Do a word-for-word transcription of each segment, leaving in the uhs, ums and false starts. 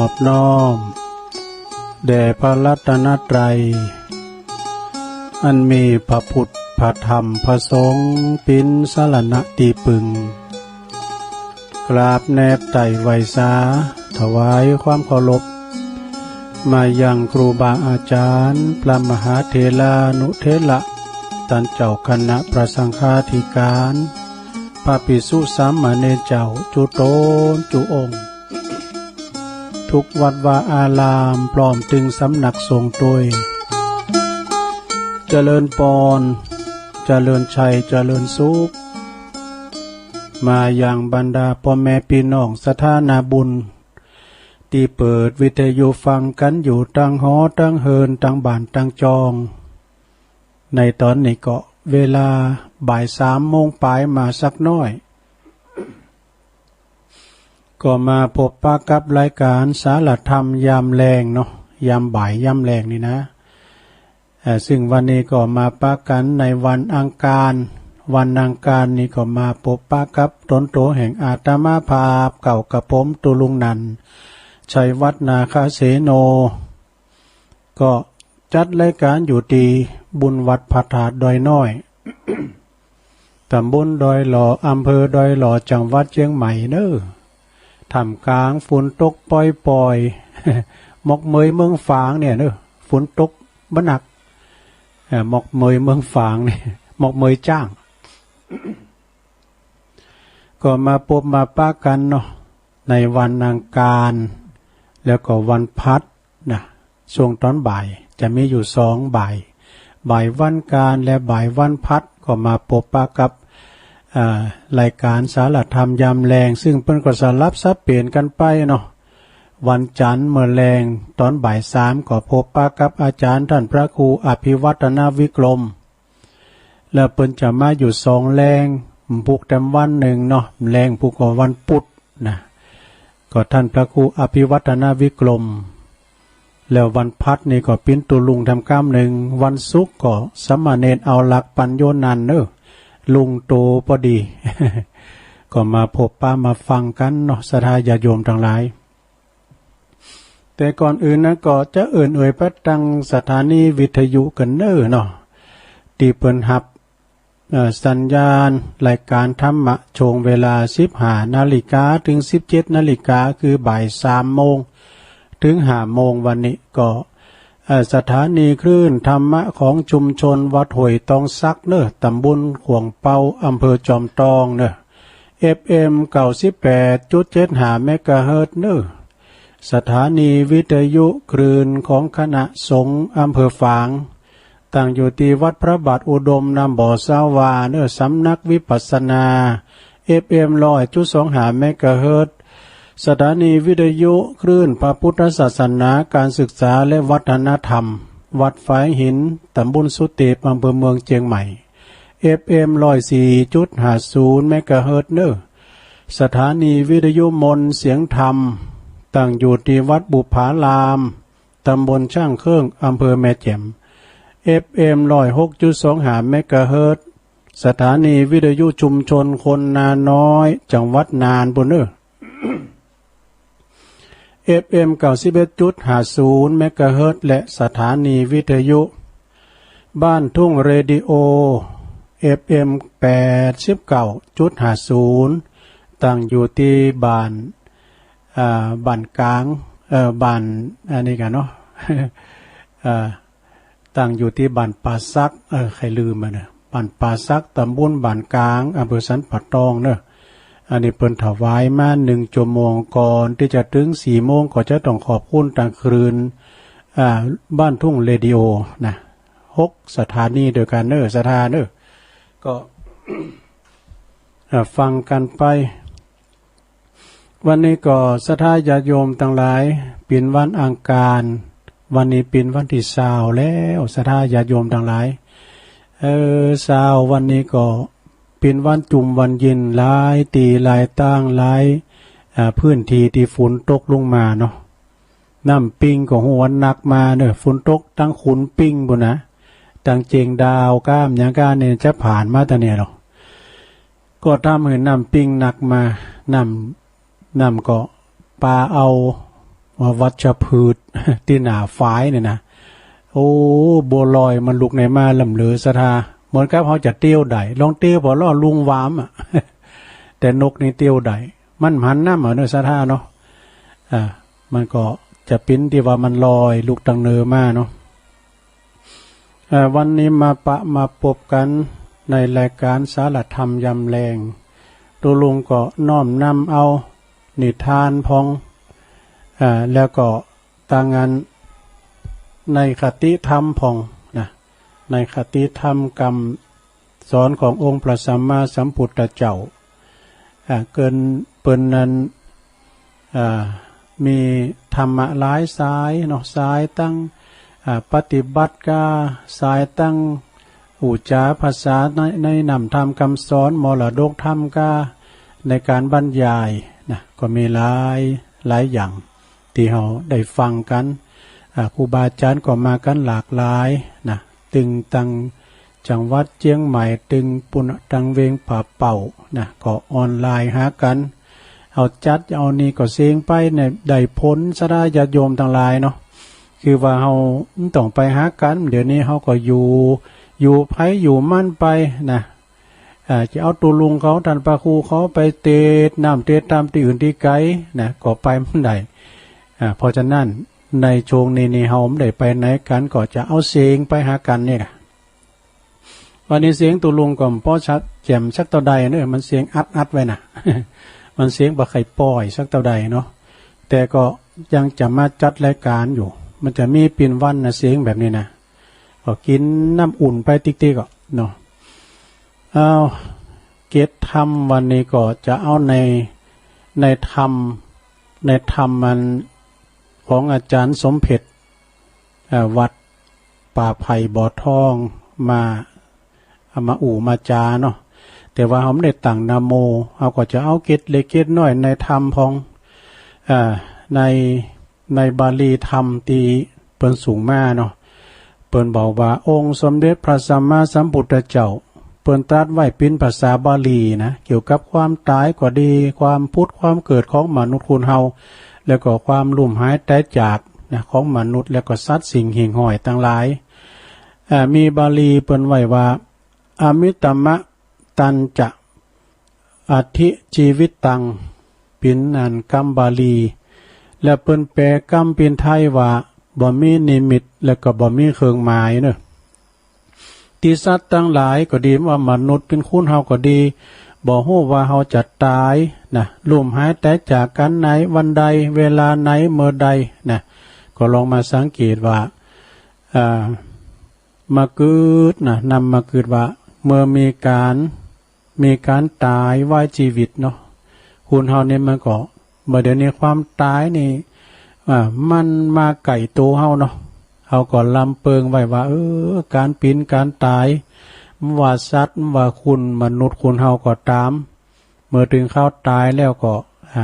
นอบน้อมแด่พระรัตนตรัย อันมีพระพุทธ พระธรรม พระสงฆ์ เป็นสรณะที่พึ่ง กราบแนบไต่ไหว้สา ถวายความเคารพ มายังครูบาอาจารย์ พระมหาเถรานุเถระ ต้านเจ้าคณะพระสังฆาธิการ พระภิกษุสามเณรเจ้า จุตนจุองค์ ทุกวัดวาอาราม พร้อมตึงสำนักสงฆ์ตวย เจริญปอน เจริญชัย เจริญสุข มายังบรรดาพ่อแม่พี่น้องศรัทธานาบุญ ที่เปิดวิทยุฟังกันอยู่ตังหอตังเฮือนตังบ้านตังจอง ในตอนนี้ก็เวลาบ่ายสามโมงปลายมาสักหน้อย ก็มาพบปะกับรายการสารธรรมยามแลงเนาะ ยามบ่ายยามแลงนี่นะ เอ่อ ซึ่งวันนี้ก็มาปะกันในวันอังคาร วันอังคารนี่ก็มาพบปะกับตนโตแห่งอาตมาภาพ เก่ากระผมตุลุงนันท์ ชัยวัฒน์นาคเสโน ก็จัดรายการอยู่ที่บุญวัดพระธาตุดอยน้อย ตำบลดอยหล่อ อำเภอดอยหล่อ จังหวัดเชียงใหม่เนอะ ท่ามกลางฝนตกปอยๆ หมอกเหมยเมืองฝางเนี่ยเนอะ ฝนตกบ่หนัก เอ่อ หมอกเหมยเมืองฝางเนี่ย หมอกเหมยจ้าง ก็มาพบมาปะกันเนาะ ในวันอังคาร แล้วก็วันพัดนะ ช่วงตอนบ่าย จะมีอยู่สองบ่าย บ่ายวันอังคารและบ่ายวันพัด ก็มาพบปะกับ อ่า รายการสารธรรมยามแลง ซึ่งเปิ้นก็สลับสับเปลี่ยนกันไปเนาะ วันจันทร์เมื่อแลงตอนบ่ายสาม ก็พบปะกับอาจารย์ท่านพระครูอภิวัฒนวิกรม แล้วเปิ้นจะมาอยู่สองแลง พุกแต้มวันหนึ่งเนาะ แลงพุกก็วันพุธนะ ก็ท่านพระครูอภิวัฒนวิกรม แล้ววันพัดนี่ก็ปิ้นตุลุงทำกล้ามหนึ่ง วันศุกร์ก็สามเณรเอาหลักปัญโยนันท์เนอะ ลุงโตพอดี ก็มาพบปะมาฟังกันเนาะ ศรัทธาญาติโยมทั้งหลาย แต่ก่อนอื่นนะก็จะเอิ้นเอ่ยไปตังสถานีวิทยุกันเนอะเนาะ ที่เปิ้นฮับ เอ่อ สัญญาณรายการธรรมะช่วงเวลาสิบห้านาฬิกาถึงสิบเจ็ดนาฬิกา คือบ่ายสามโมงถึงห้าโมงวันนี้ก็ เอ่อ สถานีคลื่นธรรมะของชุมชนวัดห้วยตองสักเนอะ ตำบลขวงเปา อำเภอจอมตองเนอะ เอฟเอ็ม เก้าสิบแปดจุดเจ็ดห้าเมกะเฮิรตซ์เนอะ สถานีวิทยุคลื่นของคณะสงฆ์อำเภอฝาง ตั้งอยู่ที่วัดพระบาทอุดมน้ำบ่อสาวาเนอะ สำนักวิปัสสนา เอฟเอ็ม ร้อยจุดสองห้าเมกะเฮิรตซ์ สถานีวิทยุคลื่นพระพุทธศาสนา การศึกษาและวัฒนธรรม วัดฝายหิน ตำบลสุเตป อำเภอเมืองเชียงใหม่ เอฟเอ็ม ร้อยสี่จุดห้าศูนย์เมกะเฮิรตซ์เนอะ สถานีวิทยุมนต์เสียงธรรม ตั้งอยู่ที่วัดบุปผาราม ตำบลช่างเครื่อง อำเภอแม่แจ่ม เอฟเอ็ม ร้อยหกจุดสองห้าเมกะเฮิรตซ์ สถานีวิทยุชุมชนคนนาน้อย จังหวัดน่านปู้นเนอะ เอฟเอ็ม เก้าสิบเอ็ดจุดห้าศูนย์เมกะเฮิรตซ์ และสถานีวิทยุบ้านทุ่งเรดิโอ เอฟเอ็ม แปดสิบเก้าจุดห้าศูนย์ ตั้งอยู่ที่บ้าน อ่า บ้านกลาง เอ่อ บ้าน อันนี้กันเนาะ อ่า ตั้งอยู่ที่บ้านป่าสัก เออ ใครลืมอะนะ บ้านป่าสัก ตำบลบ้านกลาง อำเภอสันป่าตองเนอะ อันนี้เปิ้นถวายมาหนึ่งชั่วโมง ก่อนที่จะถึงสี่โมง ก็จะต้องขอบคุณทางคลื่น อ่า บ้านทุ่งเรดิโอนะ หกสถานีด้วยกันเนอะ ศรัทธาเนอะ ก็ อ่า ฟังกันไป วันนี้ก็ศรัทธาญาติโยมทั้งหลาย เป็นวันอังคาร วันนี้เป็นวันที่ซาวแล้ว ศรัทธาญาติโยมทั้งหลาย เออ ซาว วันนี้ก็เป็นวันจุ่มวันเย็น หลายตี้หลายตาง หลาย อ่า พื้นที่ที่ฝนตกลงมาเนาะ น้ำปิงก็ฮู้ว่าหนักมาเนอะ ฝนตกตังขุนปิงปู้นนะ ตังเจียงดาวก้ามหยังก้าเนี่ยจะผ่านมาตังเนี่ยหรอ ก็ทำหื้อน้ำปิงหนักมา น้ำ น้ำก็ปาเอา ว่าวัชพืช ที่หน้าฝายเนี่ยนะ โอ้ บัวลอยมันลุกในมาลำเหลือศรัทธา เหมือนกับเขาจะเตี้ยวได้ ลองเตี้ยวพอล่อลุงวามอ่ะ แต่นกนี่เตี้ยวได้ มันหันน้ำเอาเนอะศรัทธาเนาะ อ่า มันก็จะปิ้นที่ว่ามันลอยลุกตังเนอมาเนาะ เอ่อ วันนี้มาปะมาปบกันในรายการสารธรรมยามแลง ตุ๊ลุงก็น้อมนำเอานิทานพอง อ่า แล้วก็ตางานในคติธรรมพองนะ ในคติธรรมกำสอนขององค์พระสัมมาสัมพุทธเจ้า อ่า เกินเปิ้นนั้น อ่า มีธรรมะหลายสายเนาะ สายตั้ง อ่า ปฏิบัติกา สายตั้ง อุจจาภาษาใน ในนำธรรมคำสอน มรดกธรรมกา ในการบรรยายนะ ก็มีหลาย หลายอย่าง ที่เราได้ฟังกัน อ่า ครูบาอาจารย์ก็มากันหลากหลายนะ ตึงตังจังหวัดเชียงใหม่ ตึงปุณตังเวงป่าเป่านะ ก็ออนไลน์หากัน เอาจัดเอานี่ก็เสียงไปเนี่ย ได้ผลศรัทธาญาติโยมทั้งหลายเนาะ คือว่าเราต้องไปหากัน เดี๋ยวนี้เราก็อยู่ อยู่ไผอยู่มันไปนะ อ่า จะเอาตุ๊ลุงเขา ท่านพระครูเขาไปเตดน้ำเตดตามที่อื่นที่ไกลนะ ก็ไปมันได้ อ่า เพราะฉะนั้นในช่วงนี้นี่เราไม่ได้ไปไหนกัน ก็จะเอาเสียงไปหากันนี่นะ วันนี้เสียงตุ๊ลุงก็บ่ชัดแจ่มสักเท่าใดเนอะ มันเสียงอัดอัดไว้นะ มันเสียงบ่ค่อยป่อยสักเท่าใดเนาะ แต่ก็ยังจะมาจัดรายการอยู่ มันจะมีปิ่นวันนะ เสียงแบบนี้นะ ก็กินน้ำอุ่นไปติ๊กๆ ก็เนาะ เอา เกตธรรมวันนี้ก็จะเอาใน ในธรรม ในธรรมมันของอาจารย์สมเพชร เอ่อ วัดป่าไผ่บ่อทอง มา เอามาอู้มาจาเนาะ แต่ว่าเราไม่ได้ตั้งนะโม เราก็จะเอาเกตเล็กเกตน้อยในธรรมพอง เอ่อ ใน ในบาลีธรรมที่เปิ้นส่งมาเนาะ เปิ้นบอกว่า องค์สมเด็จพระสัมมาสัมพุทธเจ้า เปิ้นตรัสไว้เป็นภาษาบาลีนะ เกี่ยวกับความตายก็ดี ความผุดความเกิดของมนุษย์คนเฮา แล้วก็ความลุ่มหายตายจากนะ ของมนุษย์ แล้วก็สัตว์สิ่งหิ่งห้อยทั้งหลาย อ่า มีบาลีเปิ้นไว้ว่า อมิตมะตัญจะ อธิจีวิตัง เป็นอันกำบาลี และเปิ้นแปลกำเป็นไทยว่า บ่มีนิมิต และก็บ่มีเครื่องหมายเนอะ ที่สัตว์ทั้งหลายก็ดี ว่ามนุษย์เป็นคนเฮาก็ดี บ่ฮู้ว่าเฮาจะตายนะ ลุ่มหายตายจากกันในวันใด เวลาไหน เมื่อใดนะ ก็ลองมาสังเกตว่า อ่า มาเกิดนะ นำมาเกิดว่า เมื่อมีการ มีการตายไว้ชีวิตเนาะ คนเฮานี่มันก็ เมื่อเดี๋ยวนี้ความตายนี่ อ่า มันมาใกล้ตัวเฮาเนาะ เฮาก็ลำเปิงไว้ว่า เออ การเป็นการตาย บ่ว่าสัตว์ บ่ว่าคน มนุษย์คนเฮาก็ตาม เมื่อถึงคราวตายแล้วก็ อ่า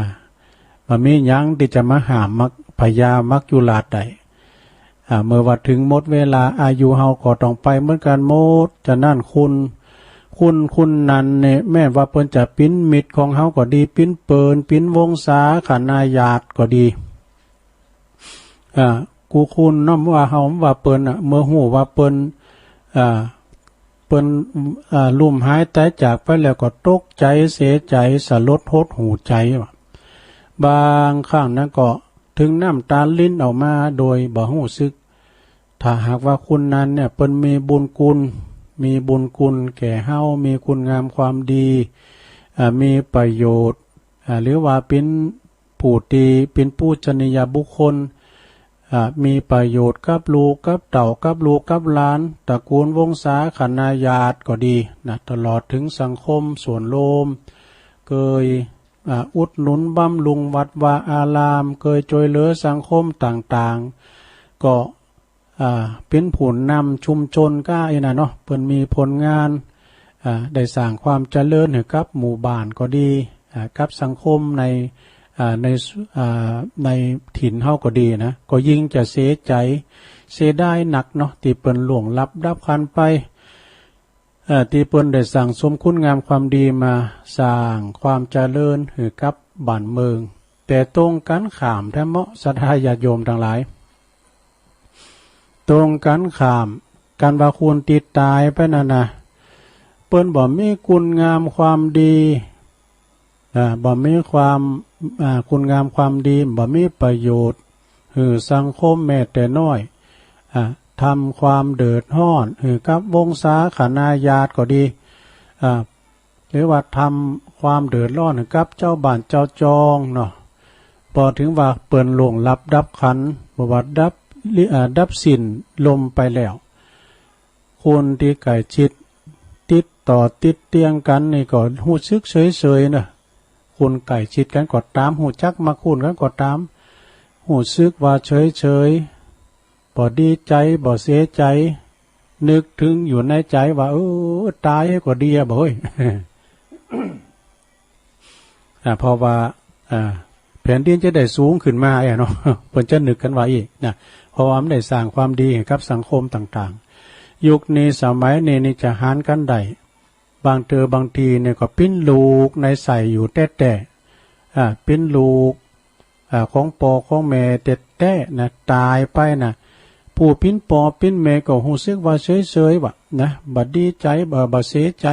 บ่มีหยังที่จะมาห้ามมัก พญามัจจุราชได้ อ่า เมื่อว่าถึงหมดเวลา อายุเฮาก็ต้องไปเหมือนกันหมด ฉะนั้นคน คน คนนั้นเนี่ย แม้ว่าเปิ้นจะเป็นมิตรของเฮาก็ดี เป็นเปิ้น เป็นวงศาคณาญาติก็ดี อ่า กูคนเนาะ ว่าเฮา ว่าเปิ้นอะ เมื่อฮู้ว่าเปิ้น อ่า เปิ้น อ่า ลุ่มหายตายจากไปแล้วก็ตกใจ เสียใจ สลดหดหู่ใจว่ะ บางครั้งนั้นก็ถึงน้ำตารินออกมาโดยบ่ฮู้สึก ถ้าหากว่าคนนั้นเนี่ย เปิ้นมีบุญคุณ มีบุญคุณแก่เฮา มีคุณงามความดี อ่า มีประโยชน์ อ่า หรือว่าเป็นผู้ที่เป็นปูชนียบุคคล อ่า มีประโยชน์กับลูกกับเต้า กับลูกกับหลาน ตระกูลวงศาคณาญาติก็ดีนะ ตลอดถึงสังคมส่วนรวม เคย อ่า อุดหนุนบำรุงวัดวาอาราม เคยช่วยเหลือสังคมต่างๆ ก็ อ่า เป็นผู้นำชุมชนก็ไอ้น่ะเนาะ เปิ้นมีผลงาน อ่า ได้สร้างความเจริญให้กับหมู่บ้านก็ดี อ่า กับสังคมใน อ่า ใน อ่า ในถิ่นเฮาก็ดีนะ ก็ยิ่งจะเสียใจ เสียดายนักเนาะ ที่เปิ้นล่วงลับดับขันไป เอ่อ ที่เปิ้นได้สั่งสมคุณงามความดีมาสร้างความเจริญให้กับบ้านเมือง แต่ตรงกันข้ามแท้เหมาะ ศรัทธาญาติโยมทั้งหลาย ตรงกันข้าม กันว่าคนตี้ตายไปนั่นนะ เปิ้นบ่มีคุณงามความดี อ่า บ่มีความ อ่า คุณงามความดี บ่มีประโยชน์หื้อสังคมแม้แต่น้อย อ่า ทำความเดือดร้อนหื้อกับวงศาคณาญาติก็ดี อ่า หรือว่าทำความเดือดร้อนหื้อกับเจ้าบ้านเจ้าจองเนาะ พอถึงว่าเปิ้นล่วงลับดับขันธ์ บ่ว่าดับลิ อ่า ดับสิ้นลมไปแล้ว คนตี้ใกล้ชิด ติดต่อติดเตียงกันนี่ก็ฮู้สึกเฉยๆ เนาะ คนใกล้ชิดกันก็ตาม ฮู้จักมักคุ้นกันก็ตาม ฮู้สึกว่าเฉยๆ บ่ดีใจ บ่เสียใจ นึกถึงอยู่ในใจว่า เออ ตายก็ดีอะบ่เฮ้ย อ่า เพราะว่า อ่า แผ่นดินจะได้สูงขึ้นมาอะเนาะ เปิ้นจะนึกกันว่าอี้นะ เพราะว่ามันได้สร้างความดีให้กับสังคมต่างๆ ยุคนี้สมัยนี้นี่จะหารกันได้ บางเทื่อบางทีเนี่ยก็ปิ้นลูกในใส่อยู่แต๊ๆ อ่า ปิ้นลูก อ่า ของป้อของแม่แต๊ๆ นะ ตายไปนะ ผู้ปิ้นป้อปิ้นแม่ก็ฮู้สึกว่าเฉยๆ ว่ะนะ บ่ดีใจ บ่ บ่เสียใจ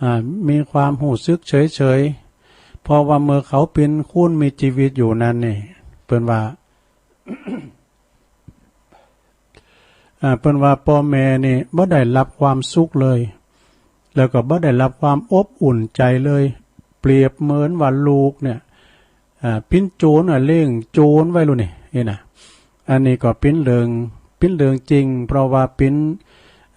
อ่า มีความฮู้สึกเฉยๆ เพราะว่าเมื่อเขาปิ้นคนมีชีวิตอยู่นั้นนี่ เปิ้นว่า อ่า เปิ้นว่าป้อแม่นี่บ่ได้รับความสุขเลย แล้วก็บ่ได้รับความอบอุ่นใจเลย เปรียบเหมือนว่าลูกเนี่ย อ่า ปิ้นโจรน่ะ เลี้ยงโจรไว้ลูกนี่ นี่นะ อันนี้ก็ปิ้นเรื่อง ปิ้นเรื่องจริง เพราะว่าปิ้น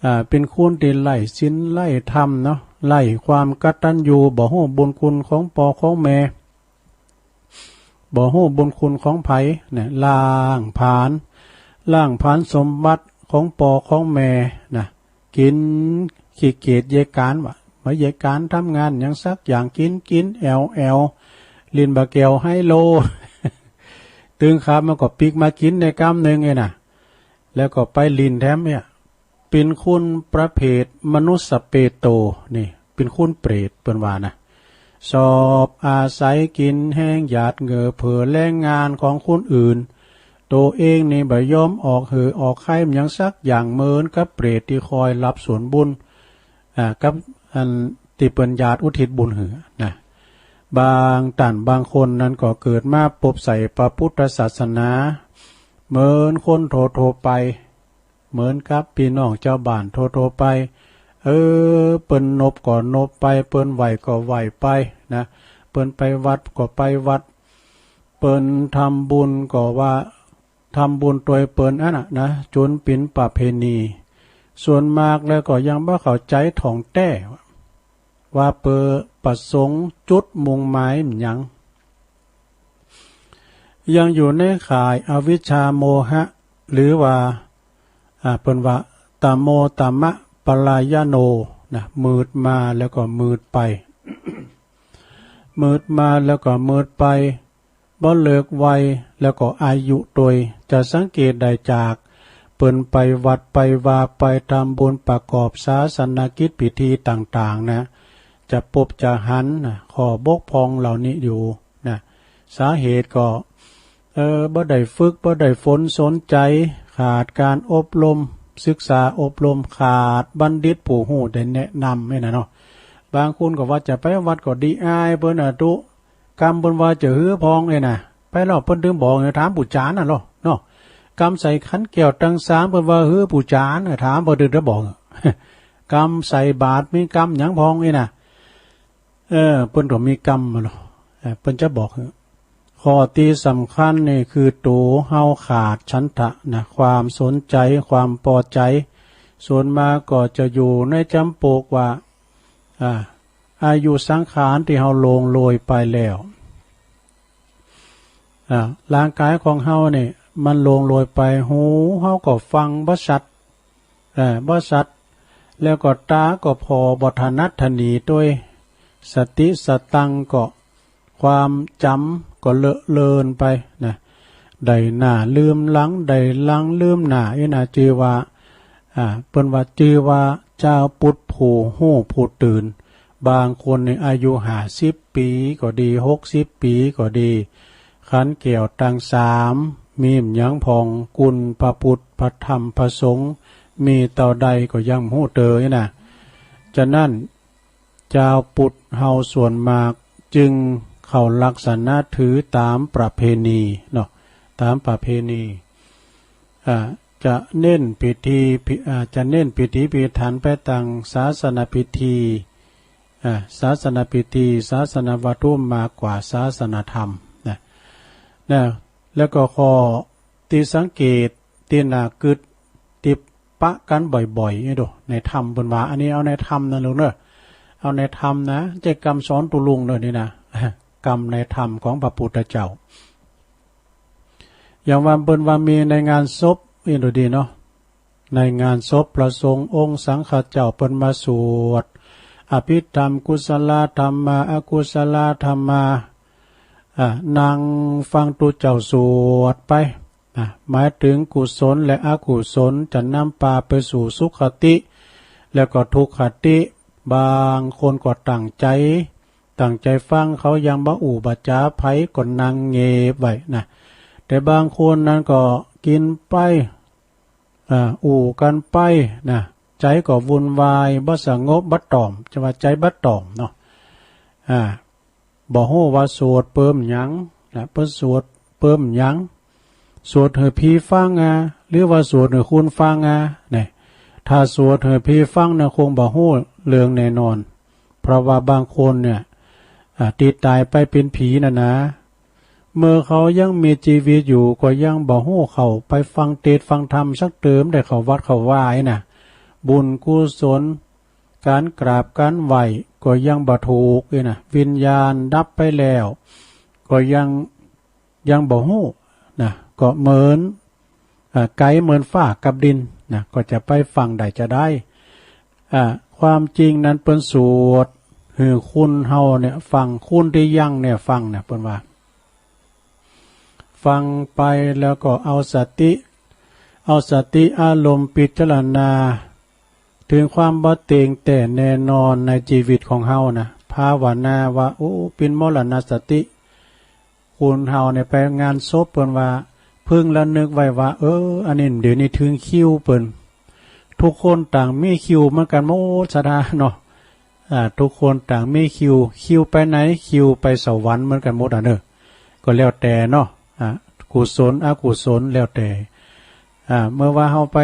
อ่า ปิ้นคนตี้ไร้ศีลไร้ธรรมเนาะ ไร้ความกตัญญู บ่ฮู้บุญคุณของป้อของแม่ บ่ฮู้บุญคุณของไผนะ ล้างผลาญ ล้างผลาญสมบัติของป้อของแม่นะ กิน ขี้เกียจเยียะก๋านว่ะ บ่เยียะก๋านทำงานหยังสักอย่าง กิน กิน แอ่ว แอ่ว เล่นบ่าแก้วไฮโล ตึงค่ำมาก็ปิ๊กมากิ๋นได้กำนึ่งเอ้ยนะ แล้วก็ไปเล่นแถมเนี่ย เป๋นคนประเภทมนุสสเปโต นี่ เป๋นคนเปรต เปิ้นว่านะ ชอบอาศัยกิ๋นแฮงหยาดเหงื่อเผื่อแรงงานของคนอื่น โตเองนี่บ่ยอมออกเหื่อออกไข้หยังสักอย่าง เหมือนกับเปรตตี้คอยรับส่วนบุญ อ่า กับอันตี้เปิ้นหยาดอุทิศบุญหื้อนะ บางต้านบางคนนั้นก็เกิดมาปบใส่พระพุทธศาสนา เหมือนคนทั่วๆ ไป เหมือนกับปี้น้องจาวบ้านทั่วๆ ไป เออ เปิ้นนบก็นบไป เปิ้นไหว้ก็ไหว้ไปนะ เปิ้นไปวัดก็ไปวัด เปิ้นทำบุญก็ว่า ทำบุญตวยเปิ้นอันน่ะนะ จ๋นเป๋นประเพณี ส่วนมากแล้วก็ยังบ่เข้าใจ๋ถ่องแต๊ ว่าเปิ้นประสงค์จุดมุ่งหมายหยัง ยังอยู่ในข่ายอวิชชาโมหะ หรือว่า อ่า เปิ้นว่าตโมตมะปรายโนนะ มืดมาแล้วก็มืดไป มืดมาแล้วก็มืดไป บ่เลิกไว แล้วก็อายุตวย จะสังเกตได้จากเปิ้นไปวัดไปวา ไปทำบุญประกอบศาสนกิจพิธีต่างๆ นะ จะปบจะหันนะ ข้อบกพร่องเหล่านี้อยู่นะ สาเหตุก็ เออ บ่ได้ฝึก บ่ได้ฝนสนใจ๋ ขาดการอบรม ศึกษาอบรม ขาดบัณฑิตผู้ฮู้ได้แนะนำนี่นะเนาะ บางคนก็ว่าจะไปวัดก็ดีอายเปิ้นน่ะตุ๊ กำเปิ้นว่าจะหื้อพองเอ้ยนะ ไปลอเปิ้นตึงบอก ถามปู่จารย์น่ะลอเนาะ กำใส่ขันแก้วตังสาม เปิ้นว่าหื้อปู่จารย์น่ะ ถามเปิ้นตึงได้บอก กำใส่บาตรมีกำหยังพองเอ้ยนะ เออ เปิ้นก็มีกำมาลอ เออ เปิ้นจะบอก ข้อตี้สำคัญนี่คือตั๋วเฮาขาดฉันทะนะ ความสนใจ๋ ความปอใจ๋ ส่วนมากก็จะอยู่ในจ๋ำปกว่า อ่า อายุสังขารตี้เฮาล่วงโรยไปแล้ว อ่า ร่างกายของเฮานี่มันล่วงโรยไป หูเฮาก็ฟังบ่ชัด เอ่อ บ่ชัด แล้วก็ตาก็ผ่อบ่ถนัดถนีตวย สติสตังค์ก็ ความจ๋ำก็เลอะเลือนไปนะ ได้หน้าลืมหลัง ได้หลังลืมหน้า อี้นะ จื้อว่า อ่า เปิ้นว่าจื้อว่าจาวพุทธผู้ฮู้ผู้ตื่น บางคนนี่อายุห้าสิบปีก็ดี หกสิบปีก็ดี ขันแก้วตังสาม มีหยังพ่อง คุณพระพุทธ พระธรรม พระสงฆ์ มีเต้าใดก็ยังบ่ฮู้เตอนะ ฉะนั้น จาวพุทธเฮาส่วนมากจึงเข้าลักษณะถือตามประเพณีเนาะ ตามประเพณี อ่า จะเน้นพิธีพิ- อ่า จะเน้นพิธีพิถันไปตางศาสนพิธี อ่า ศาสนพิธี ศาสนวัตถุมากกว่าศาสนธรรมนะ นะ แล้วก็ข้อตี้สังเกต ตี้น่ากึ๊ด ตี้ปะกั๋นบ่อยๆ นี่ดู ในธรรมเปิ้นว่า อันนี้เอาในธรรมนะลุงเนอะ เอาในธรรมนะ บ่ใจ้กำสอนตุ๊ลุงเนอะนี่นะ กำในธรรมของพระพุทธเจ้า อย่างว่าเปิ้นว่ามีในงานศพ นี่ดูดีเนาะ ในงานศพพระสงฆ์องค์สังฆเจ้าเปิ้นมาสวด อภิธรรม กุศลธรรมา อกุศลธรรมา อ่า นั่งฟังตุ๊เจ้าสวดไป นะ หมายถึงกุศลและอกุศลจะนำปาไปสู่สุคติ แล้วก็ทุคติ บางคนก็ตั้งใจ๋ ตั้งใจ๋ฟัง เขายังบ่อู้บ่จ๋าไผก็นั่งเงบไว้นะ แต่บางคนนั้นก็กิ๋นไป อ่า อู้กั๋นไปนะ ใจ๋ก็วุ่นวาย บ่สงบ บ่ต่อม จะว่าใจ๋บ่ต่อมเนาะ อ่า บ่ฮู้ว่าสวดเปิ้มหยังนะ เปิ้นสวดเปิ้มหยัง สวดหื้อผีฟังอา หรือว่าสวดหื้อคุณฟังอา เนี่ย ถ้าสวดหื้อผีฟังเนี่ยคงบ่ฮู้เรื่องแน่นอน เพราะว่าบางคนเนี่ย อ่า ตี้ต๋ายไปเป๋นผีน่ะนะ เมื่อเขายังมีจีวิตอยู่ก็ยังบ่ฮู้เข้าไปฟังเตสน์ฟังธรรมสักเติม ได้เข้าวัดเข้าวาน่ะ บุญกุศล ก๋านกราบก๋านไหว้ก็ยังบ่ถูกนี่นะ วิญญาณดับไปแล้ว ก็ยัง ยังบ่ฮู้นะ ก็เหมือน อ่า ไก๋เหมือนฟ้ากับดินนะ ก็จะไปฟังได้จะใด อ่า ความจริงนั้นเปิ้นสวดหื้อคุณเฮาเนี่ยฟัง คุณตี้ยังเนี่ยฟังเนี่ยเปิ้นว่า ฟังไปแล้วก็เอาสติ เอาสติอารมณ์พิจารณา ถึงความบ่เต็งแต๊แน่นอนในจีวิตของเฮานะ ภาวนาว่า โอ้ เป๋นมรณสติ คุณเฮาเนี่ยไปงานศพเปิ้นว่า พึงระนึกไว้ว่า เออ อันนี้เดี๋ยวนี้เถิงคิวเปิ้น ทุกคนต่างมีคิวเหมือนกั๋นหมด ศรัทธาเนาะ อ่า ทุกคนต่างมีคิว คิวไปไหน คิวไปสวรรค์เหมือนกั๋นหมดอ่ะเนอะ ก็แล้วแต่เนาะ อ่า กุศลอกุศลแล้วแต่ อ่า เมื่อว่าเฮาไป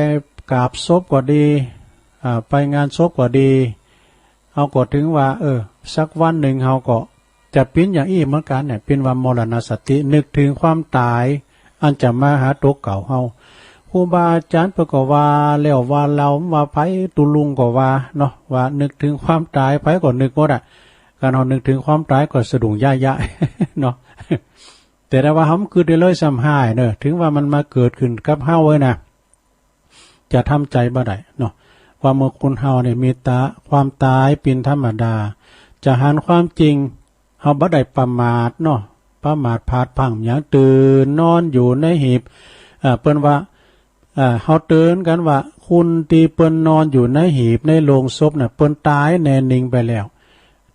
กราบศพก็ดี อ่า ไปงานศพก็ดี เฮาก็ถือว่า เออ สักวันหนึ่งเฮาก็จะเป๋นอย่างอี้เหมือนกั๋นเนี่ย เป๋นว่ามรณสติ นึกถึงความต๋าย อันจะมาหาตั๋วเก่าเฮา ครูบาอาจ๋ารย์เปิ้นก็ว่าแล้วว่าเล่า ว่าไผตุ๊ลุงก็ว่าเนาะ ว่านึกถึงความต๋าย ไผก็นึกหมดอ่ะ ก๋านเฮานึกถึงความต๋ายก็สะดุ้งย้ายๆ เนาะ แต่ถ้าว่าเฮาบ่กึ๊ดได้เลยซ้ำฮ้ายเนอะ ถึงว่ามันมาเกิดขึ้นกับเฮาเว้ยนะ จะทำใจ๋บ่ได้เนาะ ว่าเมื่อคนเฮาเนี่ยมีต๋า- ความต๋ายเป๋นธรรมดา จะหันความจริง เฮาบ่ได้ประมาทเนาะ ประมาทพลาดพลั้งหยัง ตื่นนอนอยู่ในหีบ อ่า เปิ้นว่า อ่า เฮาเตื๋อนกั๋นว่า คนตี้เปิ้นนอนอยู่ในหีบในโลงศพน่ะ เปิ้นต๋ายแน่นิ่งไปแล้ว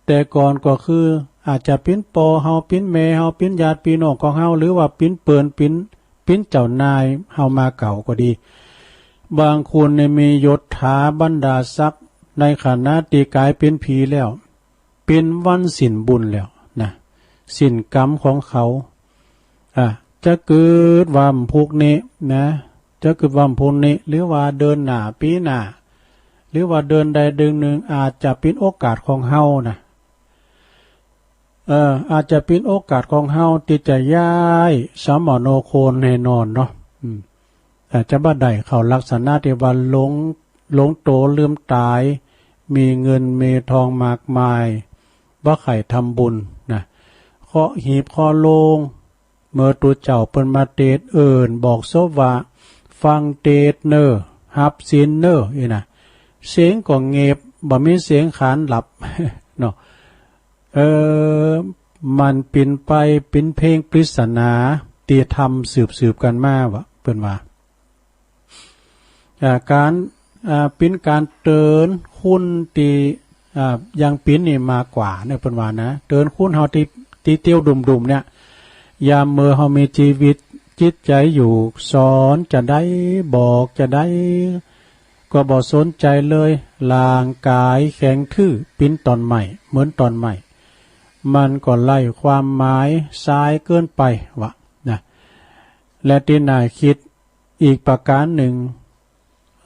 แต่ก่อนก็คืออาจจะเป๋นป้อเฮา เป๋นแม่เฮา เป๋นญาติพี่น้องของเฮา หรือว่าเป๋นเปิ้น เป๋น เป๋นเจ้านายเฮามาเก่าก็ดี บางคนเนี่ยมียศถาบรรดาศักดิ์ ในขณะตี้ก๋ายเป๋นผีแล้ว เป๋นวันสิ้นบุญแล้วนะ สิ้นกรรมของเขา อ่ะ จะเกิดวันพุธนี้นะ จะเกิดวันพุธนี้ หรือว่าเดือนหน้า ปี๋หน้า หรือว่าเดือนใดเดือนหนึ่ง อาจจะเป๋นโอกาสของเฮานะ เออ อาจจะเป๋นโอกาสของเฮาตี้จะย้ายสมโนครัวแน่นอนเนาะ อืม อาจจะบ่ได้เข้าลักษณะตี้ว่าหลง- หลงตั๋วลืมต๋าย มีเงินมีทองมากมาย บ่ใค่ทำบุญนะ เคาะหีบเคาะโลง เมื่อตุ๊เจ้าเปิ้นมาเตสน์เอิ้นบอกศพว่า ฟังเตสน์เน่อ ฮับศีลเน่อ อี้นะ เสียงก็เงบ บ่มีเสียงขานหลับ เนาะ เออ มันเป๋นไปเป๋นเพลงปริศนาตี้ทำสืบๆ กั๋นมาว่า เปิ้นว่า อ่า ก๋าน อ่า เป๋นก๋านเตื๋อนคนตี้ อ่า ยังปิ้นนี่มากกว่าเนี่ยเปิ้นว่านะ เตือนคนเฮาที่ ที่เตียวดุ่มๆ เนี่ย ยามเมื่อเฮามีชีวิตจิตใจอยู่ สอนจะได้ บอกจะได้ ก็บ่สนใจเลย ร่างกายแข็งทื่อ ปิ้นตอนใหม่ เหมือนตอนใหม่ มันก็ไร้ความหมายซ้ายเกินไปวะนะ และที่น่าคิดอีกประการหนึ่ง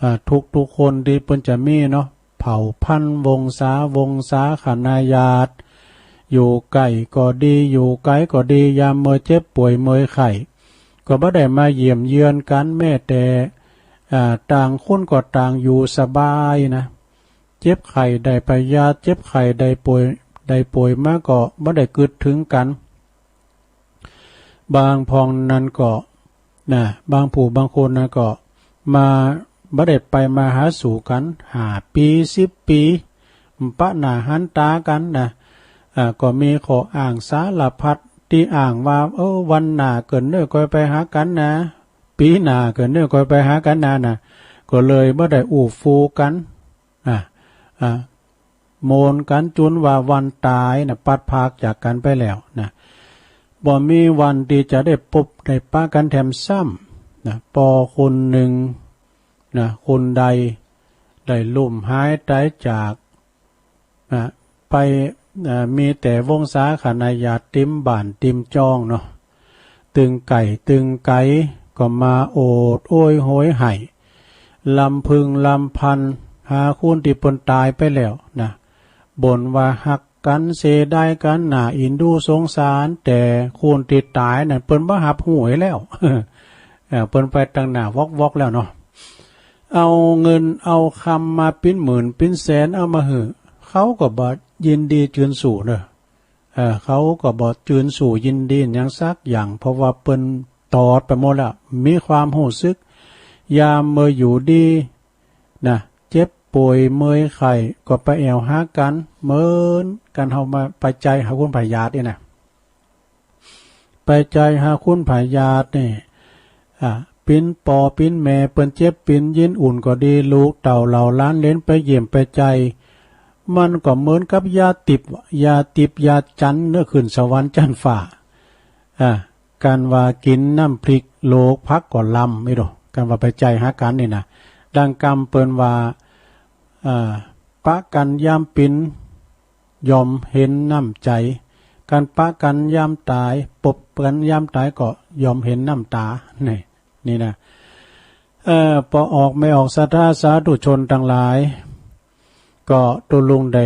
อ่า ทุกๆ คนที่เปิ้นจะมีเนาะ เผ่าพันธุ์วงศาวงศาคณะญาติ อยู่ใกล้ก็ดี อยู่ไกลก็ดี ยามเมื่อเจ็บป่วยเมื่อยไข้ ก็บ่ได้มาเยี่ยมเยือนกัน แม้แต่ อ่า ต่างคนก็ต่างอยู่สบายนะ เจ็บไข้ได้พยาธิ เจ็บไข้ได้ป่วย ได้ป่วยมาก็บ่ได้กึ๊ดถึงกัน บางพ่องนั้นก็ นะ บางผู้บางคนนั้นก็ มา บ่ได้ไปมาหาสู่กัน ห้าปี สิบปี ปะหน้าหันต๋ากันนะ อ่า ก็มีข้ออ้างสารพัด ที่อ้างว่า เออ วันหน้าเกินเน้อค่อยไปหากันนะ ปีหน้าเกินเน้อค่อยไปหากันนะ นะ ก็เลยบ่ได้อู้ฟู่กัน อ่ะ อ่ะ โมนกันจุนว่าวันต๋ายนะ ปัดพรากจากกันไปแล้วนะ บ่มีวันที่จะได้ปบได้ปะกันแถมซ้ำนะ ปอคนหนึ่งนะ คนใดได้ลุ่มหายต๋ายจากนะ ไป เอ่อ มีแต่วงศาคณะญาติติมบ้านติมจองเนาะ ตึงใก้ตึงไก๋ก็มาโอดโอยโหยไห้ ลำพึงลำพันหาคนที่เปิ้นต๋ายไปแล้วนะ บ่นว่าฮักกัน เสียดายกัน น่าอินดูสงสาร แต่คนที่ต๋ายนั้นเปิ้นบ่ฮับฮู้แล้ว เอ่อ เปิ้นไปตังหน้าวอกๆ แล้วเนาะ เอาเงินเอาคำมาปิ้นหมื่นปิ้นแสนเอามาหื้อ เขาก็บ่ยินดีจืนสู่เนาะ เอ่อ เขาก็บ่จืนสู่ยินดีหยังสักอย่าง เพราะว่าเปิ้นตอดไปหมดแล้ว มีความฮู้สึก ยามเมื่ออยู่ดีนะ เจ็บป่วยเมื่อยไข้ก็ไปแอ่วหากัน เหมือนกันเฮามาไปใจ๋หาคนพยาธินี่นะ ไปใจ๋หาคนพยาธินี่ อ่า ปิ้นปอปิ้นแม่เปิ้นเจ็บปิ้นยินอุ่นก็ดี ลูกเต้าเหล่าหลานเหลนไปเยี่ยมไปใจ๋ มันก็เหมือนกับยาติบ ยาติบยาจันเนาะ ขึ้นสวรรค์จันฟ้า อ่า กันว่ากินน้ำพริกโลกผักก็ลำ นี่ดู กันว่าไปใจ๋หากันนี่นะ ดังกำเปิ้นว่า อ่า ปะกันยามปิ้น ย่อมเห็นน้ำใจ๋ กันปะกันยามต๋าย ปบกันยามต๋ายก็ย่อมเห็นน้ำต๋า นี่ นี่นะ เอ่อ ปอออกแม่ออกศรัทธาสาธุชนตังหลาย ก็ตุ๊ลุงได้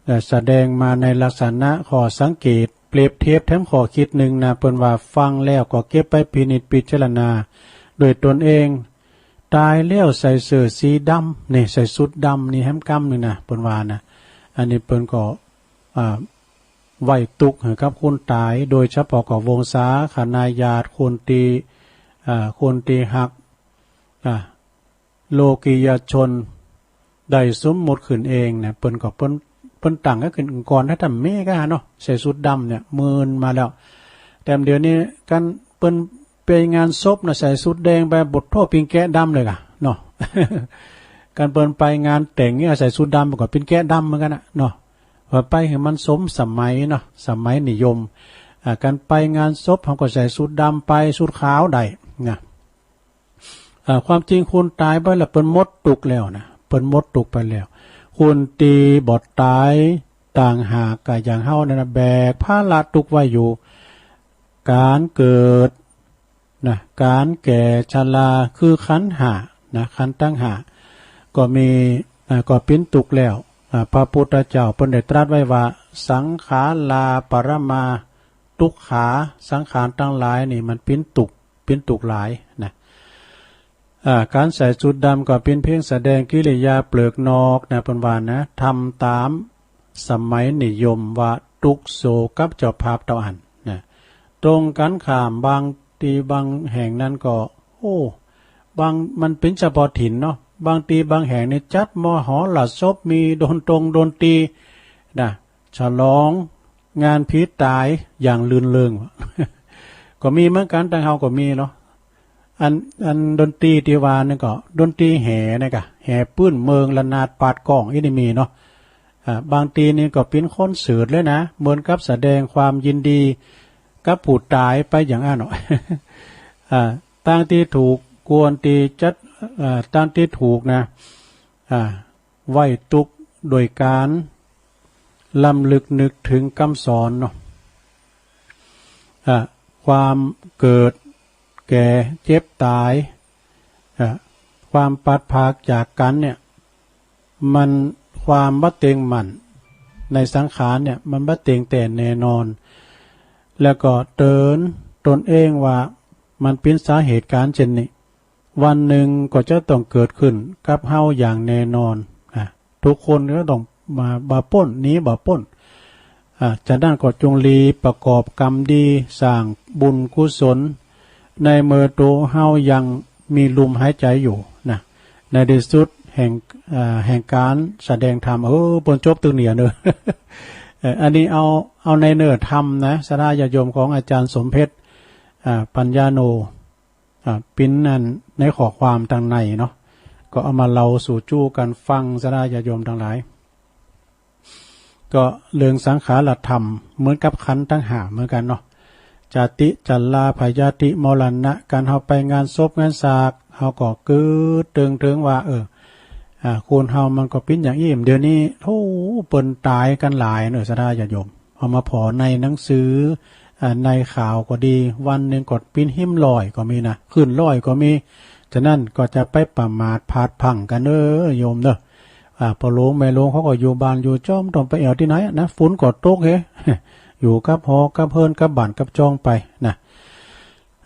เอ่อ แสดงมาในลักษณะข้อสังเกต เปรียบเทียบแถมข้อคิดหนึ่งนะ เปิ้นว่าฟังแล้วก็เก็บไปพินิจพิจารณาด้วยตนเอง ต๋ายแล้วใส่เสื้อสีดำ นี่ ใส่ชุดดำ นี่แหมกำหนึ่งนะ เปิ้นว่านะ อันนี้เปิ้นก็ อ่า ไหว้ตุ๊กข์ให้กับคนต๋าย โดยเฉพาะก็วงศาคณะญาติ คนที่ อ่า คนที่ฮัก อ่า โลกิยชน ได้สมมุติขึ้นเองนะ เปิ้นก็เปิ้น เปิ้นตั้งก็ขึ้นก่อน ถ้าทำเมก็เนาะ ใส่ชุดดำเนี่ย หมื่นมาแล้ว แต่เดี๋ยวนี้กันเปิ้นไปงานศพนะ ใส่ชุดแดงไป บทโทษปิงแกะดำเลยกะเนาะ กันเปิ้นไปงานแต่งเนี่ย ใส่ชุดดำก็ปิงแกะดำเหมือนกันนะเนาะ ว่าไปให้มันสมสมัยเนาะ สมัยนิยม อ่า กันไปงานศพเขาก็ใส่ชุดดำไป ชุดขาวได้นะ อ่า ความจริงคนต๋ายไปแล้วเปิ้นหมดตุ๊กข์แล้วนะ เปิ้นหมดตุ๊กข์ไปแล้ว คนที่บ่ต๋ายต่างหากก็อย่างเฮานั่นนะ แบกภาระตุ๊กข์ไว้อยู่ การเกิดนะ การแก่ชรา คือขันธ์ห้านะ ขันธ์ตังห้า ก็มี อ่า ก็ปิ้นตุ๊กข์แล้ว อ่า พระพุทธเจ้าเปิ้นได้ตรัสไว้ว่า สังขาราปรมา ตุ๊กขา สังขารตังหลายนี่มันปิ้นตุ๊กข์ ปิ้นตุ๊กข์หลายนะ อ่า การใส่ชุดดำก็เป็นเพียงแสดงกิริยาเปลือกนอกนะ เปิ้นว่านะ ทำตามสมัยนิยมว่าตุ๊กข์โศกกับเจ้าภาพเต้าอั้นนะ ตรงกันข้ามบางที่บางแห่งนั้นก็ โอ้ บาง มันเป็นเฉพาะถิ่นเนาะ บางที่บางแห่งนี่จัดมหรสพ มีดนตรงดนตรีนะ ฉลองงานผีต๋ายอย่างรื่นเริง ก็มีเหมือนกัน ตังเฮาก็มีเนาะ อัน อันดนตรีที่ว่านั่นก็ดนตรีแห่นะกะ แห่ปื๊นเมือง ระนาดปาดก้อง อีนี่มีเนาะ อ่า บางทีนี่ก็ปิ้นคอนเสิร์ตเลยนะ เหมือนกับแสดงความยินดีกับผู้ตายไปอย่างนั้นเนาะ อ่า ตั้งที่ถูกควรที่จัด อ่า ตั้งที่ถูกนะ อ่า ไหว้ตุ๊กโดยการรำลึกนึกถึงคำสอนเนาะ อ่ะ ความเกิด แก่ เจ็บ ตาย อ่ะ ความพลัดพรากจากกันเนี่ย มัน ความบ่เต็งมั่นในสังขารเนี่ย มันบ่เต็งแต๊แน่นอน แล้วก็เตือนตนเองว่ามันเป็นสาเหตุการณ์เช่นนี้ วันหนึ่งก็จะต้องเกิดขึ้นกับเฮาอย่างแน่นอน อ่ะ ทุกคนก็ต้องมา บ่พ้น หนีบ่พ้น อ่ะ ฉะนั้นก็จงรีบประกอบกรรมดี สร้างบุญกุศล ในเมื่อตัวเฮายังมีลมหายใจอยู่นะ ในที่สุดแห่ง อ่า แห่งการแสดงธรรม เออ เปิ้นจบตึงเนี่ยเนอะ เออ อันนี้เอา เอาในเนื้อธรรมนะ ศรัทธาญาติโยมของอาจารย์สมเพชร อ่า ปัญญาโน อ่า ปิ้นอันในข้อความทางในเนาะ ก็เอามาเล่าสู่จู้กันฟัง ศรัทธาญาติโยมทั้งหลาย ก็เรื่องสังขารธรรมเหมือนกับขันธ์ทั้งห้าเหมือนกันเนาะ จาติ ชรา พยาธิ มรณะ การเฮาไปงานศพงานสาก เฮาก็กึ๊ดตึงถึงว่า เออ อ่า คนเฮามันก็ปิ้นอย่างอี้ เดี๋ยวนี้ โธ่ เปิ้นตายกันหลายเนอะ ศรัทธาญาติโยม เอามาผ่อในหนังสือ อ่า ในข่าวก็ดี วันหนึ่งก็ปิ้นหิ้มร้อยก็มีนะ ขึ้นร้อยก็มี ฉะนั้นก็จะไปประมาทพลาดพลั้งกันเนอะโยมเนอะ อ่า พ่อหลวงแม่หลวงเขาก็อยู่บ้านอยู่จ้อม ต้องไปแอ่วตี้ไหนนะ ฝนก็ตกเฮ อยู่กับหอกับเฮือนกับบ้านกับจ้องไปนะ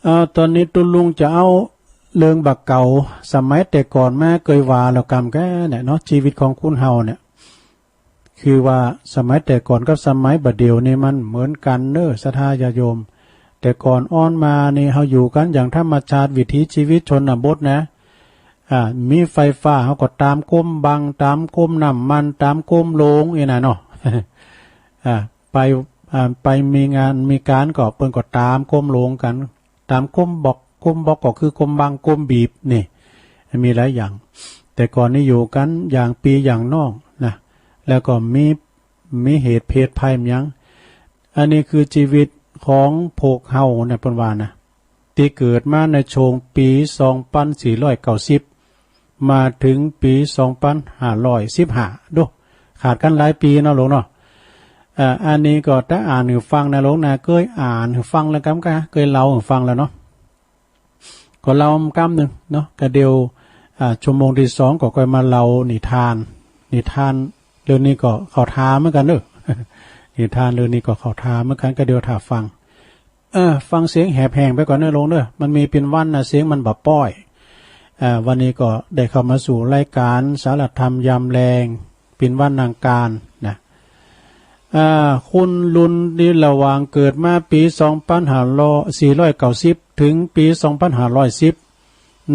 อ่า ตอนนี้ตุ๊ลุงจะเอาเรื่องบ่าเก่า สมัยแต่ก่อนมาเกยว่าแล้วกำแกเนี่ยเนาะ ชีวิตของคนเฮาเนี่ย คือว่าสมัยแต่ก่อนกับสมัยบ่าเดี่ยวนี่มันเหมือนกันเนอะ ศรัทธาญาติโยม แต่ก่อนอ่อนมานี่เฮาอยู่กันอย่างธรรมชาติ วิถีชีวิตชนบทนะ อ่า มีไฟฟ้าเฮาก็ตามก้มบัง ตามก้มน้ำมัน ตามก้มโลงอี้นะเนาะ อ่า ไป อ่า ไปมีงานมีการก็เปิ้นก็ตามก้มโลงกัน ตามก้มบอก ก้มบอกก็คือก้มบังก้มบีบนี่ มีหลายอย่าง แต่ก่อนนี่อยู่กันอย่างปี้อย่างน้องนะ แล้วก็มี มีเหตุเพศภัยหยัง อันนี้คือชีวิตของพวกเฮาเนี่ยเปิ้นว่านะ ตี้เกิดมาในช่วงปีสองปันสี่ร้อยเก้าสิบ มาถึงปีสองปันห้าร้อยสิบห้า ดู ขาดกันหลายปีเนาะหลวงเนาะ อ่า อันนี้ก็ถ้าอ่านหื้อฟังนะหลวงนะ เกยอ่านหื้อฟังแล้วกำกะ เกยเล่าหื้อฟังแล้วเนาะ ก็เล่ากำหนึ่งเนาะ กะเดี๋ยว อ่า ชั่วโมงที่สองก็ค่อยมาเล่านิทาน นิทานเรื่องนี้ก็เข้าท่าเหมือนกันเนอะ นิทานเรื่องนี้ก็เข้าท่าเหมือนกัน กะเดี๋ยวถ้าฟัง เออ ฟังเสียงแหบแห้งไปก่อนเนอะหลวงเนอะ มันมีเป็นวันนะ เสียงมันบ่ป้อย อ่า วันนี้ก็ได้เข้ามาสู่รายการสารธรรมยามแลง เป็นวันอังคารนะ อ่า คนรุ่นนี้ระหว่างเกิดมาปีสองปันห้าร้อย สี่ร้อยเก้าสิบ ถึงปีสองปันห้าร้อยสิบ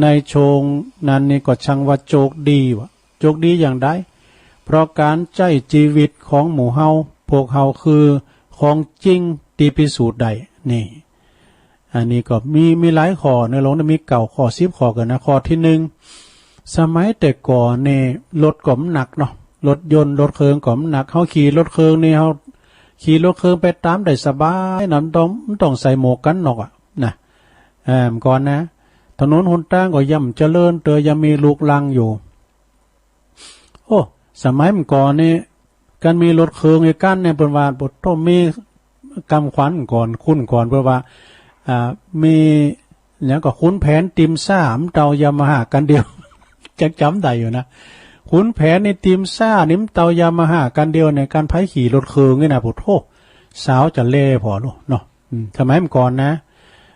ในช่วงนั้นนี่ก็ช่างว่าโชคดีว่ะ โชคดีอย่างใด เพราะการใช้ชีวิตของหมู่เฮา พวกเฮาคือของจริงตี้พิสูจน์ได้ นี่ อันนี้ก็มี มีหลายข้อเนอะหลวง มีเก้าข้อ สิบข้อกันนะ ข้อที่หนึ่ง สมัยแต่ก่อนนี่รถก็บ่หนักเนาะ รถยนต์รถเครื่องก็บ่หนัก เฮาขี่รถเครื่องนี่ เฮาขี่รถเครื่องไปตามได้สบายนะ บ่ต้อง บ่ต้องใส่หมวกกันน็อกอะนะ เอ่อ เมื่อก่อนนะ ถนนหนทางก็ยังบ่เจริญเติบ ยังมีลูกรังอยู่ โอ้ สมัยเมื่อก่อนนี่ การมีรถเครื่องอีกคันเนี่ย เปิ้นว่า โอ้โธ่ มีกำขวัญก่อน คุ้นก่อน เปิ้นว่า อ่า มีหยังก็ขุนแผนติมซ่า มันเต่ายามาฮ่าคันเดียว จักจ๋ำได้อยู่นะ ขุนแผนนี่ติมซ่านี่ มันเต่ายามาฮ่าคันเดียวเนี่ย การไผขี่รถเครื่องนี่นะ โอ้โธ่ สาวจะแลผ่อโลเนาะ อืม สมัยเมื่อก่อนนะ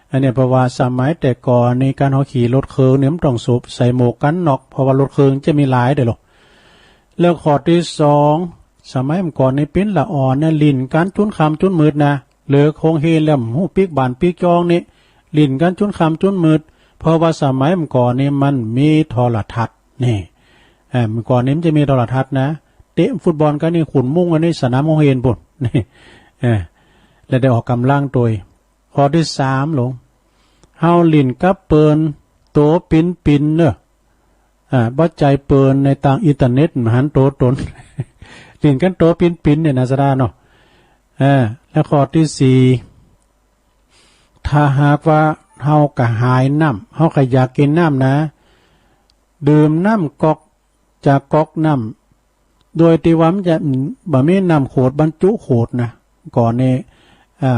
อันเนี้ย เพราะว่าสมัยแต่ก่อนนี่ การเฮาขี่รถเครื่องนี่ มันต้องสวมใส่หมวกกันน็อก เพราะว่ารถเครื่องจะมีหลายเด้อโล แล้วข้อที่สอง สมัยเมื่อก่อนนี่ ปิ้นละอ่อนเนี่ย หลิ้นกันจุนค่ำจุนมืดนะ เลิกโฮงเฮียนแล้ว บ่ฮู้ปิ๊กบ้านปิ๊กจองนี่ หลิ้นกันจุนค่ำจุนมืด เพราะว่าสมัยเมื่อก่อนนี่ มันมีโทรทัศน์นี่ เอ่อ เมื่อก่อนนี่มันจะมีโทรทัศน์นะ เตะฟุตบอลกันนี่ ขุนมุ้งกันนี่ สนามโฮงเฮียนปุ้น นี่ เอ่อ แล้วได้ออกกำลังโตย ข้อที่สามหลวง เฮาหลิ้นกับเปิ้นโตปิ๋นๆ เนอะ อ่า บ่ใจ้เปิ้นในตางอินเทอร์เน็ต บ่หันโตตน กินกันตัวปินๆเนี่ยนะสะดาเนาะ เออ แล้วข้อที่สี่ ถ้าหากว่าเฮากระหายน้ำ เฮากระอยากกินน้ำนะ ดื่มน้ำก๊อก จากก๊อกน้ำ โดยที่ว่ามันจะบ่มีน้ำขวดบรรจุขวดนะ ก่อนนี้ อ่า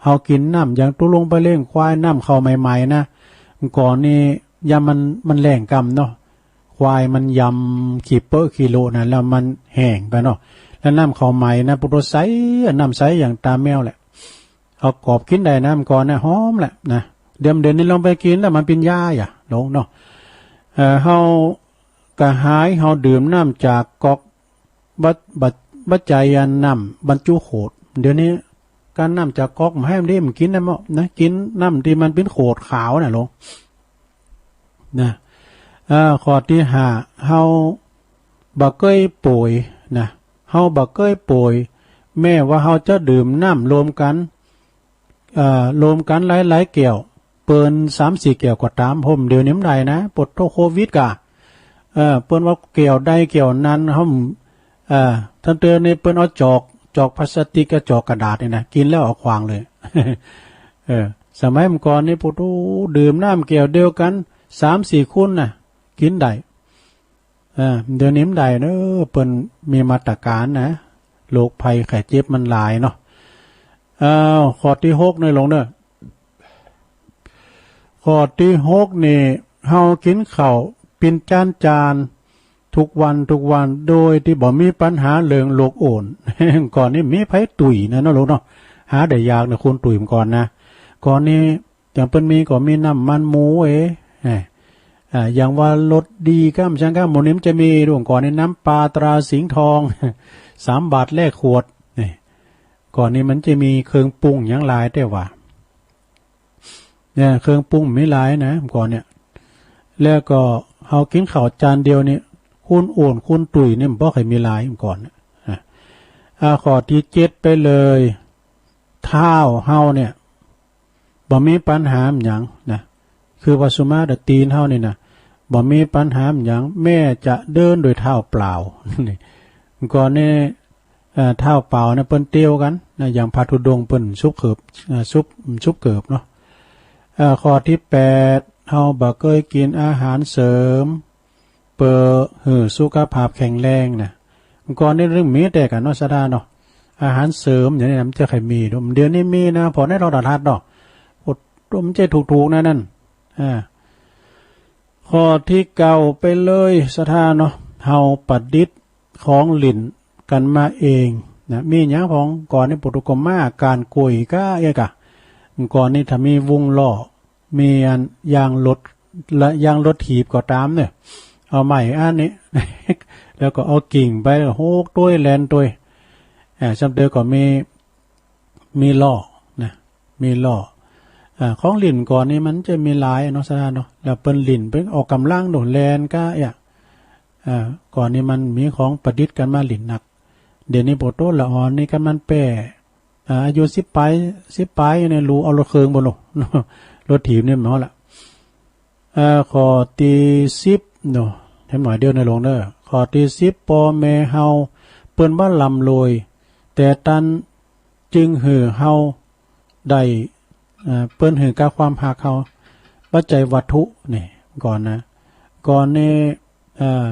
เฮากินน้ำอย่างตุ๊ลุงไปเลี้ยงควาย น้ำเข้าใหม่ๆนะ ก่อนนี้ยามมัน มันแล้งกำเนาะ ควายมันยำขี้เปอะขี้โละนะ แล้วมันแห้งไปเนาะ แล้วน้ำเข้าใหม่นะ ปุโตใส น้ำใสอย่างตาแมวแหละ เอากอบกินได้นะ เมื่อก่อนนะ หอมแหละนะ เดี๋ยว เดี๋ยวนี้ลองไปกินแล้วมันเป็นยาอย่าลงเนาะ เอ่อ เฮากระหาย เฮาดื่มน้ำจากก๊อก บัด บัด บัดใจอันน้ำบรรจุขวด เดี๋ยวนี้การน้ำจากก๊อกมาให้มันได้มันกินได้หมดนะ กินน้ำที่มันเป็นขวดขาวน่ะลง นะ เอ่อ ข้อที่ห้า เฮาบ่เกยป่วยนะ เฮาบ่เกยป่วย แม้ว่าเฮาจะดื่มน้ำรวมกัน เอ่อ รวมกันหลายๆแก้ว เปิ้นสามสี่แก้วก็ตาม ผมเดี๋ยวนี้มันได้นะ ปวดโรคโควิดกะ เอ่อ เปิ้นว่าแก้วใดแก้วนั้น ผม เอ่อ ท่านเตือนนี่เปิ้นเอาจอก จอกพลาสติกกับจอกกระดาษนี่นะ กินแล้วเอาขว้างเลย เออ สมัยเมื่อก่อนนี่ ปุโต ดื่มน้ำแก้วเดียวกัน สามสี่คนนะ กินได้ เออ เดี๋ยวนี้มันได้เนอะ เปิ้นมีมาตรการนะ โรคภัยไข้เจ็บมันหลายเนาะ อ้าว ข้อที่หกนี่ลงเนอะ ข้อที่หกนี่ เฮากินข้าวปิ่นจานจาน ทุกวันทุกวัน โดยที่บ่มีปัญหาเรื่องโรคอ้วน ก่อนนี้มีไผตุ้ยนะเนาะลูกเนาะ หาได้ยากนะ คนตุ้ยเมื่อก่อนนะ ก่อนนี้อย่างเปิ้นมีก็มีน้ำมันหมูเอ เอ้ย อ่า อย่างว่ารสดีก้ามช้างก้ามหมูนี่มันจะมี ดูก่อนนี่น้ำปลาตราสิงห์ทอง สามบาทแลกขวด นี่ ก่อนนี้มันจะมีเครื่องปรุงอย่างหลายแต่ว่า เนี่ย เครื่องปรุงมีหลายนะ ก่อนเนี่ย แล้วก็เฮากินข้าวจานเดียวนี่ คนอ้วนคนตุ้ยนี่มันบ่ค่อยมีหลายก่อนนะ อ่ะ อ่า ข้อที่เจ็ดไปเลย เท้าเฮาเนี่ย บ่มีปัญหาหยังนะ คือว่าสุมาตรตีนเฮานี่นะ บ่มีปัญหาหยัง แม้จะเดินโดยเท้าเปล่า นี่ ก่อนนี่ เอ่อ เท้าเปล่านะ เปิ้นเตียวกันนะ อย่างพระธุดงค์เปิ้นซุบเกิบ เอ่อ ซุบ ซุบเกิบเนาะ เอ่อ ข้อที่แปด เฮาบ่เกยกินอาหารเสริม เปื้อหื้อสุขภาพแข็งแรงนะ ก่อนนี่เรื่องมีแต่กันเนาะสะดาเนาะ อาหารเสริมอย่างนี้นะ มันจะใครมีดู เดี๋ยวนี้มีนะ พอในโทรทัศน์เนาะ โอ้ มันจะถูกๆนะนั่น อ่า ข้อที่เก้าไปเลยสะดาเนาะ เฮาประดิษฐ์ของหลิ้นกันมาเองนะ มีอย่างของก่อนนี่ ปุโต ก็มา ก้านกล้วยกะเอกะ ก่อนนี่ถ้ามีวงล้อ มีอันยางรถ และยางรถถีบก็ตามเนี่ย เอาไม้อันนี้ แล้วก็เอากิ่งไป แล้วโฮกตวย แล่นตวย อ่า ซ้ำเติมก็มี มีล้อนะ มีล้อ อ่า ของหลิ้นก่อนนี่มันจะมีหลายเนาะสะดาเนาะ แล้วเปิ้นหลิ้นเปิ้นออกกำลังโดดแล่นกะเอะ อ่า ก่อนนี่มันมีของประดิษฐ์กันมาหลิ้นนัก เดี๋ยวนี้พวกโตละอ่อนนี่กันมันแป้ อ่า อายุสิบปลาย สิบปลายเนี่ย รู้เอารถเครื่องบ่ลง รถถีบเนี่ยมันเอาละ อ่า ข้อที่สิบเนาะ แถมหน่อยเดียวในลงเด้อ ข้อที่สิบ พ่อแม่เฮาเปิ้นบ่ร่ำรวย แต่ตันจึงหื้อเฮาได้เอ่อเปิ้นหื้อกับความฮักเฮา ปัจจัยวัตถุนี่ ก่อนนะ ก่อนนี่ เอ่อ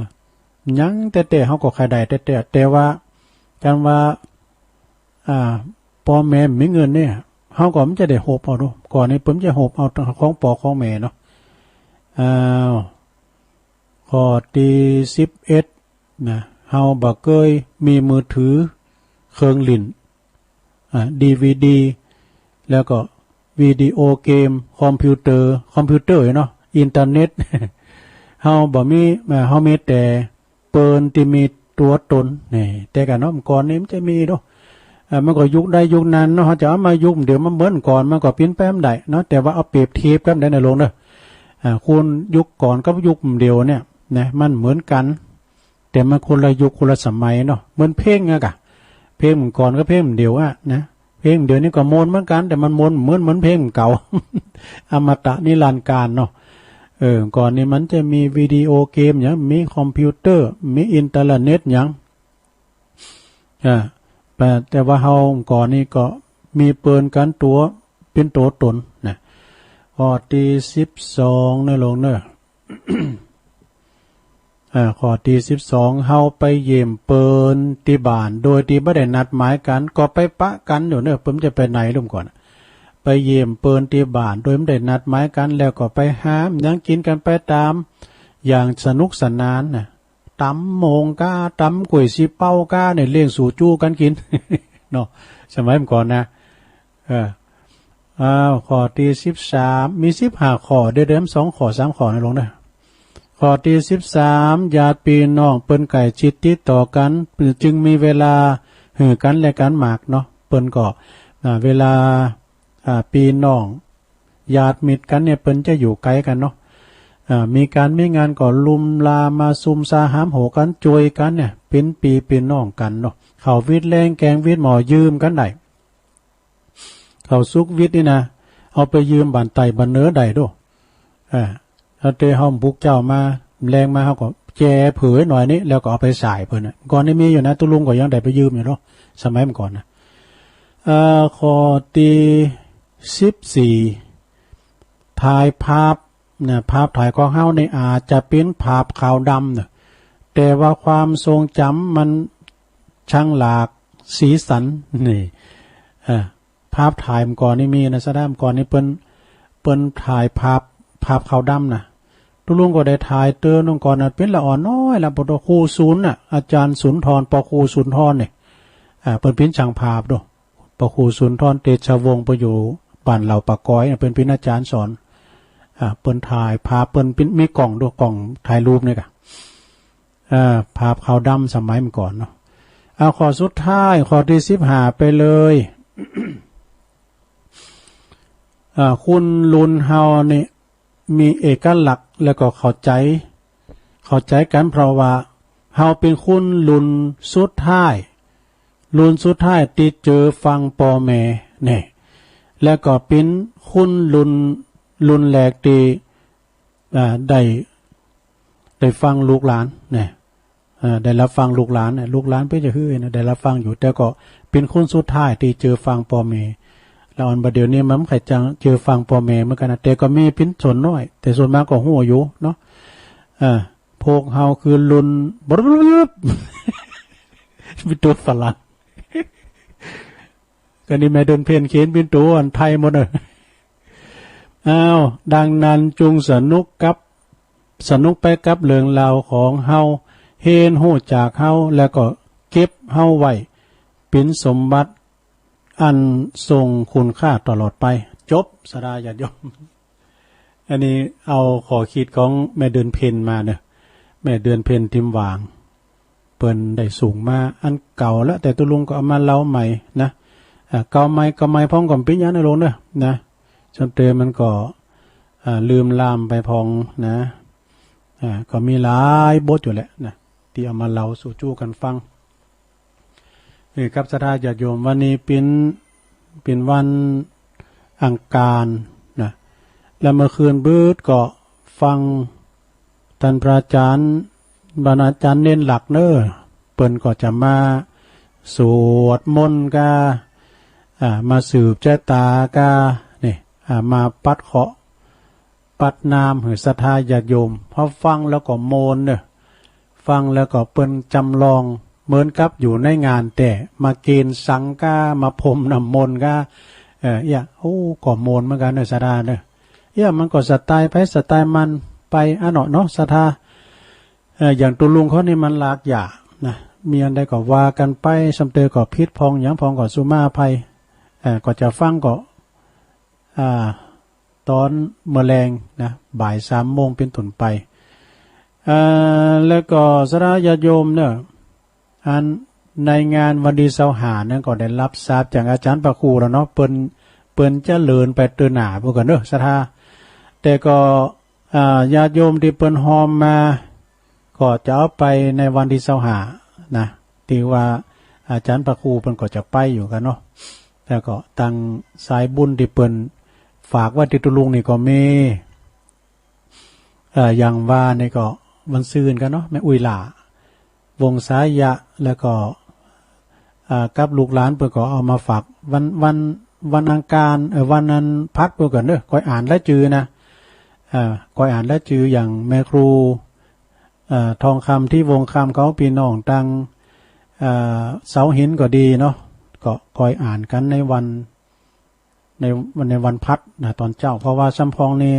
หยังแต่ๆ เฮาก็ใค่ได้แต่ๆ แต่ว่า การว่า อ่า พ่อแม่มีเงินเนี่ย เฮาก็มันจะได้หบเอาดู ก่อนนี่เปิ้นจะหบเอาของพ่อของแม่เนาะ อ้าว ข้อที่สิบเอ็ดนะ เฮาบ่เกยมีมือถือ เครื่องหลิ้น อ่า ดีวีดี แล้วก็วิดีโอเกม คอมพิวเตอร์ คอมพิวเตอร์เนาะ อินเทอร์เน็ต เฮาบ่มี อ่า เฮามีแต่เปิ้นที่มีตัวตนนี่ แต่กันเนาะ ก่อนนี่มันจะมีเนาะ อ่า มันก็ยุคใดยุคนั้นเนาะ เฮาจะเอามายุคเดียวมันเหมือนก่อน มันก็เปลี่ยนแปลงได้เนาะ แต่ว่าเอาเปรียบเทียบกันได้ในโลกเนาะ อ่า คุณยุคก่อนกับยุคเดียวเนี่ยนะ มันเหมือนกัน แต่มันคนละยุคคนละสมัยเนาะ เหมือนเพลงอะกะ เพลงเมื่อก่อนกับเพลงเดี๋ยวอะนะ เพลงเดี๋ยวนี้ก็ม่วนเหมือนกัน แต่มันม่วนเหมือน เหมือนเพลงเก่า อมตะนิรันดร์กาลเนาะ เออ ก่อนนี้มันจะมีวิดีโอเกมหยัง มีคอมพิวเตอร์ มีอินเทอร์เน็ตหยัง เออ แต่ แต่ว่าเฮาก่อนนี้ก็มีเปิ้นกันตั๋ว เป๋นตั๋วต๋นนะ ข้อตี้สิบสอง เน่อลุงเน่อ อ่า ข้อตี้สิบสอง เฮาไปเยี่ยมเปิ้นตี้บ้าน โดยตี้บ่ได้นัดหมายกั๋น ก็ไปปะกั๋นอยู่เน่อ เปิ้นจะไปไหนลุงก่อน ไปเยี่ยมเปิ้นตี้บ้าน โดยบ่ได้นัดหมายกั๋น แล้วก็ไปหาหยังกิ๋นกั๋นไปต๋าม อย่างสนุกสนานนะ ต๋ำหม่งก้า ต๋ำก๋วยสีเป้าก้าเนี่ย เลี้ยงสู่จู้กั๋นกิ๋น เนาะ สมัยก่อนนะ เออ อ้าว ข้อตี้สิบสาม มีสิบห้าข้อ เดี๋ยวเดี๋ยวสองข้อสามข้อนะลุงนะ ข้อตี้สิบสาม ญาติปี้น้องเปิ้นใกล้ชิดติดต่อกั๋น จึงมีเวลาหื้อกั๋นและกั๋นมากเนาะ เปิ้นก็ อ่า เวลา อ่า ปี้น้อง ญาติมิตรกั๋นเนี่ย เปิ้นจะอยู่ไกลกั๋นเนาะ อ่า มีก๋านมีงานก็ลุมลามาซุมซาหามโหกั๋น จ้วยกั๋นเนี่ย เป๋นปี้เป๋นน้องกั๋นเนาะ ข้าววิดแลงแกงวิดหม้อยืมกั๋นได้ ข้าวสุกวิดนี่นะ เอาไปยืมบ้านใต้บ้านเหนือได้โด้ อ่า แล้วแต่เฮาปลุกเจ๊ามา แลงมาเฮาก็แจเผื่อหน่อยนี้ แล้วก็เอาไปส่ายเปิ้นน่ะ ก่อนนี้มีอยู่นะ ตุ๊ลุงก็ยังได้ไปยืมอยู่เนาะ สมัยก่อนนะ เอ่อ ข้อตี้สิบสี่ ถ่ายภาพนะ ภาพถ่ายของเฮานี่อาจจะเป๋นภาพขาวดำนะ แต่ว่าความทรงจำมันช่างหลากสีสันนี่ เอ่อ ภาพถ่ายเมื่อก่อนนี่มีนะ สะดามก่อนนี่เปิ้น เปิ้นถ่ายภาพ ภาพขาวดำนะ ตุ๊ลุงก็ได้ถ่ายเติมลงก่อนนะ เป๋นละอ่อนน้อยละ ปอครูสุนน่ะ อาจารย์สุนทร ปอครูสุนทรเนี่ย อ่า เปิ้นเป๋นช่างภาพโด้ ปอครูสุนทร เตชะวงศ์ เปิ้นอยู่บ้านเหล่าปากกอยน่ะ เปิ้นเป๋นอาจารย์สอน อ่า เปิ้นถ่ายภาพ เปิ้นเป๋น มีกล้องโด้ กล้องถ่ายรูปเนี่ยกะ อ่า ภาพขาวดำสมัยเมื่อก่อนเนาะ เอาข้อสุดท้าย ข้อตี้สิบห้าไปเลย อ่า คนรุ่นเฮานี่มีเอกลักษณ์แล้วก็เข้าใจ เข้าใจกั๋นเพราะว่าเฮาเป๋นคนรุ่นสุดท้าย รุ่นสุดท้ายตี้เจอฟังป้อแม่เนี่ย แล้วก็เป๋นคนรุ่น รุ่นแรกตี้ อ่า ได้ ได้ฟังลูกหลานเนี่ย อ่า ได้รับฟังลูกหลานเนี่ย ลูกหลานเปิ้นจะหื้อนะ ได้รับฟังอยู่ แต่ก็เป๋นคนสุดท้ายตี้เจอฟังป้อแม่ แล้วอันบ่าเดี่ยวนี้มันใค่จะเจอฟังป้อแม่เหมือนกั๋นนะ แต่ก็มีเป๋นส่วนน้อย แต่ส่วนมากก็ฮู้อยู่เนาะ อ่า พวกเฮาคือรุ่น บรึบ เป๋นตั๋วฝรั่ง ก็นี่แม่เดือนเพ็ญเขียนเป๋นตั๋วอันไทยหมดเน่อ อ้าว ดังนั้นจงสนุกกับ สนุกไปกับเรื่องราวของเฮา เฮียนฮู้จากเฮา แล้วก็เก็บเฮาไว้เป๋นสมบัติอันทรงคุณค่าตลอดไป จบ ศรัทธาญาติโยม อันนี้เอาข้อคิดของแม่เดือนเพ็ญมาเน่อ แม่เดือนเพ็ญ ทิมหว่าง เปิ้นได้ส่งมาอันเก่าแล้ว แต่ตุ๊ลุงก็เอามาเล่าใหม่นะ อ่า เก่าใหม่ เก่าใหม่พ่องก็บ่เป๋นหยังนะลุงเน่อ นะ ส่วนเตอมันก็ อ่า ลืมลามไปพ่องนะ อ่า ก็มีหลายบทอยู่แหละนะ ตี้เอามาเล่าสู่จู้กั๋นฟัง นี่ครับ ศรัทธาญาติโยม วันนี้เป๋น เป๋นวันอังคารนะ แล้วเมื่อคืนบืดก็ฟังต้านพระอาจารย์ บรรณาจารย์เน้นหลักเน่อ เปิ้นก็จะมาสวดมนต์กา อ่า มาสืบชะตากา นี่ อ่า มาปัดเคราะห์ ปัดน้ำหื้อศรัทธาญาติโยม พอฟังแล้วก็ม่วนเน่อ ฟังแล้วก็เปิ้นจำลองเหมือนกับอยู่ในงานแต๊ มาเกณฑ์สังกา มาพรมน้ำมนต์กา เออ เอี้ย โอ้ ก็ม่วนเหมือนกั๋นเน่อ ศรัทธาเน่อ เอี้ย มันก็สไตล์ไผสไตล์มันไปอะเนาะ เนาะ ศรัทธา เออ อย่างตุ๊ลุงเขานี่มันหลากหลายนะ มีอันใดก็ว่ากั๋นไป ส่วนเตอก็ผิดพ่องหยังพ่องก็สุมาอภัย เออ ก็จะฟังก็ อ่า ต๋อนเมื่อแลงนะ บ่ายสามโมงเป๋นต้นไป อ่า แล้วก็ศรัทธาญาติโยมเน่อ อันในงานวันตี้ซาวห้านั้นก็ได้รับทราบจากอาจารย์พระครูแล้วเนาะ เปิ้น เปิ้นจะเลินไปเตื้อหน้าพู้นก่อเน่อ ศรัทธา แต่ก็ อ่า ญาติโยมตี้เปิ้นฮอมมา ก็จะเอาไปในวันตี้ซาวห้านะ ตี้ว่าอาจารย์พระครูเปิ้นก็จะไปอยู่กั๋นเนาะ แล้วก็ตังสายบุญตี้เปิ้นฝากไว้ตี้ตุ๊ลุงนี่ก็มี เอ่อ อย่างว่านี่ก็วันซืนกั๋นเนาะ แม่อุ๊ยหล้า วงศายะ แล้วก็ อ่า กับลูกหลานเปิ้นก็เอามาฝาก วัน วัน วันอังคาร เอ่อ วันอันพัดเปิ้นก็เน้อ ค่อยอ่านรายจื่อนะ อ่า ค่อยอ่านรายจื่ออย่างแม่ครู อ่า ทองคำ ที่วงคำ เขา พี่น้องตัง อ่า เสาหินก็ดีเนาะ ก็ค่อยอ่านกันในวัน ใน ในวันพัดนะ ตอนเจ๊า เพราะว่าซ้ำพองนี่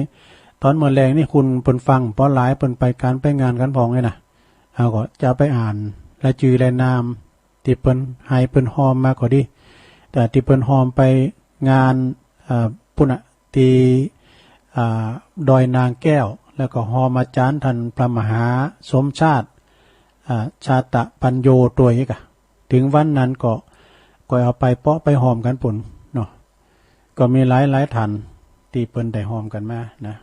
ตอนเมื่อแลงนี่คนเปิ้นฟัง เพราะหลายเปิ้นไปการไปงานกันพองเลยนะ เฮาก็จะไปอ่านรายจื่อรายนาม ที่เปิ้นให้เปิ้นฮอมมาก็ดี แต่ที่เปิ้นฮอมไปงาน เอ่อ ปุ้นน่ะ ที่ อ่า ดอยนางแก้ว แล้วก็ฮอมอาจารย์ท่านพระมหาสมชาติ อ่า ชาตะปัญโญตวยกะ ถึงวันนั้นก็ ก็เอาไปเปาะไปฮอมกันปุ้นเนาะ ก็มีหลายๆ ท่านที่เปิ้นได้ฮอมกันมานะ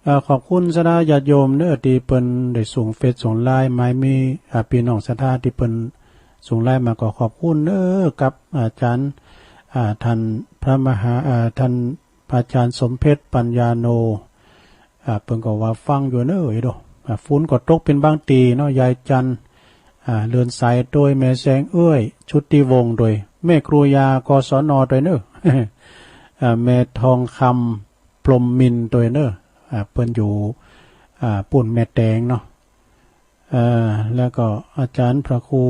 เอ่อ ขอบคุณศรัทธาญาติโยมเน้อ ที่เปิ้นได้ส่งเฟซส่งไลน์มา มี อ่า พี่น้องศรัทธาที่เปิ้นส่งไลน์มาก็ขอบคุณเน้อ กับอาจารย์ อ่า ท่านพระมหา อ่า ท่านพระอาจารย์สมเพชรปัญญาโน อ่า เปิ้นก็ว่าฟังอยู่เน้อ อีโด อ่า ฝนก็ตกเป็นบางทีเนาะ ยายจันทร์ อ่า เรือนใสโดย แม่แสงเอื้อย ชุติวงศ์โดย แม่ครูยา กศน โดยเน้อ อ่า แม่ทองคำ พรหมมินทร์โดยเน้อ อ่า เปิ้นอยู่ อ่า ปุ้นแม่แตงเนาะ เอ่อ แล้วก็อาจารย์พระครู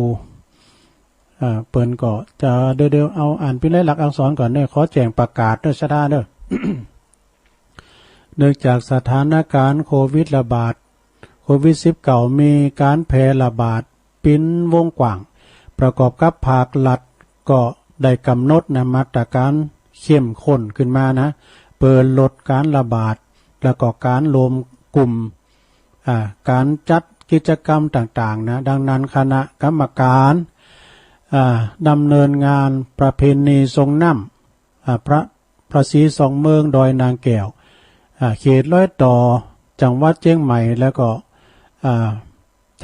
อ่า เปิ้นก็จะ เดี๋ยวๆ เอาอ่านเป็นลายลักษณ์อักษรก่อนเน้อ ขอแจ้งประกาศเน้อศรัทธาเน้อ เนื่องจากสถานการณ์โควิดระบาด โควิดสิบเก้า มีการแพร่ระบาดเป็นวงกว้าง ประกอบกับภาครัฐก็ได้กำหนดนะ มาตรการเข้มข้นขึ้นมานะ เพื่อลดการระบาด แล้วก็การรวมกลุ่ม อ่า การจัดกิจกรรมต่างๆ นะ ดังนั้นคณะกรรมการ อ่า ดำเนินงานประเพณีส่งน้ำ อ่า พระ พระศรีสองเมืองดอยนางแก้ว อ่า เขตรอยต่อจังหวัดเชียงใหม่ แล้วก็ อ่า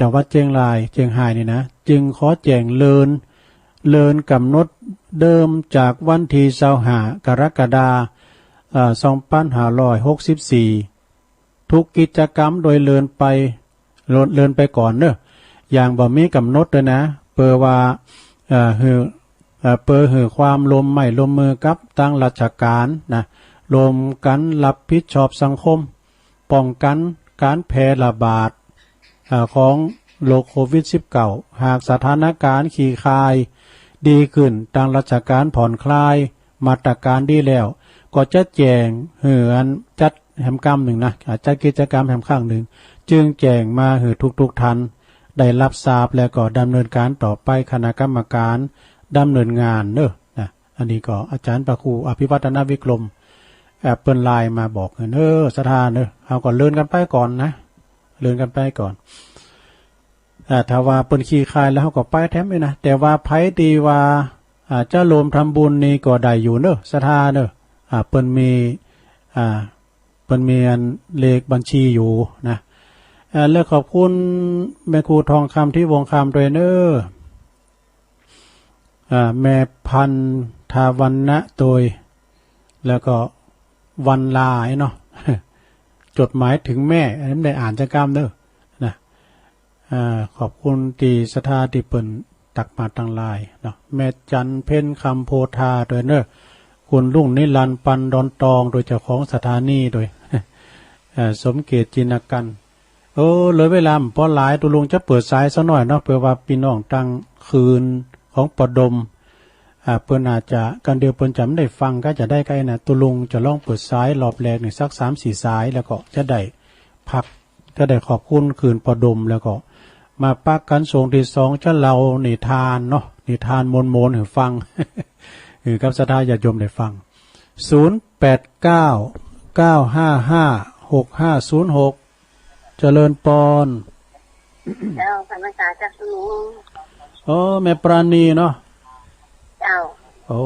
จังหวัดเชียงราย เชียงรายนี่นะ จึงขอแจ้งเลื่อน เลื่อนกำหนดเดิมจากวันที่ยี่สิบห้ากรกฎาคม อ่า สองพันห้าร้อยหกสิบสี่ ทุกกิจกรรมโดยเลื่อนไป เลื่อน เลื่อนไปก่อนเนอะ อย่างบ่มีกำหนดด้วยนะ เพื่อว่า เอ่อ หื้อ เอ่อ เพื่อหื้อความร่วมไม้ร่วมมือกับทางราชการนะ ร่วมกันรับผิดชอบสังคม ป้องกันการแพร่ระบาด เอ่อ ของโรคโควิดสิบเก้า หากสถานการณ์คลี่คลายดีขึ้น ทางราชการผ่อนคลายมาตรการดีแล้ว ก็จะแจ้งหื้ออันจัดแหมกำนึ่งนะ อ่า จัดกิจกรรมแหมครั้งนึ่ง จึงแจ้งมาหื้อทุกๆ ท่านได้รับทราบ แล้วก็ดำเนินการต่อไป คณะกรรมการดำเนินงานเนอะนะ อันนี้ก็อาจารย์พระครูอภิวัฒนวิกรม เอ่อ เปิ้นไลน์มาบอกเนอะ ศรัทธาเนอะ เฮาก็เลื่อนกันไปก่อนนะ เลื่อนกันไปก่อน อ่า ถ้าว่าเปิ้นคลี่คลายแล้วเฮาก็ไปแถมนี่นะ แต่ว่าไผที่ว่า อ่า จะร่วมทำบุญนี่ก็ได้อยู่เนอะ ศรัทธาเนอะ อ่า เปิ้นมี อ่า เปิ้นมีอันเลขบัญชีอยู่นะ อ่า แล้วขอบคุณแม่ครูทองคำที่วงคำด้วยเนอะ อ่า แม่พันธวรรณะโดย แล้วก็วันลาเนาะ จดหมายถึงแม่ อันนี้ได้อ่านจักกำเนอะนะ อ่า ขอบคุณที่ศรัทธาที่เปิ้นตักมาทางไลน์เนาะ แม่จันเพ็ญคำโพธาโดยเนอะ คุณลุงนิรันดร์ปันดอนตองโดยเจ้าของสถานีโดย เอ่อ สมเกียรติจินกัน เออ เหลือเวลาบ่หลาย ตุลุงจะเปิดสายสักหน่อยเนาะ เพื่อว่าพี่น้องตังคืนของปอดม อ่า เปิ้นอาจจะ กันเดียวเปิ้นจะไม่ได้ฟังก็จะได้ใกล้นะ ตุลุงจะลองเปิดสายรอบแรกนี่สักสามสี่สาย แล้วก็จะได้พัก จะได้ขอบคุณคืนปอดม แล้วก็มาปะกันช่วงที่สองจะเล่านิทานเนาะ นิทานมวลๆ หื้อฟัง หื้อกับศรัทธาญาติโยมได้ฟัง ศูนย์แปดเก้า เก้าห้าห้า หกห้าศูนย์หก เจริญปอน เจ้า พรรษาจากสมุทร โอ้ แม่ปราณีเนาะ เจ้า โอ้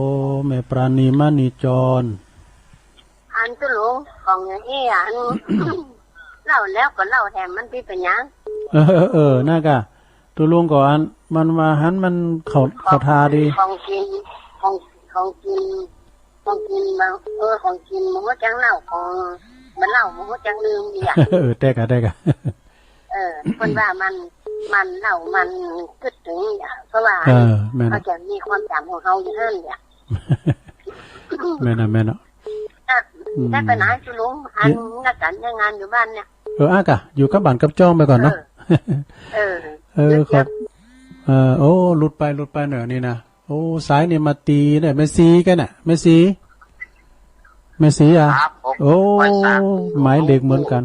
แม่ปราณีมณีจร อันตุลุงของอย่างอี้อัน เล่าแล้วก็เล่าแถมมันที่เป็นหยัง เออ เออ เออ นั่นกะ ตุลุงก็อัน มันว่าหันมันเข้า เข้าท่าดี ของกิน ของ ของกิน ของกินมา เออ ของกินหมูจังเล่าของ มันเล่าหมูจังลืมอีกอะ เออ แต่กะ แต่กะ เออ เพิ่นว่ามัน มันเล่ามันคิดถึงอีกอะ เพราะว่า เออแม่น เขาจะมีความจำของเขาอยู่นั่นแหละ แม่นอะแม่นอะ อ่ะ อืม ได้ไปไหน คุณลุง อัน เอ๊ะ นักการเรื่องงานอยู่บ้านเนี่ย เออ อ่ะกะ อยู่กับบ้านกับจ้องไปก่อนเนาะ เออ เออ เออ ครับ เออ โอ้ หลุดไป หลุดไปหน่อยนี่นะ โอ้ สายนี่มาตีเนี่ย แม่ซีกันน่ะ แม่ซี แม่ซีอ่ะ ครับผม โอ้ ไปสาม หมายเลขเหมือนกัน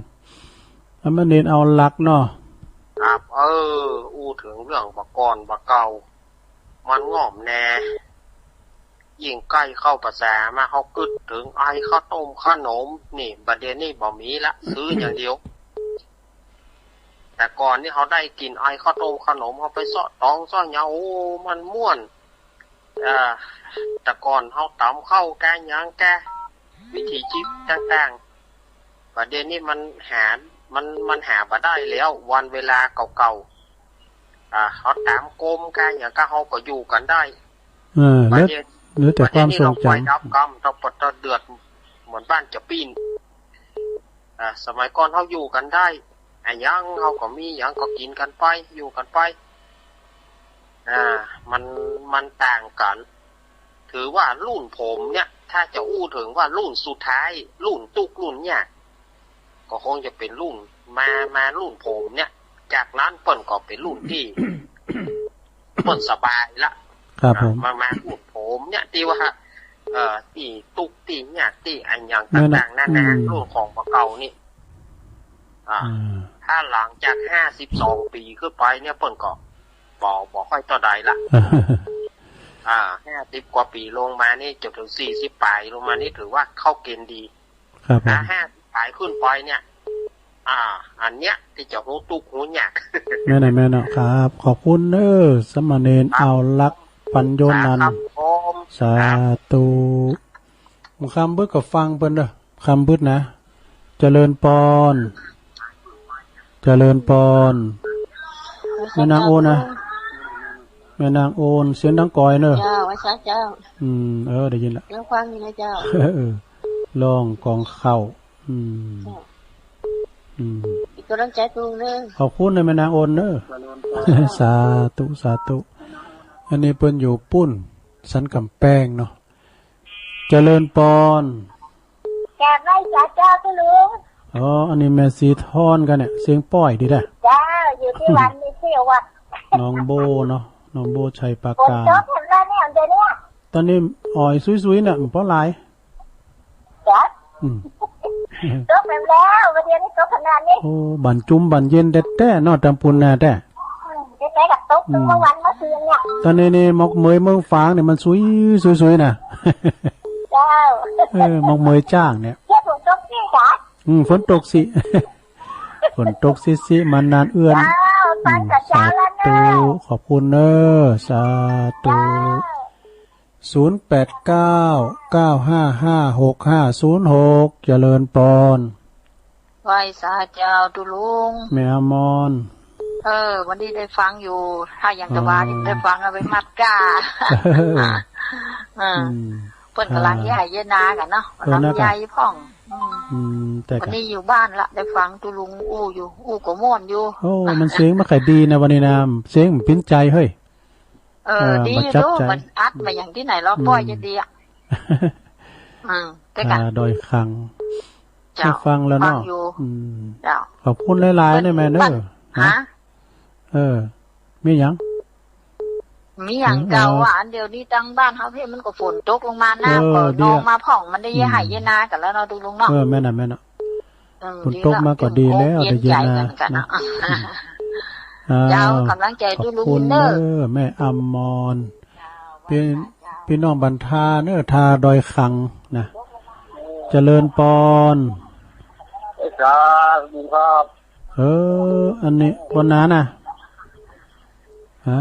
อันมันเน้นเอาหลักเนาะ ครับ เออ อู้ถึงเรื่องบ่าก่อนบ่าเก่า มันง่อมแน่ ยิ่งใกล้เข้าพรรษามา เขากึ๊ดถึงไอ้ข้าวต้มขนม นี่ บัดเดี๋ยวนี้บ่มีละ ซื้ออย่างเดียว แต่ก่อนนี่เขาได้กินไอ้ข้าวต้มขนม เขาไปเซาะตองเซาะหยัง โอ้ มันม่วน เอ่อ แต่ก่อนเขาตำข้าวแกงหยังแก วิถีชีวิตต่างๆ บัดเดี๋ยวนี้มันหา มัน มันหาบ่ได้แล้ว วันเวลาเก่าๆ อ่า เขาตำกมแกงหยังก็ เขาก็อยู่กันได้ เออ บัดเดี๋ยว เหลือ เหลือแต่ความทรงจำ บัดเดี๋ยวนี้เราไปรับกรรม เราปวดเราเดือด เหมือนบ้านจะปิ้น อ่า สมัยก่อนเขาอยู่กันได้ อ่ะ หยังเขาก็มี หยังก็กินกันไป อยู่กันไป อ่า มัน มันต่างกัน ถือว่ารุ่นผมเนี่ย ถ้าจะอู้ถึงว่ารุ่นสุดท้าย รุ่นตุ๊กข์รุ่นยาก ก็คงจะเป็นรุ่น มา มารุ่นผมเนี่ย จากนั้นเปิ้นก็เป็นรุ่นที่ เปิ้นสบายละ ครับผม อ่า มา มารุ่นผมเนี่ย ที่ว่า เอ่อ ที่ตุ๊กข์ที่ยาก ที่อะหยัง แม่นนะ ต่างๆ นานา อืม รุ่นของพวกเก่านี่ อ่า อ่า ถ้าหลังจากห้าสิบสองปีขึ้นไปเนี่ย เปิ้นก็บ่ บ่ค่อยเท่าใดละ อ่า ห้าสิบกว่าปีลงมานี่ จนถึงสี่สิบปลายลงมานี่ ถือว่าเข้าเกณฑ์ดี ครับผม ถ้าห้าสิบปลายขึ้นไปเนี่ย อ่า อันเนี้ยที่จะฮู้ตุ๊กข์ฮู้ยาก แม่นน่ะ แม่นน่ะ ครับ ขอบคุณเด้อ สามเณร ครับ เอาลักษณ์ ปัญโยนันท์ ครับผม สาธุ ครับ ค่ำบึดก็ฟังเปิ้นเด้อ ค่ำบึดนะ เจริญปอน เจริญปอน แม่นางโอนนะ แม่นางโอน เสียงดังก่อยเนอะ เจ้า ว่าซะเจ้า อืม เออ ได้ยินละ แล้วฟังอยู่นะเจ้า เออ ร้องกองข้าว อืม เจ้า อืม เป็นกำลังใจปะลุงเนอะ ขอบคุณนะแม่นางโอนเนอะ สาธุ สาธุ อันนี้เปิ้นอยู่ปุ้น สันกำแพงเนาะ เจริญปอน กราบไหว้สาเจ้าคุณลุง อ๋อ อันนี้แม่สีทอนกันเนี่ย เสียงป้อยดีแท้ เจ้า อยู่ที่วัด มีชื่อวัด หนองโบเนาะ หนองโบชัยปราการ ฝนตกเห็นไหมเนี่ย เดี๋ยวเนี้ย ตอนนี้อ่อยซุยๆ เนี่ย มันเพราะหลาย ครับ อืม ตกไปแล้ว วันเดียวนี้ตกขนาดนี้ โอ้ บั่นจุ่มบั่นเย็นแต๊ๆ เนาะ ตำปูนนาแต๊ อืม แต๊ๆ กับตก อืม เมื่อวันเมื่อคืนเนี่ย ตอนนี้นี่หมอกเหมยเมืองฝางเนี่ยมันซุยๆ ๆ นะ เจ้า เออ หมอกเหมยจ้างเนี่ย เจ้าฝนตกสิคะ อืม ฝนตกสิ ฝนตกสิสิ มันนานเอื้อน เจ้า อืม ไปกับเจ้าแล้วนะ สาธุ ขอบคุณเนอะ สาธุ เจ้า ศูนย์แปดเก้า เก้าห้าห้า หกห้าศูนย์หก เจริญปอน ไหว้สาเจ้าตุลุง แม่อมร เออ วันนี้ได้ฟังอยู่ ถ้ายังจะว่า อ๋อ ได้ฟังเอาไปมัดก้า เออ เออ อืม เปิ้นกำลัง อ่า ย้ายเยนากันเนาะ เออ กำลัง นะคะ ย้ายพ่อง อืม อืม แต่ วันนี้อยู่บ้านละ ได้ฟังตุลุงอู้อยู่ อู้ก็ม่วนอยู่ โอ้ มันเสียงมันใครดีนะวันนี้นะ เสียงมันปิ้นใจเฮ้ย เออ เออ ดีอยู่ ประทับใจ เนอะ มันอัดมาอย่างที่ไหนเรา อืม ปล่อยจะดีอ่ะ อืม แต่กัน อ่า ดอยคัง เจ้า ได้ฟังแล้วเนาะ ฟังอยู่ อืม เจ้า ขอบคุณหลายๆ เนี่ยแม่เนอะ มัน ฮะ ฮะ เออ มีหยัง มีหยัง เออ เก่าอ่ะ อันเดียวนี้ตั้งบ้านเฮาเพ่มันก็ฝนตกลงมานะ เออ ก็ ดี น้อง ละ มาพ่องมันได้ อืม เยอะหายเยอะนากันแล้วเนาะ ตุลุงเนาะ เออ แม่นน่ะ แม่นน่ะ เออ ฝนตกมาก็ดีแล้ว ดีแล้ว เย็นใจ ได้ยินนะ กัน อืม กันเนาะ อ่า เจ้า กำลังใจ ขอบคุณ ตู้ลุงเด้อ เด้อ แม่อมร เจ้า พี่ ว่าจ้า เจ้า พี่น้องบ้านท่าเนอะ ท่าดอยคังนะ เจริญปอน สาธุครับ เออ อันนี้ปอนนานะ ฮะ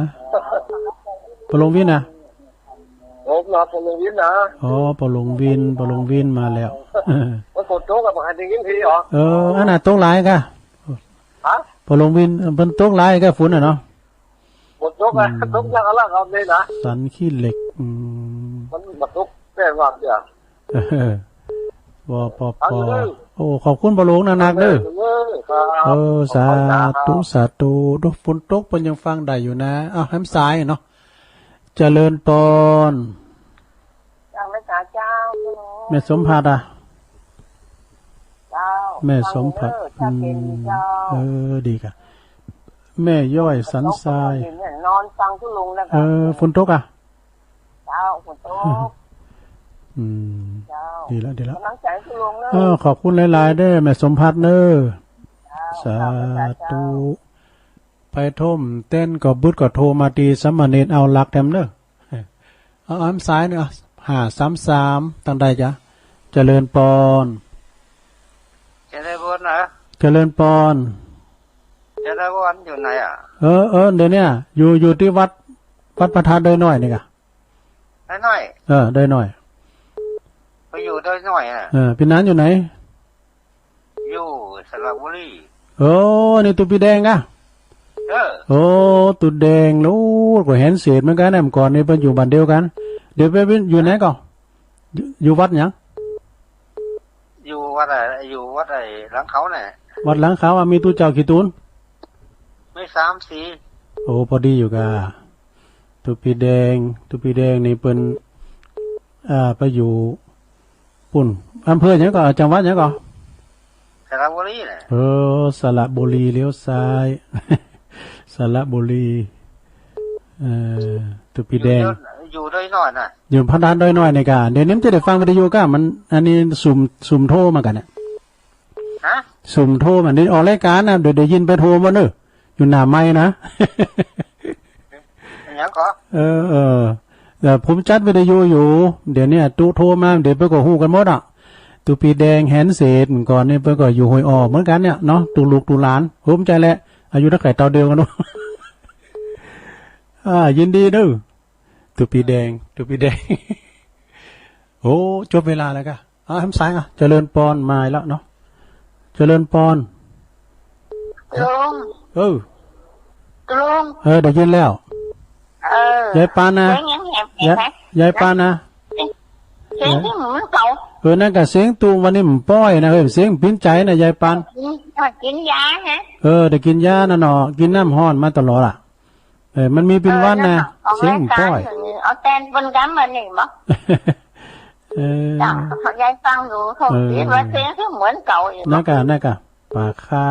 ปอหลวงวินนะ ผมนะ ปอหลวงวินนะ อ๋อ ปอหลวงวิน ปอหลวงวินมาแล้ว มันฝนตกอะ บ่ได้ยินพี่เหรอ เออ อันน่ะ ตกหลายกะ ฮะ ปอหลวงวิน เปิ้นตกหลายกะ ฝนน่ะเนาะ ฝนตกอะ อืม ตกหนักอะไรครับเนี่ยนะ สันขี้เหล็ก อืม มันมาตกแต่ว่าเดียว วปป ฟังอยู่เด้อ โอ้ ขอบคุณปอหลวงนักๆ เด้อ เออ ครับ เออ สาธุ ขอบคุณครับ สาธุ ดูฝนตกเปิ้นยังฟังได้อยู่นะ อ้าว ให้มันสายเนาะ เจริญพร เจ้า แม่สาเจ้า แม่สมผัดอะ เจ้า แม่สมผัด ฟังเด้อ เจ้า อืม เจ้า เออ ดีค่ะ แม่ย้อยสันทราย นอนฟังคุณลุงนะคะ เออ ฝนตกอะ เจ้า ฝนตก อืม เจ้า ดีแล้ว ดีแล้ว กำลังใจคุณลุงเนอะ เออ ขอบคุณหลายๆ เด้อ แม่สมผัดเนอะ เจ้า สาธุ เจ้า ไปโทรมเต้นก็บึดก็โทรมาตีสามเณรเอาหลักแถมเนอะ เอา เอาสายเนอะ ห้าสามสาม ตั้งได้จ้ะ เจริญปอน เจริญปอนนะ เจริญปอน เจริญปอนอยู่ไหนอะ เออ เออ เดี๋ยวเนี้ย อยู่ อยู่ที่วัด วัดพระธาตุดอยน้อยนี่กะ ดอยน้อย เออ ดอยน้อย ไปอยู่ดอยน้อยอะ เออ พี่นันอยู่ไหน อยู่สระบุรี โอ้ นี่ตุ๊ปีแดงกะ เออ โอ้ ตุ๊แดง โอ้ ก็เห็นเศษเหมือนกันนะ เมื่อก่อนนี่เปิ้นอยู่บ้านเดียวกัน เดี๋ยวไปอยู่ไหนก่อน อยู่ อยู่วัดหยัง อยู่วัดอะไร อยู่วัดไอ้หลังเขาเนี่ย วัดหลังเขาอะ มีตุ๊เจ้ากี่ตุ๊น มีสามสี่ โอ้ พอดีอยู่กะ ตุ๊ปีแดง ตุ๊ปีแดงนี่เปิ้น อ่า ไปอยู่ ปุ้น อำเภอหยังก่อ จังหวัดหยังก่อ สระบุรีน่ะ เออ สระบุรี เลี้ยวซ้าย สระบุรี เออ ตุ๊ปีแดง อยู่ดอย อยู่ดอยน้อยน่ะ อยู่พระธาตุดอยน้อยนี่กะ เดี๋ยวนี้มันจะได้ฟังวิทยุกะ มัน อันนี้ซุ่ม ซุ่มโทรมากันเนี่ย ฮะ ซุ่มโทรมา นี่ออกรายการนะ เดี๋ยวได้ยินไปโทรมาเนอะ อยู่หน้าไมค์นะ หยังก่อ เออ เออ แต่ผมจัดวิทยุอยู่ เดี๋ยวนี้ตุ๊โทรมา เดี๋ยวเปิ้นก็ฮู้กันหมดอะ ตุ๊ปีแดง แหนเศษ ก่อนนี่เปิ้นก็อยู่ห้วยอ้อเหมือนกันเนี่ยเนาะ ตุ๊ลูกตุ๊หลาน ผมใจแหละ อายุเท่าไก่เต่าเดียวกันเนาะ อ่า ยินดีเด้อ ตุ๊ปีแดง ตุ๊ปีแดง โอ้ จบเวลาแล้วกะ อ่ะ ให้มันสายอ่ะ เจริญปอนมาอีกแล้วเนาะ เจริญปอน ลุง เออ ลุง เออ ได้ยินแล้ว เออ ยายปานนะ เสียงยังแหบๆ ยาย ไหม ยายปานนะ เสียงที่เหมือนเก่า เออ นั่นกะเสียงตุ๊วันนี้มันป้อยนะ เฮ้ย เสียงปิ้นใจนะ ยายปาน กิน กินยาฮะ เออ ได้กินยานะเนาะ กินน้ำฮ้อนมาตลอดอะ เออ มันมีเป็นวันนะ เออ นั่นน่ะ เสียงป้อย เอาแตนบนกำมันนี่บ่ เออ จ้ะ ยายฟังอยู่ เขา เออ คิดว่าเสียงคือเหมือนเก่าอยู่ นั่นกะ นั่นกะ ป่าคา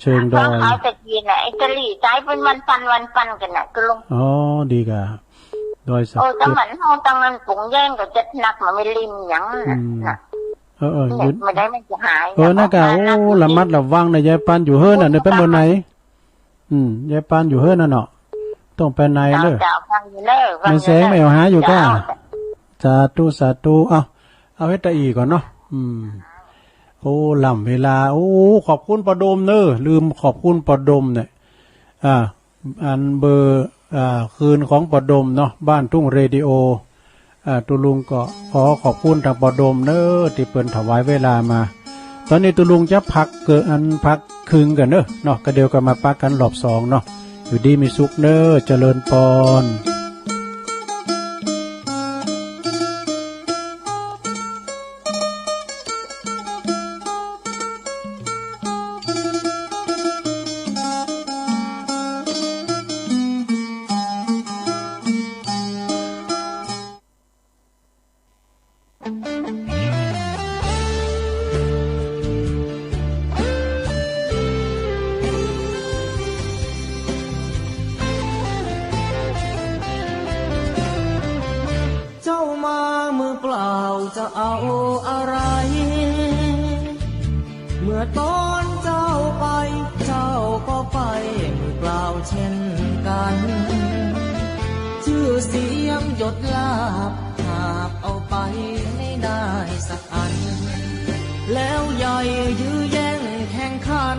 เชิงดอย ฟังเขาตะกี้น่ะ ไอ้กะหรี่ใช้เป็นวันปันวันปันกันน่ะ คือลง อ๋อ ดีกะ ดอยสะเก็ด เออ แต่มันเฮาตั้งนั้นปรุงแยงก็จัดหนัก มันไม่ริมหยังน่ะ อืม น่ะ เออ เออ เนี่ย หยุด ไม่ได้มันจะหาย เออ น่ะ นั่นกะ บอกว่า โอ้ นัก ระมัดระวังนะ ยายปานอยู่เฮือนน่ะ เนี่ย ไปเมืองไหน อืม ยายปานอยู่เฮือนน่ะเนาะ ต้องไปไหนเด้อ เจ้า เจ้า ฟังอยู่เด้อ ฟังอยู่เด้อ แม่แสงไม่เอาหาอยู่ก้า เจ้า สาธุ สาธุ เอา เอาเฮ็ดตะอีก่อนเนาะ อืม โอ้ ล้ำเวลา โอ้ ขอบคุณป้อดมเนอะ ลืมขอบคุณป้อดมเนี่ย อ่า อันเบอร์ อ่า คืนของป้อดมเนาะ บ้านทุ่งเรดิโอ อ่า ตุ๊ลุงก็ขอขอบคุณทางป้อดมเนอะ ที่เปิ้นถวายเวลามา ตอนนี้ตุ๊ลุงจะพักเกิน อันพักครึ่งก่อนเนอะ เนาะ ก็เดี๋ยวก็มาปะกันรอบสองเนาะ อยู่ดีมีสุขเนอะ เจริญปอน เจ้ามามือเปล่าจะเอาอะไร เมื่อตอนเจ้าไป เจ้าก็ไปมือเปล่าเช่นกัน ชื่อเสียงยศลาภ หาบเอาไปไม่ได้สักอัน แล้วใหญ่ยื้อแย่งแข่งขัน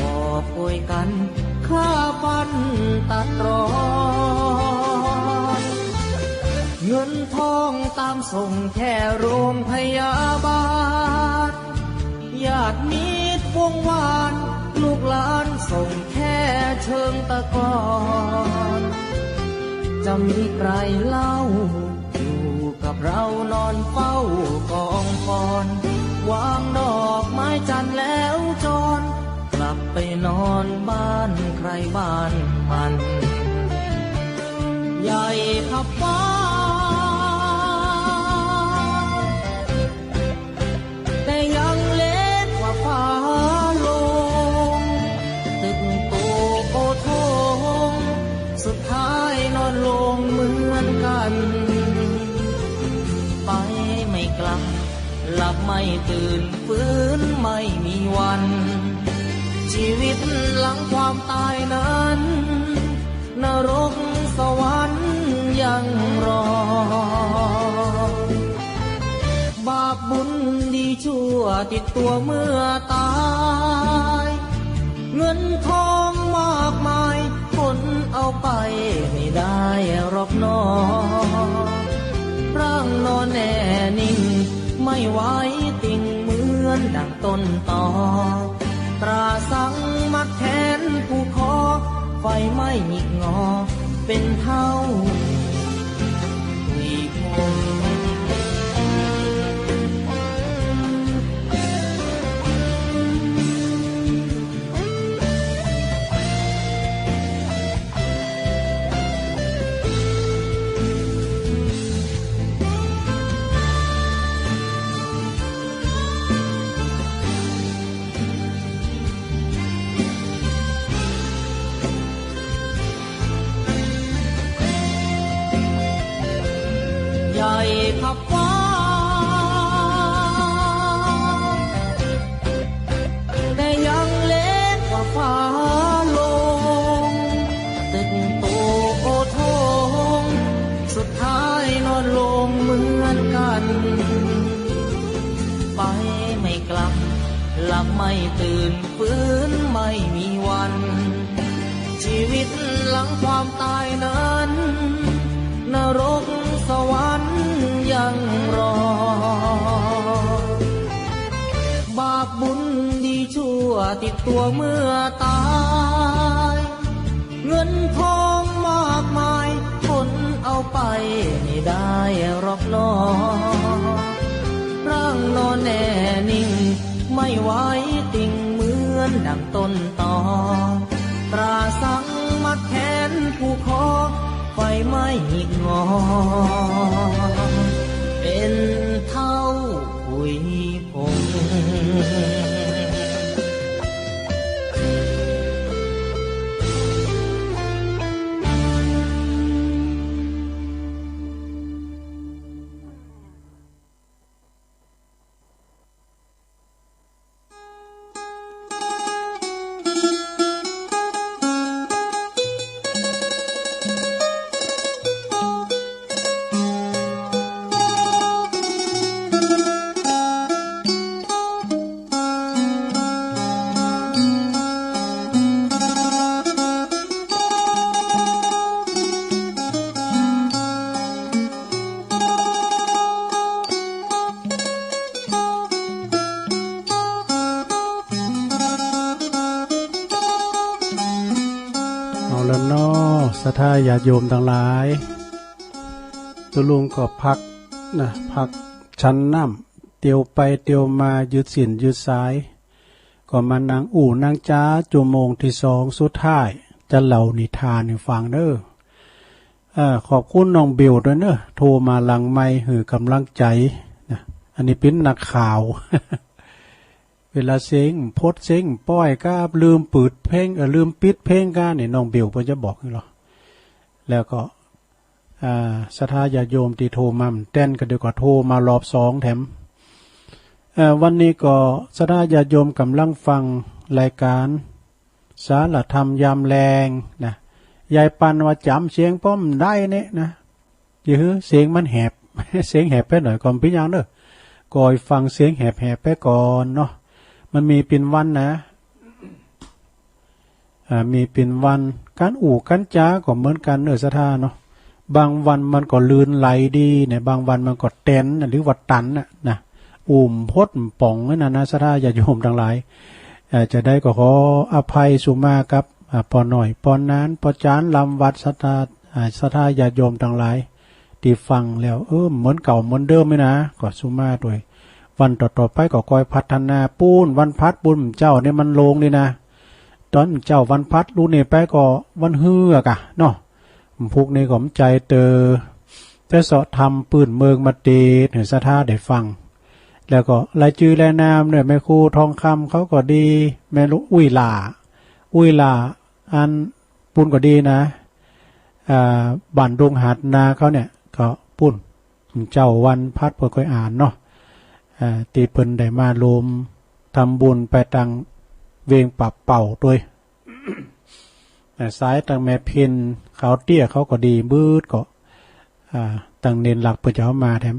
กอบโกยกันฆ่าฟันตัดรอน เงินทองตามส่งแค่โรงพยาบาล ญาติมิตรวงวาน ลูกหลานส่งแค่เชิงตะกอน จะมีใครเล่า อยู่กับเรานอนเฝ้ากองฟอน วางดอกไม้จันทร์แล้วจร กลับไปนอนบ้านใครบ้านมัน ย ใหญ่ขับฟ้า แต่ยังเล็กกว่าฟ้าลง ตึกโตโกธง สุดท้ายนอนลงเหมือนกัน ไปไม่กลับ หลับไม่ตื่น ฟื้นไม่มีวัน ชีวิตหลังความตายนั้น นรกสวรรค์ยังรอ บาปบุญดีชั่วติดตัวเมื่อตาย เงินทองมากมาย คนเอาไปไม่ได้หรอกหนอ ร่างนอนแน่นิ่ง ไม่ไหวติ่งเหมือนดังต้นตอ ตราสังมัดแขนผูกคอ ไฟไหม้หงิกงอ เป็นเท่า ใหญ่ขับฟ้า แต่ยังเล็กกว่าฟ้าลง ตึกโตโกธง สุดท้ายนอนลงเหมือนกัน ไปไม่กลับ หลับไม่ตื่น ฟื้นไม่มีวัน ชีวิตหลังความตายนั้น นรกสวรรค์ยังรอ บาปบุญดีชั่วติดตัวเมื่อตาย เงินทองมากมาย คนเอาไปไม่ได้หรอกหนอ ร่างนอนแน่นิ่ง ไม่ไหวติ่งเหมือนดังต้นตอ ตราสังมัดแขนผูกคอ ไฟไหม้หงิกงอ เป็นเท่าผุยผง เอาละเนาะ ศรัทธาญาติโยมตังหลาย ตุ๊ลุงก็พักนะ พักฉันน้ำ เตียวไปเตียวมา ยืดเส้นยืดสาย ก็มานั่งอู้นั่งจ๋า ชั่วโมงที่สองสุดท้าย จะเล่านิทานให้ฟังเด้อ เอ่อ ขอบคุณน้องเบลด้วยเนอะ โทรมาหลังไมค์หื้อกำลังใจนะ อันนี้เป็นนักข่าว เวลาเสียงพดเสียงป้อยก็ลืมเปิดเพลง เอ่อ ลืมปิดเพลงก็นี่น้องเบลเพิ่นจะบอกนี่หรอ แล้วก็ อ่า ศรัทธาญาติโยมที่โทรมาแต้นก็เดี๋ยวก็โทรมารอบสองแถม เอ่อ วันนี้ก็ศรัทธาญาติโยมกำลังฟังรายการสารธรรมยามแลงนะ ยายปันว่าจ๋ำเสียงป้อมได้เนี่ยนะ เดี๋ยวเสียงมันแหบ เสียงแหบไปหน่อยก็บ่เป็นหยังเด้อ ก็ให้ฟังเสียงแหบๆ ไปก่อนเนาะ มันมีเป็นวันนะ อ่า มีเป็นวัน การอู้การจาก็เหมือนกันเนอะศรัทธาเนาะ บางวันมันก็ลื่นไหลดีเนี่ย บางวันมันก็แตนน่ะ หรือว่าตันน่ะนะ อู้บ่พดบ่ป่องนั่นน่ะนะ ศรัทธาญาติโยมทั้งหลาย เอ่อ จะได้ก็ขออภัยสุมากับ อ่า ป้อน้อย ป้อนาน ป้อจาน ลำวัด ศรัทธา อ่า ศรัทธาญาติโยมทั้งหลาย ที่ฟังแล้ว เออ เหมือนเก่าเหมือนเดิมนี่นะ ก็สุมาด้วย วันต่อๆ ไปก็คอยพัฒนาปู้น วันพัดปู้นเจ้าเนี่ยมันโล่งนี่นะ ตอนเจ้าวันพัดลูกนี่ไปก็วันฮือกะเนาะ พวกนี้ก็ใจเตอ แต่เสาะทำปืนเมืองมาตีให้ศรัทธาได้ฟัง แล้วก็รายจื่อรายนามเนี่ย แม่ครูทองคำเขาก็ดี แม่ลูกอุ้ยหล่า อุ้ยหล่า อันปุ้นก็ดีนะ อ่า บ้านดงหาดนาเขาเนี่ย ก็ปุ้น เจ้าวันพัดเพื่อค่อยอ่านเนาะ อ่า ที่เปิ้นได้มาลมทำบุญไปตังเวงปรับเป่าด้วย อ่า สายตังแม่เพ็ญขาวเตี้ยเขาก็ดี บืดก็ อ่า ตังเณรหลักเปิ้นจะเอามาแถม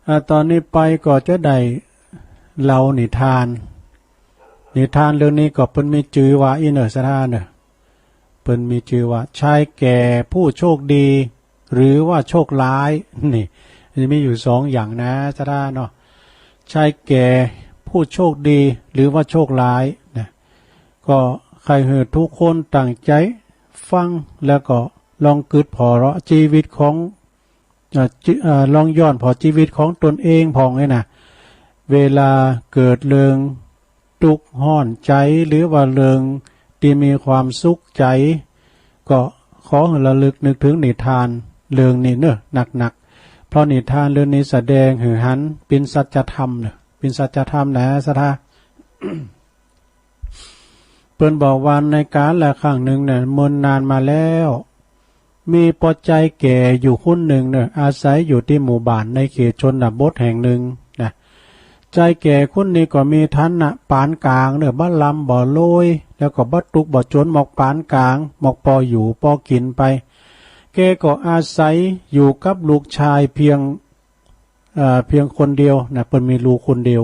อ่า ตอนนี้ไปก็จะได้เล่านิทาน นิทานเรื่องนี้ก็เปิ้นมีจื่อว่าอีเนอศรัทธาเนอ เปิ้นมีจื่อว่าชายแก่ผู้โชคดี หรือว่าโชคร้าย นี่ มันจะมีอยู่สองอย่างนะศรัทธาเนาะ ชายแก่ผู้โชคดี หรือว่าโชคร้ายนะ ก็ใค่หื้อทุกคนตั้งใจ๋ฟัง แล้วก็ลองกึ๊ดผ่อเลาะชีวิตของ เอ่อจิ- เอ่อ ลองย้อนผ่อชีวิตของตนเองพ่องเนี่ยนะ เวลาเกิดเรื่องตุ๊กข์ฮ้อนใจ๋ หรือว่าเรื่องที่มีความสุขใจ๋ ก็ขอหื้อระลึกนึกถึงนิทานเรื่องนี้เนอะหนักๆ เพราะนิทานเรื่องนี้แสดงหื้อหันเป๋นสัจธรรมเนอะ เป๋นสัจธรรมนะศรัทธา เปิ้นบอกว่าในกาลครั้งหนึ่งเนี่ย เมินนานมาแล้ว มีป้อชายแก่อยู่คนหนึ่งเนี่ย อาศัยอยู่ที่หมู่บ้านในเขตชนบทแห่งหนึ่งนะ ชายแก่คนนี้ก็มีฐานะปานกลางเนี่ย บ่ล่ำบ่รวย แล้วก็บ่ตุ๊กข์บ่จ๋น หมอกปานกลาง หมอกปออยู่ปอกิ๋นไป แกก็อาศัยอยู่กับลูกชายเพียง เอ่อ เพียงคนเดียวนะ เปิ้นมีลูกคนเดียว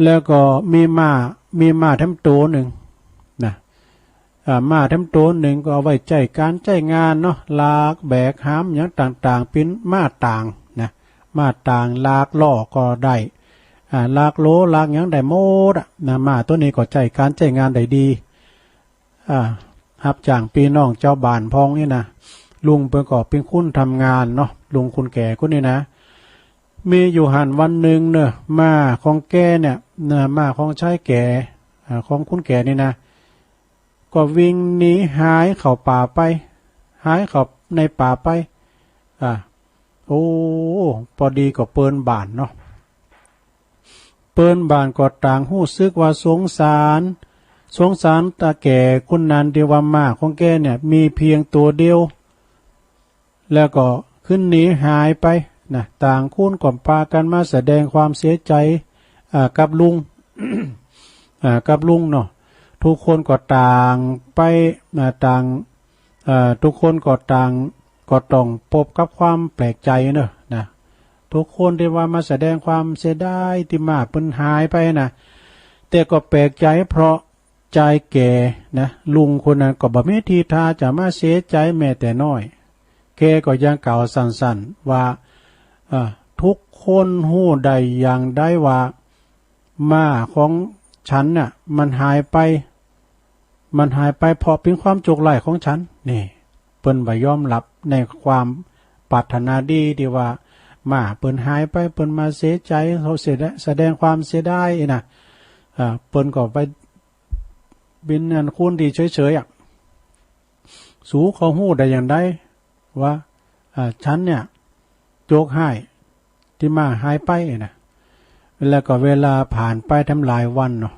แล้วก็มีม้า มีม้าแถมโตหนึ่งนะ อ่า ม้าแถมโตหนึ่งก็เอาไว้ใจ๊ก๋านใจ๊งานเนาะ ลากแบกหามหยังต่างๆ เป๋นม้าต่างนะ ม้าต่าง ลากล้อก็ได้ อ่า ลากโหล ลากหยังได้หมดอะนะ ม้าตั๋วนี้ก็ใจ๊ก๋านใจ๊งานได้ดี อ่า ฮับจ้างปี้น้องจาวบ้านพ่องเนี่ยนะ ลุงเปิ้นก็เป๋นคนทำงานเนาะ ลุงคนแก่คนนี้นะ มีอยู่หั้นวันหนึ่งเนอะ ม้าของแกเนี่ยนะ ม้าของชายแก่ อ่า ของคนแก่นี่นะ ก็วิ่งหนีหายเข้าป่าไป หายเข้าในป่าไป อ่า โอ้ ปอดีก็เปิ้นบ้านเนาะ เปิ้นบ้านก็ต่างฮู้สึกว่าสงสาร สงสารตาแก่คนนั้นตี้ว่าม้าของแกเนี่ยมีเพียงตั๋วเดียว แล้วก็ขึ้นหนีหายไปนะ ต่างคนก็ปากั๋นมาแสดงความเสียใจ๋ อ่า กับลุง อ่า กับลุงเนาะ ทุกคนก็ต่างไป อ่า ต่าง เอ่อ ทุกคนก็ต่าง ก็ต้องพบกับความแปลกใจ๋เนอะนะ ทุกคนตี้ว่ามาแสดงความเสียดายตี้ม้าเปิ้นหายไปนะ แต่ก็แปลกใจ๋เพราะชายแก่นะ ลุงคนนั้นก็บ่มีทีท่าจะมาเสียใจ๋แม้แต่น้อย แกก็ยังกล่าวสั้นๆ ว่า เอ่อ ทุกคนฮู้ได้อย่างใดว่า ม้าของฉันน่ะ มันหายไป มันหายไปเพราะเป๋นความโชคร้ายของฉัน นี่ เปิ้นบ่ยอมรับในความปรารถนาดีตี้ว่าม้าเปิ้นหายไป เปิ้นมาเสียใจ๋ เขาเสียดาย แสดงความเสียดายนะ อ่า เปิ้นก็ไปเป๋นอันคนตี้เฉยๆ อะ สูเขาฮู้ได้อย่างใดว่า อ่า ฉันเนี่ย โชคร้ายตี้ม้าหายไปนะ แล้วก็เวลาผ่านไปแถมหลายวันเนาะ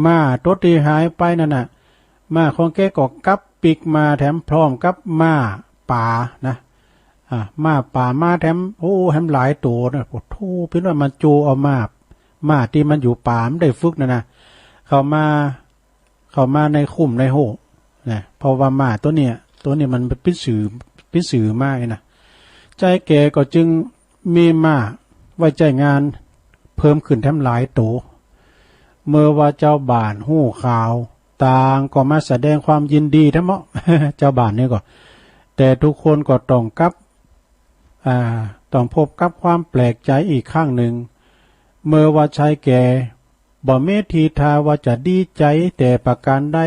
ม้าตั๋วตี้หายไปนั่นน่ะ ม้าของแกก็กลับปิ๊กมาแถมพร้อมกับม้าป่านะ อ่า ม้าป่ามาแถม โอ้ แถมหลายตั๋วนะ โอ้โธ่ เป๋นว่ามันโจ้เอาม้า ม้าตี้มันอยู่ป่า มันได้ฝึกนั่นนะ เข้ามา เข้ามาในคุ้มในโฮ่นะ เพราะว่าม้าตั๋วเนี่ย ตั๋วนี้มันเป๋นซื่อ เป๋นซื่อมาไอ้นะ ชายแก่ก็จึงมีม้าไว้ใจ๊งานเพิ่มขึ้นแถมหลายตั๋ว เมื่อว่าจาวบ้านฮู้ข่าว ต่างก็มาแสดงความยินดีแถมเนาะ จาวบ้านนี่ก็ แต่ทุกคนก็ต้องกับ อ่า ต้องพบกับความแปลกใจ๋อีกครั้งหนึ่ง เมื่อว่าชายแก่ บ่มีทีท่าว่าจะดีใจ๋แต่ประการใด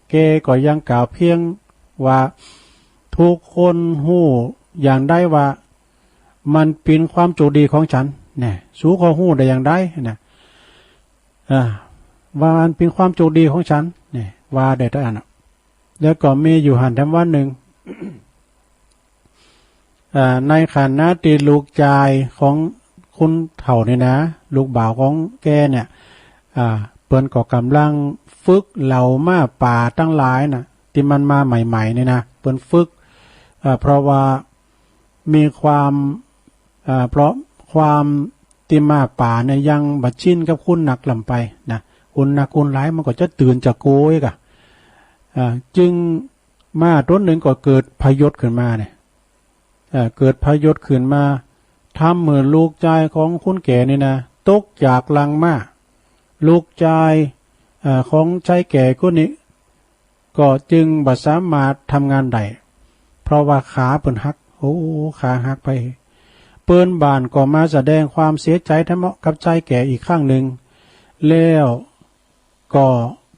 แกก็ยังกล่าวเพียงว่า ทุกคนฮู้อย่างใดว่า มันเป๋นความโชคดีของฉัน เนี่ย สูเขาฮู้ได้อย่างใดนะ อ่า ว่ามันเป๋นความโชคดีของฉัน เนี่ย ว่าได้เต้าอั้นน่ะ แล้วก็มีอยู่หั้นแถมวันหนึ่ง อ่า ในขณะที่ลูกจายของคนเฒ่านี่นะ ลูกบ่าวของแกเนี่ย อ่า เปิ้นก็กำลังฝึกเหล่าม้าป่าตังหลายน่ะ ตี้มันมาใหม่ๆ นี่นะ เปิ้นฝึก อ่า เพราะว่ามีความ อ่า เพราะความตี้ม้าป่าเนี่ยยังบ่ชินกับคนนักล้ำไปนะ คนนักคนหลายมันก็จะตื่นจะโกยกะ อ่า จึงม้าตนหนึ่งก็เกิดพยศขึ้นมาเนี่ย อ่า เกิดพยศขึ้นมา ทำหื้อลูกจายของคนแก่นี่นะ ตกจากหลังม้า ลูกจาย อ่า ของชายแก่คนนี้ ก็จึงบ่สามารถทำงานได้ เพราะว่าขาเปิ้นหัก โอ้ ขาหักไป เปิ้นบ้านก็มาแสดงความเสียใจแถมกับชายแก่อีกครั้งหนึ่ง แล้วก็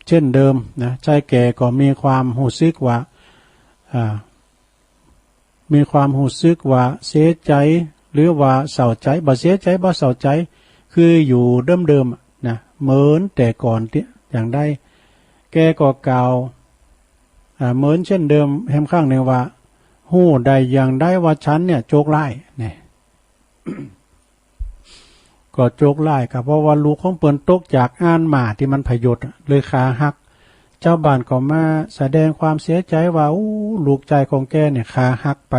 เช่นเดิมนะ ชายแก่ก็มีความรู้สึกว่า อ่า มีความรู้สึกว่าเสียใจ หรือว่าเศร้าใจ บ่เสียใจ บ่เศร้าใจ คืออยู่เดิมๆ นะ เหมือนแต่ก่อนตี้อย่างใด แกก็กล่าว อ่า เหมือนเช่นเดิมแหมครั้งหนึ่งว่า ฮู้ได้อย่างใดว่าฉันเนี่ยโชคร้าย เนี่ย ก็โชคร้ายครับ เพราะว่าลูกของเปิ้นตกจากอ่านม้าตี้มันพยศอะ เลยขาหัก ชาวบ้านก็มาแสดงความเสียใจว่า โอ้ ลูกจายของแกเนี่ยขาหักไป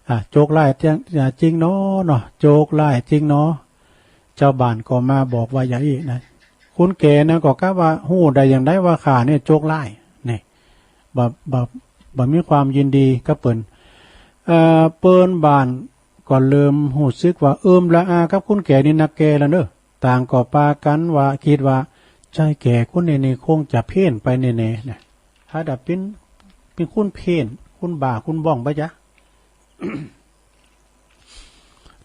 อ่ะ โชคร้ายจริง อ่ะ จริงเนาะ เนาะ โชคร้ายจริงเนาะ ชาวบ้านก็มาบอกว่าอย่างอี้นะ คนแก่นะก็กล่าวว่า ฮู้ได้อย่างใดว่าข้าเนี่ยโชคร้าย เนี่ย บ่ บ่ บ่มีความยินดีกับเปิ้น เอ่อ เปิ้นบ้านก็เริ่มรู้สึกว่าเอิมละอากับคนแก่นี่นักแก่แล้วเนอะ ต่างก็ปากั๋นว่า คิดว่า ชายแก่คนนี้นี่คงจะเพี้ยนไปแน่ๆ นะ ถ้าดับเป็น เป็นคนเพี้ยน คนบ้า คนบ้องไปจ๊ะ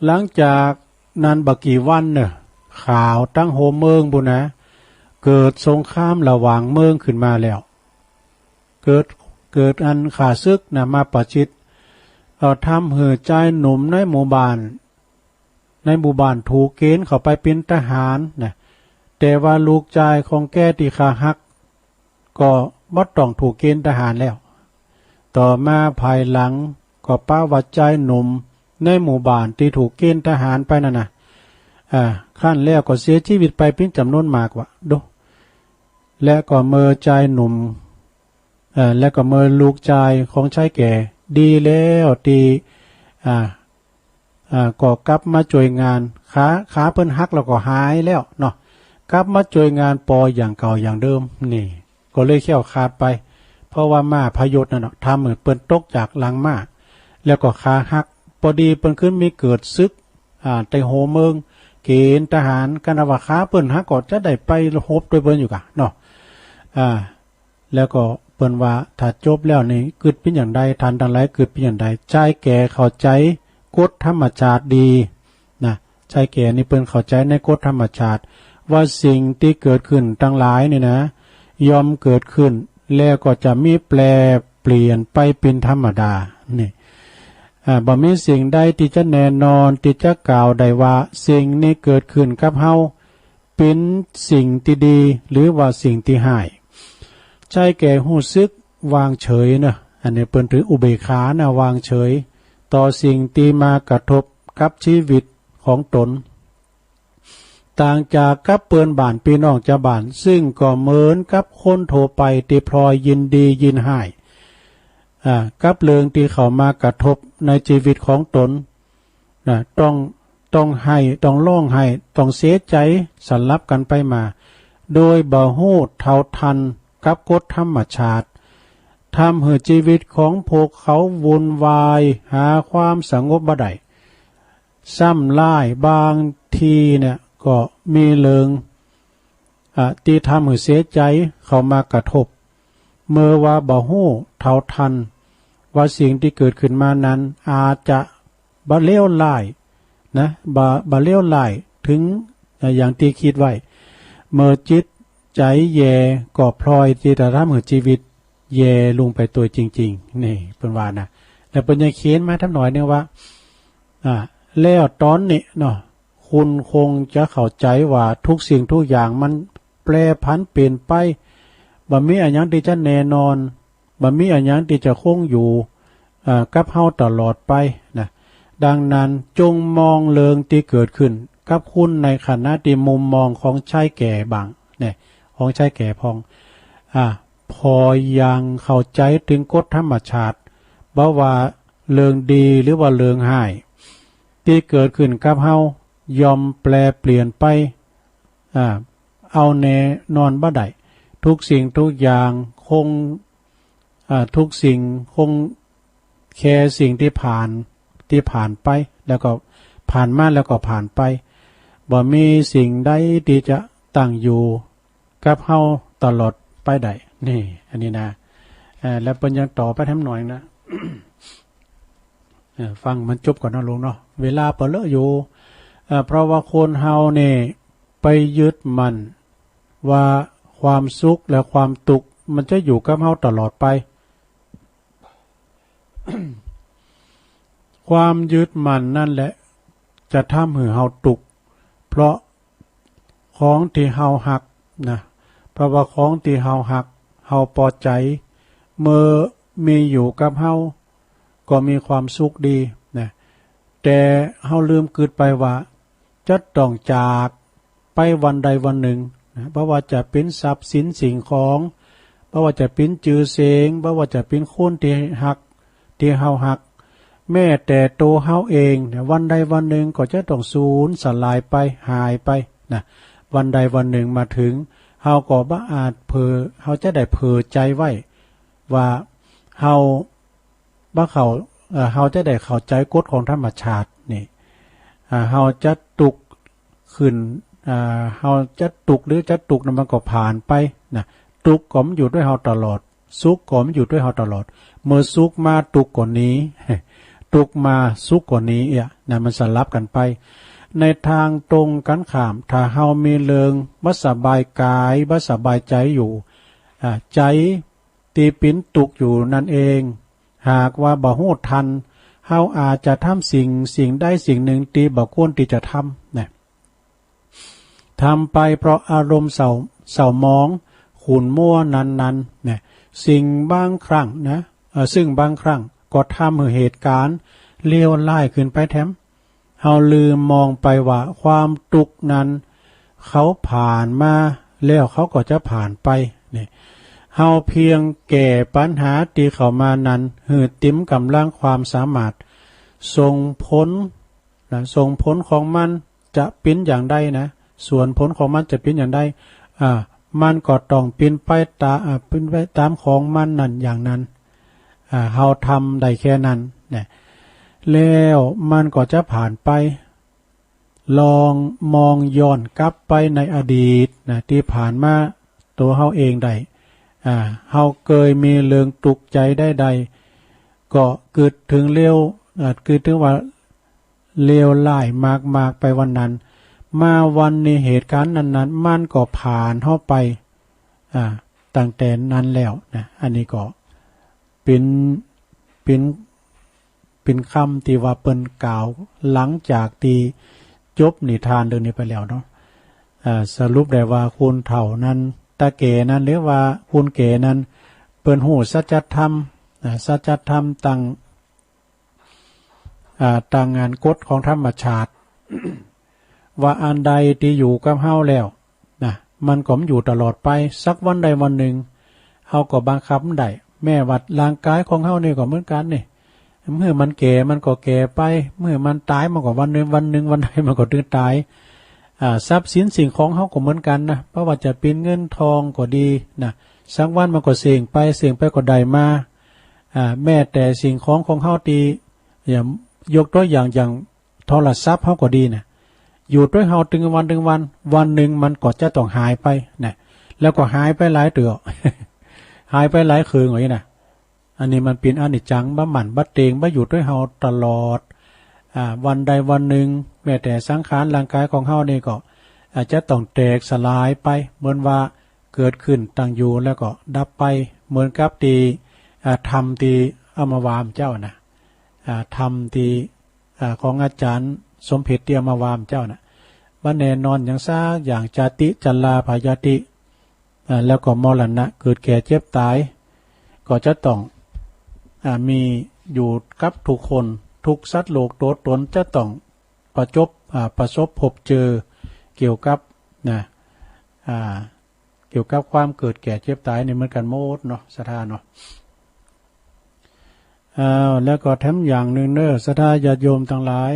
หลังจากนั้นบ่กี่วันเนอะ ข่าวตังหั้วเมืองปู้นนะ เกิดสงครามระหว่างเมืองขึ้นมาแล้ว เกิด เกิดอันข้าศึกนะมาประชิด เอาทำหื้อจายหนุ่มในหมู่บ้าน ในหมู่บ้านถูกเกณฑ์เข้าไปเป็นทหารนะ แต่ว่าลูกจายของแกตี้ขาหัก ก็บ่ต้องถูกเกณฑ์ทหารแล้ว ต่อมาภายหลังก็ปะว่าจายหนุ่มในหมู่บ้านตี้ถูกเกณฑ์ทหารไปนั่นนะ อ่า ครั้นแล้วก็เสียชีวิตไปเป็นจ๋ำนวนมากว่า ดู และก็เมื่อจายหนุ่ม เอ่อ และก็เมื่อลูกจายของชายแก่ดีแล้วตี้ อ่า อ่า ก็กลับมาจ้วยงาน ขา ขาเปิ้นหักแล้วก็หายแล้วเนาะ กลับมาจ้วยงานปออย่างเก่าอย่างเดิม นี่ ก็เลยแคล้วคลาดไป เพราะว่าม้าพยศนั่นเนาะ ทำหื้อเปิ้นตกจากหลังม้า แล้วก็ขาหัก ปอดีเปิ้นขึ้นมีเกิดศึก อ่า ใต้หั้วเมือง เกณฑ์ทหาร คันว่าขาเปิ้นหักก็จะได้ไปรบตวยเปิ้นอยู่กะเนาะ อ่า แล้วก็เปิ้นว่าถ้าจบแล้วนี่กึ๊ดเป็นอย่างใด ท่านตังหลายกึ๊ดเป็นอย่างใด จายแก่เข้าใจ๋กฎธรรมชาติดีนะ จายแก่นี่เปิ้นเข้าใจ๋ในกฎธรรมชาติ ว่าสิ่งตี้เกิดขึ้นตังหลายนี่นะ ย่อมเกิดขึ้น แล้วก็จะมีแปรเปลี่ยนไปเป็นธรรมดา นี่ อ่า บ่มีสิ่งใดตี้จะแน่นอนตี้จะกล่าวได้ว่าสิ่งนี้เกิดขึ้นกับเฮา เป็นสิ่งตี้ดี หรือว่าสิ่งตี้ฮ้าย จายแก่ฮู้สึกวางเฉยเนอะ อันนี้เปิ้นถืออุเบกขานะ วางเฉย ต่อสิ่งตี้มากระทบกับชีวิตของตน ต่างจากกับเปิ้นบ้านปี้น้องจาวบ้าน ซึ่งก็เหมือนกับคนทั่วไปตี้พลอยยินดียินฮ้าย อ่า กับเรื่องตี้เข้ามากระทบในชีวิตของตน นะ ต้อง ต้องไห้ ต้องร้องไห้ ต้องเสียใจ๋สลับกั๋นไปมา โดยบ่ฮู้เท่าทันกับกฎธรรมชาติ ทำหื้อชีวิตของพวกเขาวุ่นวาย หาความสงบบ่ได้ ซ้ำร้ายบางทีเนี่ยก็มีเรื่อง อ่ะ ตี้ทำหื้อเสียใจ๋เข้ามากระทบ เมื่อว่าบ่ฮู้เท่าทันว่าสิ่งตี้เกิดขึ้นมานั้นอาจจะบ่เลวร้ายนะ บ่ บ่เลวร้ายถึง อ่ะ อย่างตี้คิดไว้ เมื่อจิตใจ๋แย่ก็พลอยตี้จะทำหื้อชีวิตแย่ลงไปตวยจริงๆ นี่เปิ้นว่านะ แล้วเปิ้นยังเขียนมาแถมหน่อยหนึ่งว่า อ่า แล้วต๋อนนี้เนาะ คุณคงจะเข้าใจ๋ว่าทุกสิ่งทุกอย่างมันแปรผันเปลี่ยนไป บ่มีอะหยังตี้จะแน่นอน บ่มีอะหยังตี้จะคงอยู่ เอ่อ กับเฮาตลอดไปนะ ดังนั้นจงมองเรื่องที่เกิดขึ้นกับคุณในขณะที่มุมมองของชายแก่บ้างเนี่ย ของชายแก่พอง อ่า พอยังเข้าใจถึงกฎธรรมชาติ บ่ว่าเรื่องดีหรือว่าเรื่องร้าย ที่เกิดขึ้นกับเฮาย่อมแปรเปลี่ยนไป อ่า เอาแน่นอนบ่ได้ ทุกสิ่งทุกอย่างคง อ่า ทุกสิ่งคงแค่สิ่งที่ผ่าน ที่ผ่านไป แล้วก็ผ่านมาแล้วก็ผ่านไป บ่มีสิ่งใดที่จะตั้งอยู่กับเฮาตลอดไปได้ นี่ อันนี้นะ อ่า แล้วเปิ้นยังต่อไปแถมหน่อยนะ เอ่อ ฟังมันจบก่อนนะลุงเนาะ เวลาเปิ้นเหลืออยู่ เอ่อ เพราะว่าคนเฮานี่ไปยึดมั่นว่าความสุขและความทุกข์มันจะอยู่กับเฮาตลอดไป ความยึดมั่นนั่นแหละจะทำให้เฮาทุกข์ เพราะของที่เฮาฮักนะ เพราะว่าของที่เฮาฮัก เฮาปอใจ เมื่อมีอยู่กับเฮา ก็มีความสุขดีนะ แต่เฮาลืมกึ๊ดไปว่าจะต้องจากไปวันใดวันหนึ่งนะ บ่ว่าจะเป๋นทรัพย์สินสิ่งของ บ่ว่าจะเป๋นจื่อเสียง บ่ว่าจะเป๋นคนที่ฮัก ที่เฮาฮัก แม้แต่ตัวเฮาเองนะ วันใดวันหนึ่งก็จะต้องสูญสลายไป หายไปนะ วันใดวันหนึ่งมาถึง เฮาก็บ่อาจเผลอ เฮาจะได้เผลอใจไว้ ว่าเฮาบ่เข้า เอ่อ เฮาจะได้เข้าใจกฎของธรรมชาตินี่ อ่า เฮาจะทุกข์ขึ้น อ่า เฮาจะทุกข์หรือจะสุขนั้นมันก็ผ่านไปนะ ทุกข์ก็บ่อยู่ด้วยเฮาตลอด สุขก็บ่อยู่ด้วยเฮาตลอด เมื่อสุขมาทุกข์ก็หนี ทุกข์มาสุขก็หนี เอี้ย นะ มันสลับกันไป ในทางตรงกันข้าม ถ้าเฮามีเรื่องบ่สบายกาย บ่สบายใจอยู่ อ่า ใจ ตี้เป๋นทุกข์อยู่นั่นเอง หากว่าบ่ฮู้ทัน เฮาอาจจะทำสิ่ง สิ่งใดสิ่งหนึ่งตี้บ่ควรตี้จะทำนะ ทำไปเพราะอารมณ์เศร้า เศร้าหมอง ขุ่นมัวนั้นๆ นะ ซึ่งบางครั้งนะ เอ่อ ซึ่งบางครั้งก็ทำให้เหตุการณ์เลวร้ายขึ้นไปแถม เฮาลืมมองไปว่าความทุกข์นั้นเขาผ่านมาแล้วเขาก็จะผ่านไป นี่ เฮาเพียงแก้ปัญหาตี้เข้ามานั้นหื้อเต็มกำลังความสามารถ ส่งผลนะ ส่งผลของมันจะเป๋นอย่างใดนะ ส่วนผลของมันจะเป๋นอย่างใด อ่า มันก็ต้องเป๋นไปตา อ่า เป๋นไปตามของมันนั่นอย่างนั้น อ่า เฮาทำได้แค่นั้นนะ แล้วมันก็จะผ่านไป ลองมองย้อนกลับไปในอดีตนะ ตี้ผ่านมาตัวเฮาเองได้ อ่า เฮาเกยมีเรื่องทุกข์ใจใดๆ ก็กึ๊ดถึงเลว อ่า กึ๊ดถึงว่าเลวร้ายมากๆ ไปวันนั้น มาวันนี้เหตุการณ์นั้นๆ มันก็ผ่านเฮาไป อ่า ตั้งแต่นั้นแล้วนะ อันนี้ก็เป๋น เป๋น เป๋นคำตี้ว่าเปิ้นกล่าวหลังจากตี้จบนิทานเรื่องนี้ไปแล้วเนาะ อ่า สรุปได้ว่าคนเฒ่านั้น ตาแก่นั้น หรือว่าคนแก่นั้น เปิ้นฮู้สัจธรรม อ่า สัจธรรมตัง อ่า ตังอันกฎของธรรมชาติ ว่าอันใดตี้อยู่กับเฮาแล้วนะ มันก็บ่อยู่ตลอดไป สักวันใดวันหนึ่ง เฮาก็บังคับบ่ได้ แม้ว่าร่างกายของเฮานี่ก็เหมือนกันนี่ เมื่อมันแก่มันก็แก่ไป เมื่อมันตายมันก็วันหนึ่งวันหนึ่งวันใดมันก็ต้องตาย อ่า ทรัพย์สินสิ่งของเฮาก็เหมือนกันนะ บ่ว่าจะเป๋นเงินทองก็ดีนะ สักวันมันก็เส้งไป เส้งไปก็ได้มา อ่า แม้แต่สิ่งของของเฮาตี้ อย่าง ยกตัวอย่าง อย่างโทรศัพท์เฮาก็ดีนะ อยู่ด้วยเฮาตึงวันตึงวัน วันหนึ่งมันก็จะต้องหายไปนะ แล้วก็หายไปหลายเตื้อ หายไปหลายเครื่องอย่างนี้นะ อันนี้มันเป๋นอนิจจัง บ่หมั่นบ่เต็ง บ่อยู่ด้วยเฮาตลอด อ่า วันใดวันหนึ่ง แม้แต่สังขารร่างกายของเฮานี่ก็อาจจะต้องแตกสลายไป เหมือนว่าเกิดขึ้นตั้งอยู่แล้วก็ดับไป เหมือนกับตี้ อ่า ธรรมตี้เอามาว่าเจ้านะ อ่า ธรรมตี้ อ่า ของอาจารย์สมเภชตี้เอามาว่าเจ้านะ บ่แน่นอนอย่างสักอย่าง จาติ ชรา พยาธิ อ่า แล้วก็มรณะ เกิดแก่เจ็บตาย ก็จะต้อง อ่า มีอยู่กับทุกคน ทุกสัตว์โลกตัวตนจะต้องประจบ อ่า ประสบพบเจอเกี่ยวกับ นะ อ่า เกี่ยวกับความเกิดแก่เจ็บตายนี่เหมือนกันหมดเนาะ ศรัทธาเนาะ อ้าว แล้วก็แถมอย่างหนึ่งเนอะ ศรัทธาญาติโยมทั้งหลาย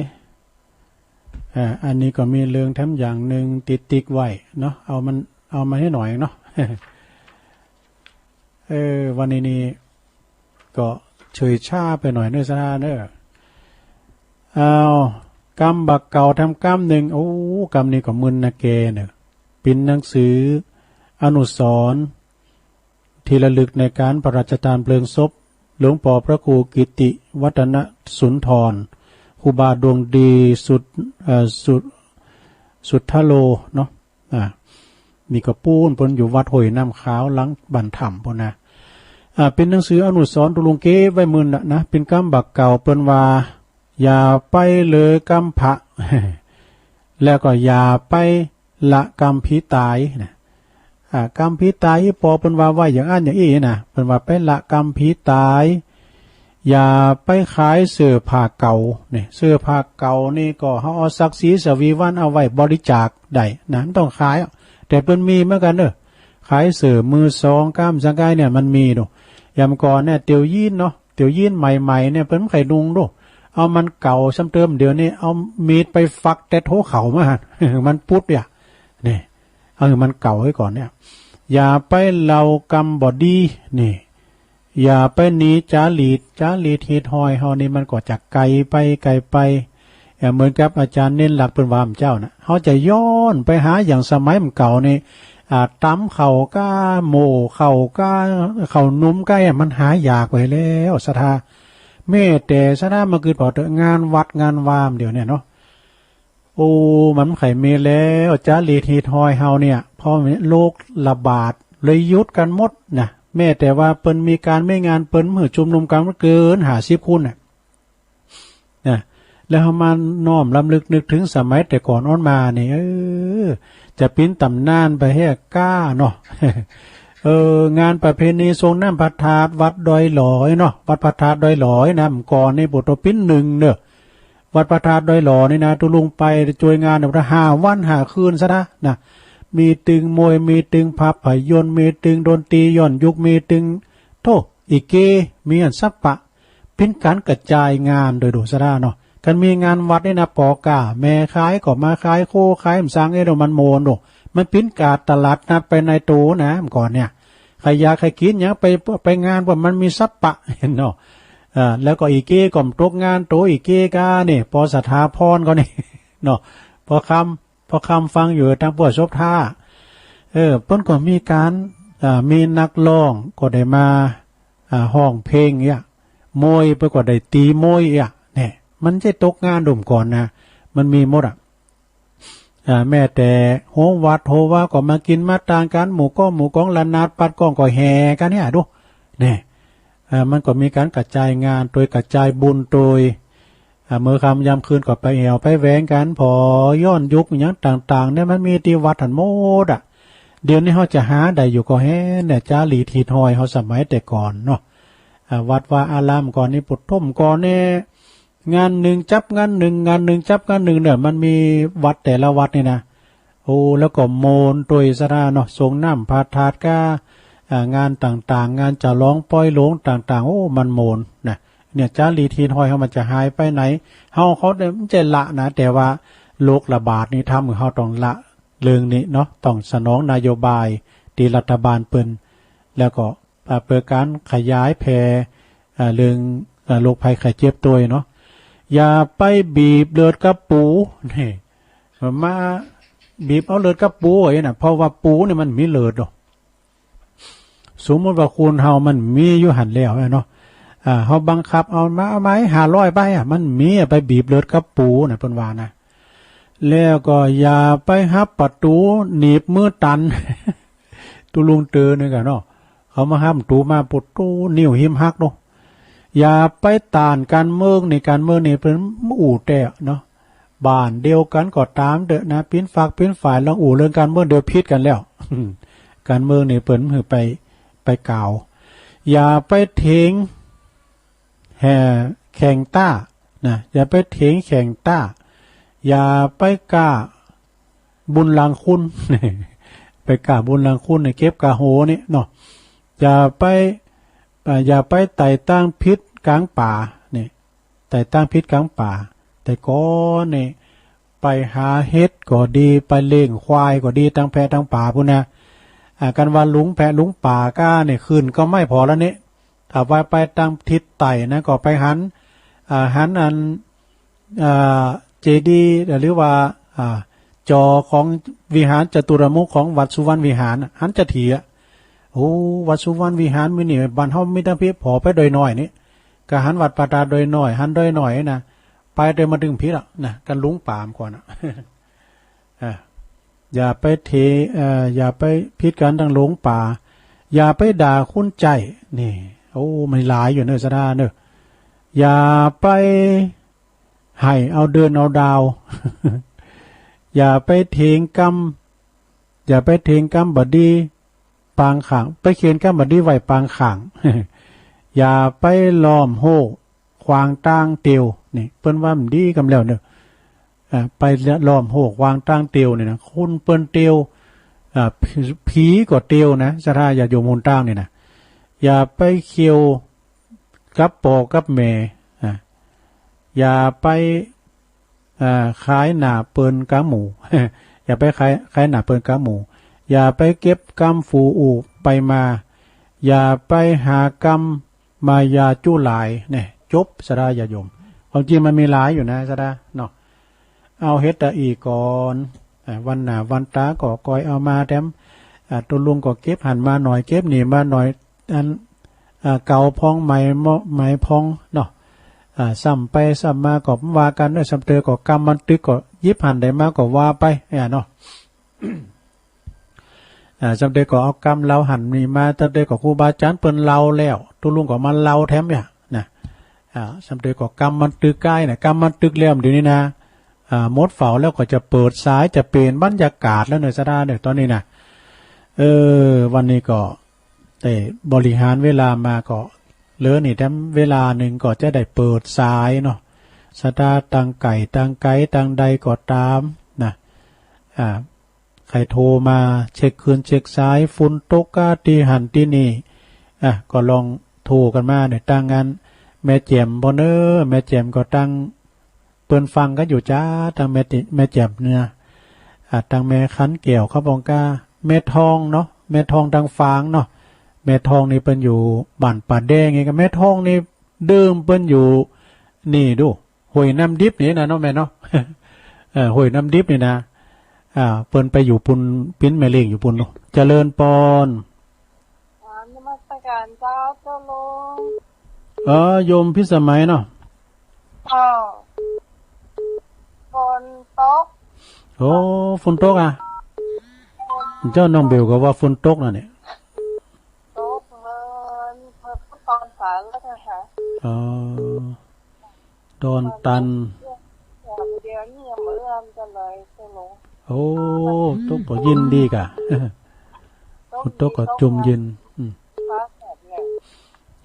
อ่า อันนี้ก็มีเรื่องแถมอย่างหนึ่งติดๆ ไว้เนาะ เอามัน เอามาให้หน่อยเนาะ เออ วันนี้นี่ก็เฉยช้าไปหน่อยเนอะ ศรัทธาเนอะ อ้าว กำบักเก่าแถมกำหนึ่ง โอ้ กำนี้ก็มึนนะแกเนอะ เป็นหนังสืออนุสรณ์ที่ระลึกในการพระราชทานเพลิงศพหลวงปอพระครูกิติวัฒนสุนทร ครูบาดวงดีสุด เอ่อ สุด สุทธโลเนาะ อ่า นี่ก็ปูนเปิ้นอยู่วัดห้วยน้ำขาวหลังบ้านถ้ำปูนนะ อ่า เป็นหนังสืออนุสรณ์ตุลุงเก็บไว้มื้อนั้นนะ เป็นกำบักเก่าเปิ้นว่า อย่าไปเลยกำพระ แล้วก็อย่าไปละกำผีตายนะ อ่า กำผีตายอีปอเปิ้นว่าไว้อย่างอั้นอย่างอี้นะ เปิ้นว่าไปละกำผีตาย อย่าไปขายเสื้อผ้าเก่าเนี่ย เสื้อผ้าเก่านี่ก็เฮาเอาศักดิ์ศรีสวีวันเอาไว้บริจาคได้นะ ไม่ต้องขายอะ แต่เปิ้นมีเหมือนกันเนอะ ขายเสื้อมือสองกำสังกายเนี่ยมันมีดู ยามก่อนเนี่ยเตียวยีนเนาะ เตียวยีนใหม่ๆ เนี่ยเปิ้นไม่ใครนุ่งดู เอามันเก่าซ้ำเติม เดี๋ยวนี้เอามีดไปฟักแต่หัวเข่ามาหั่น มันปุดอ่ะ นี่ เอาให้มันเก่าไว้ก่อนเนี่ย อย่าไปเล่ากำบ่ดี นี่ อย่าไปหนีจารีต จารีตฮีตฮอยเฮานี่มันก็จะไกลไปไกลไป เอ่อ เหมือนกับอาจารย์เน้นหลักเปิ้นว่าเจ้านะ เฮาจะย้อนไปหาอย่างสมัยมันเก่านี่ อ่า ตำข้าวก้า โม่ข้าวก้า ข้าวหนุ่มก้า มันหายากไปแล้ว ศรัทธา แม้แต่ศรัทธามาคิดพอเถอะ งานวัดงานวาเดี๋ยวเนี่ยเนาะ โอ้ มันไข่มีแล้ว จารีตฮีตฮอยเฮาเนี่ย เพราะโรคระบาดเลยหยุดกันหมดนะ แม้แต่ว่าเปิ้นมีการมีงานเปิ้นหื้อชุมนุมกันเกินห้าสิบคนน่ะ นะ แล้วเฮามาน้อมรำลึกนึกถึงสมัยแต่ก่อนอ้อนมานี่ เออ จะปิ้นตำนานไปแฮกก้าเนาะ เออ งานประเพณีส่งน้ำพระธาตุวัดดอยหลอยเนาะ วัดพระธาตุดอยหลอยนะ เมื่อก่อนนี่ปุตโตปิ้นหนึ่งเนอะ วัดพระธาตุดอยหลอยนี่นะ ตุลุงไปช่วยงานเนี่ยห้าวันห้าคืนซะนะ นะ มีตึงมวย มีตึงภาพยนตร์ มีตึงดนตรีย้อนยุค มีตึง โธ่ อีเก มีอันสัปปะ เป็นการกระจายงานโดยดูสระเนาะ คันมีงานวัดนี่นะ ปอก้า แม่ขายก็มาขายโคขายหมสังเอ้ย มันโมนดู มันเป็นการตลาดนัดไปในตัวนะ เมื่อก่อนเนี่ย ใครอยากใครกินหยังไป ไปงาน เพราะมันมีสัปปะ เห็นเนาะ อ่า แล้วก็อีเกก็ตกงาน โตอีเกกาเนี่ย ปอสถาพรก็นี่ เนาะ ปอคำ ปอคำฟังอยู่ทางพวกศรัทธา เออ เปิ้นก็มีการ อ่า มีนักร้องก็ได้มา อ่า ฮ้องเพลงเนี่ย มวยเปิ้นก็ได้ตีมวยเนี่ย เนี่ย มันจะตกงานดุมก่อนนะ มันมีหมดอ่ะ อ่า แม้แต่โฮวัดโฮวาก็มากินมาตางกัน หมู่ก้องหมู่กองละนาดปัดก้องก็แห่กันเนี่ย ดู เนี่ย อ่า มันก็มีการกระจายงาน โดยกระจายบุญ โดย อ่า เมื่อค่ำยามคืนก็ไปแอ่วไปแหวงกัน พอย้อนยุคหยังต่างๆ เนี่ย มันมีที่วัดหั้นหมดอ่ะ เดี๋ยวนี้เฮาจะหาได้อยู่ก็แฮะเนี่ย จารีตฮีตฮอยเฮาสมัยแต่ก่อนเนาะ อ่า วัดวาอารามก่อนนี่ ปุถมก่อนเนี่ย งานหนึ่งจับงานหนึ่ง งานหนึ่งจับงานหนึ่งเนี่ย มันมีวัดแต่ละวัดนี่นะ โอ้ แล้วก็โมนตวยศรัทธาเนาะ ส่งน้ำพระธาตุก้า อ่า งานต่างๆ งานฉลองปอยหลวงต่างๆ โอ้ มันโมนนะ เนี่ย จารีตฮีตฮอยเฮามันจะหายไปไหน เฮาเขาเนี่ยมันจะละนะ แต่ว่าโรคระบาดนี่ทำให้เฮาต้องละเรื่องนี้เนาะ ต้องสนองนโยบายที่รัฐบาลเปิ้น แล้วก็ อ่า เพื่อการขยายแผ่ อ่า เรื่อง อ่า โรคภัยไข้เจ็บตวยเนาะ อย่าไปบีบเลือดกับปู นี่ มาบีบเอาเลือดกับปูไอ้น่ะ เพราะว่าปูนี่มันมีเลือดเนาะ สมมุติว่าคนเฮามันมีอยู่หั้นแล้วเนาะ อ่า เฮาบังคับเอามา เอามาให้ห้าร้อยไปอ่ะ มันมีอ่ะ ไปบีบเลือดกับปูน่ะ เปิ้นว่านะ แล้วก็อย่าไปหับประตูหนีบมือตัน ตุลุงเตอหนึ่งอะเนาะ เขามาหับประตูมา ปุถโธ่ นิ้วหิมหักเนาะ อย่าไปต้านการเมืองนี่ การเมืองนี่เปิ้นอู้แต่เนาะ บ้านเดียวกันก็ตามเถอะนะ ปิ้นฝักปิ้นฝ่าย ลองอู้เรื่องการเมืองเดี๋ยวผิดกันแล้ว การเมืองนี่เปิ้นหือไป ไปกล่าว อย่าไปเถียงแห่แข่งต้านะ อย่าไปเถียงแข่งต้า อย่าไปกล้าบุญหลังคุณ ไปกล้าบุญหลังคุณเนี่ย เก็บกล้าโหนี่เนาะ อย่าไปอ่าอย่าไปไต่ตางผิดกลางป่านี่ ไต่ตางผิดกลางป่า แต่ก่อนนี่ไปหาเห็ดก็ดี ไปเลี้ยงควายก็ดี ตางแพะตางป่าพุ้นนะ อ่า กันว่าหลงแพะหลงป่าก้าเนี่ย คืนก็ไม่พอแล้วนี่ ถ้าว่าไปตางทิศใต้นะ ก็ไปหัน อ่า หันอัน อ่า เจดีย์ หรือว่า อ่า จอของวิหารจตุรมุขของวัดสุวรรณวิหารน่ะ หันจะเถีย โอ้ วัดสุวรรณวิหารมื้อนี้บ้านเฮามีแต่เพียงพอไปดอยน้อยนี่ ก็หันวัดป่าตาดดอยน้อย หันดอยน้อยนะ ไปเดินมาถึงผิดอ่ะนะ กันหลงป่าก่อนอ่ะ อ่า อย่าไปเท เอ่อ อย่าไปผิดกันทางหลงป่า อย่าไปด่าคุณใจ นี่ โอ้ มันหลายอยู่เนอะ สะดาเนอะ อย่าไปให้เอาเดือนเอาดาว อย่าไปเถียงกำ อย่าไปเถียงกำบดีปางข่าง ไปเขียนกำบดีไว้ปางข่าง อย่าไปล้อมโหขวางตางเตียว นี่ เปิ้นว่ามันดีกำแล้วเนอะ อ่า ไปล้อมโหขวางตางเตียวนี่นะ คุณเปิ้นเตียว อ่า ผี ผีก็เตียวนะ ศรัทธาญาติโยมหนตางนี่นะ อย่าไปเขียวกับปอกับแม่ อ่า อย่าไป อ่า ขายหน้าเปิ้นกาหมู อย่าไปขาย ขายหน้าเปิ้นกาหมู อย่าไปเก็บกำฟูอูไปมา อย่าไปหากำมายาจุหลาย เนี่ย จบ ศรัทธาญาติโยม ความจริงมันมีหลายอยู่นะ ศรัทธาเนาะ เอาเฮ็ดแต่อีกก่อน อ่า วันหน้าวันตาก็คอยเอามาแถม อ่า ตุลุงก็เก็บหันมาหน่อย เก็บนี่มาหน่อย อัน อ่า เก่าพองใหม่เมาะ ใหม่พองเนาะ อ่า ซ้ำไปซ้ำมาก็ว่ากันเนอะ ซ้ำเตอก็กำบันทึกก็หยิบหันได้มาก็ว่าไป อ่า เนาะ อ่า ซ้ำเตอก็เอากำเล่าหันนี่มา ซ้ำเตอก็ครูบาอาจารย์เปิ้นเล่าแล้ว ตุลุงก็มาเล่าแถมเนี่ยนะ อ่า ซ้ำเตอก็กำบันทึกก้ายนะ กำบันทึกแล้วเดี๋ยวนี้นะ อ่า หมดเฝ้าแล้วก็จะเปิดสาย จะเปลี่ยนบรรยากาศแล้วเนอะ ศรัทธาเนอะ ตอนนี้นะ เออ วันนี้ก็ได้บริหารเวลามาก็เหลือนี่แถมเวลาหนึ่งก็จะได้เปิดสายเนาะ ศรัทธาตางไก่ตางไกลตางใดก็ตามนะ อ่า ใครโทรมาเช็คคืนเช็คสาย ฝนตกกาที่หันที่นี่ อ่ะ ก็ลองโทรกันมาเนี่ย ตางอันแม่แจ่มบ่เนอ แม่แจ่มก็ตาง เปิ้นฟังกันอยู่จ้า ตางแม่ติ แม่แจ่มเนี่ย อ่า ตางแม่ขันแก้วเขาบอกว่า แม่ทองเนาะ แม่ทองตางฝางเนาะ แม่ทองนี่เปิ้นอยู่บ้านป่าแดงไง ก็แม่ทองนี่เดิมเปิ้นอยู่ นี่ดู ห้วยน้ำดิบนี่นะเนาะแม่เนาะ เออ ห้วยน้ำดิบนี่นะ อ่า เปิ้นไปอยู่ปุ้น ปิ้นแม่เลี้ยงอยู่ปุ้นเนาะ เจริญปอน อ่านมัสการเจ้า เจ้าลุง เออ โยมพิสมัยเนาะ เจ้า ฝนตก โอ้ ฝนตกอ่ะ เจ้าน้องเบลก็ว่าฝนตกนะเนี่ย ตกเหมือนเมื่อตอนสายแล้วนะคะ อ๋อ ดอนตัน เดี๋ยวนี้ยังเหมือนกันเลย เจ้าลุง โอ้ ตกก็ยินดีกะ ตก ตกก็จุ่มยิน อืม ฟ้าแลบเนี่ย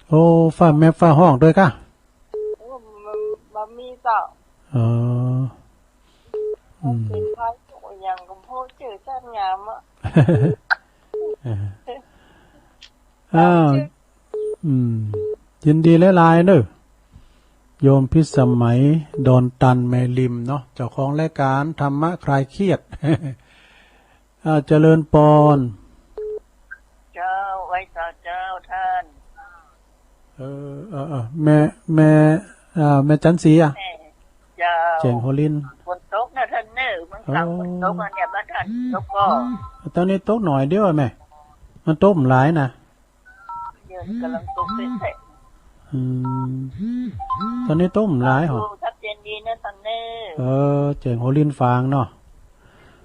โอ้ ฟ้าแมบฟ้าฮ้องด้วยกะ โอ้ มัน มันมีเจ้า อ๋อ อืม เป็นพระสงฆ์อย่างกับพวกเจอชาติงามอะ อ่า อืม ยินดีหลายๆเนอะ โยมพิสมัย ดอนตันแม่ริมเนาะ เจ้าของรายการธรรมะคลายเครียด อ่า เจริญปอน เจ้า ไหว้สาเจ้าท่าน เออ เออ เออ แม่ แม่ อ่า แม่จันสีอ่ะ แม่ เจ้า เจ๋งหัวลิน ฝนตกนะท่านเนอะ เมืองตรัง อ๋อ ฝนตกอ่ะเนี่ย บ้านท่านตกก็ ตอนนี้ตกหน่อยเดียวอะแม่ มันตกบ่หลายนะ เดี๋ยวนี้กำลังตกเสร็จๆ อืม ตอนนี้ตกบ่หลายหรอ ทับเย็นดีนะท่านเนอะ เออ เจ๋งหัวลินฝางเนาะ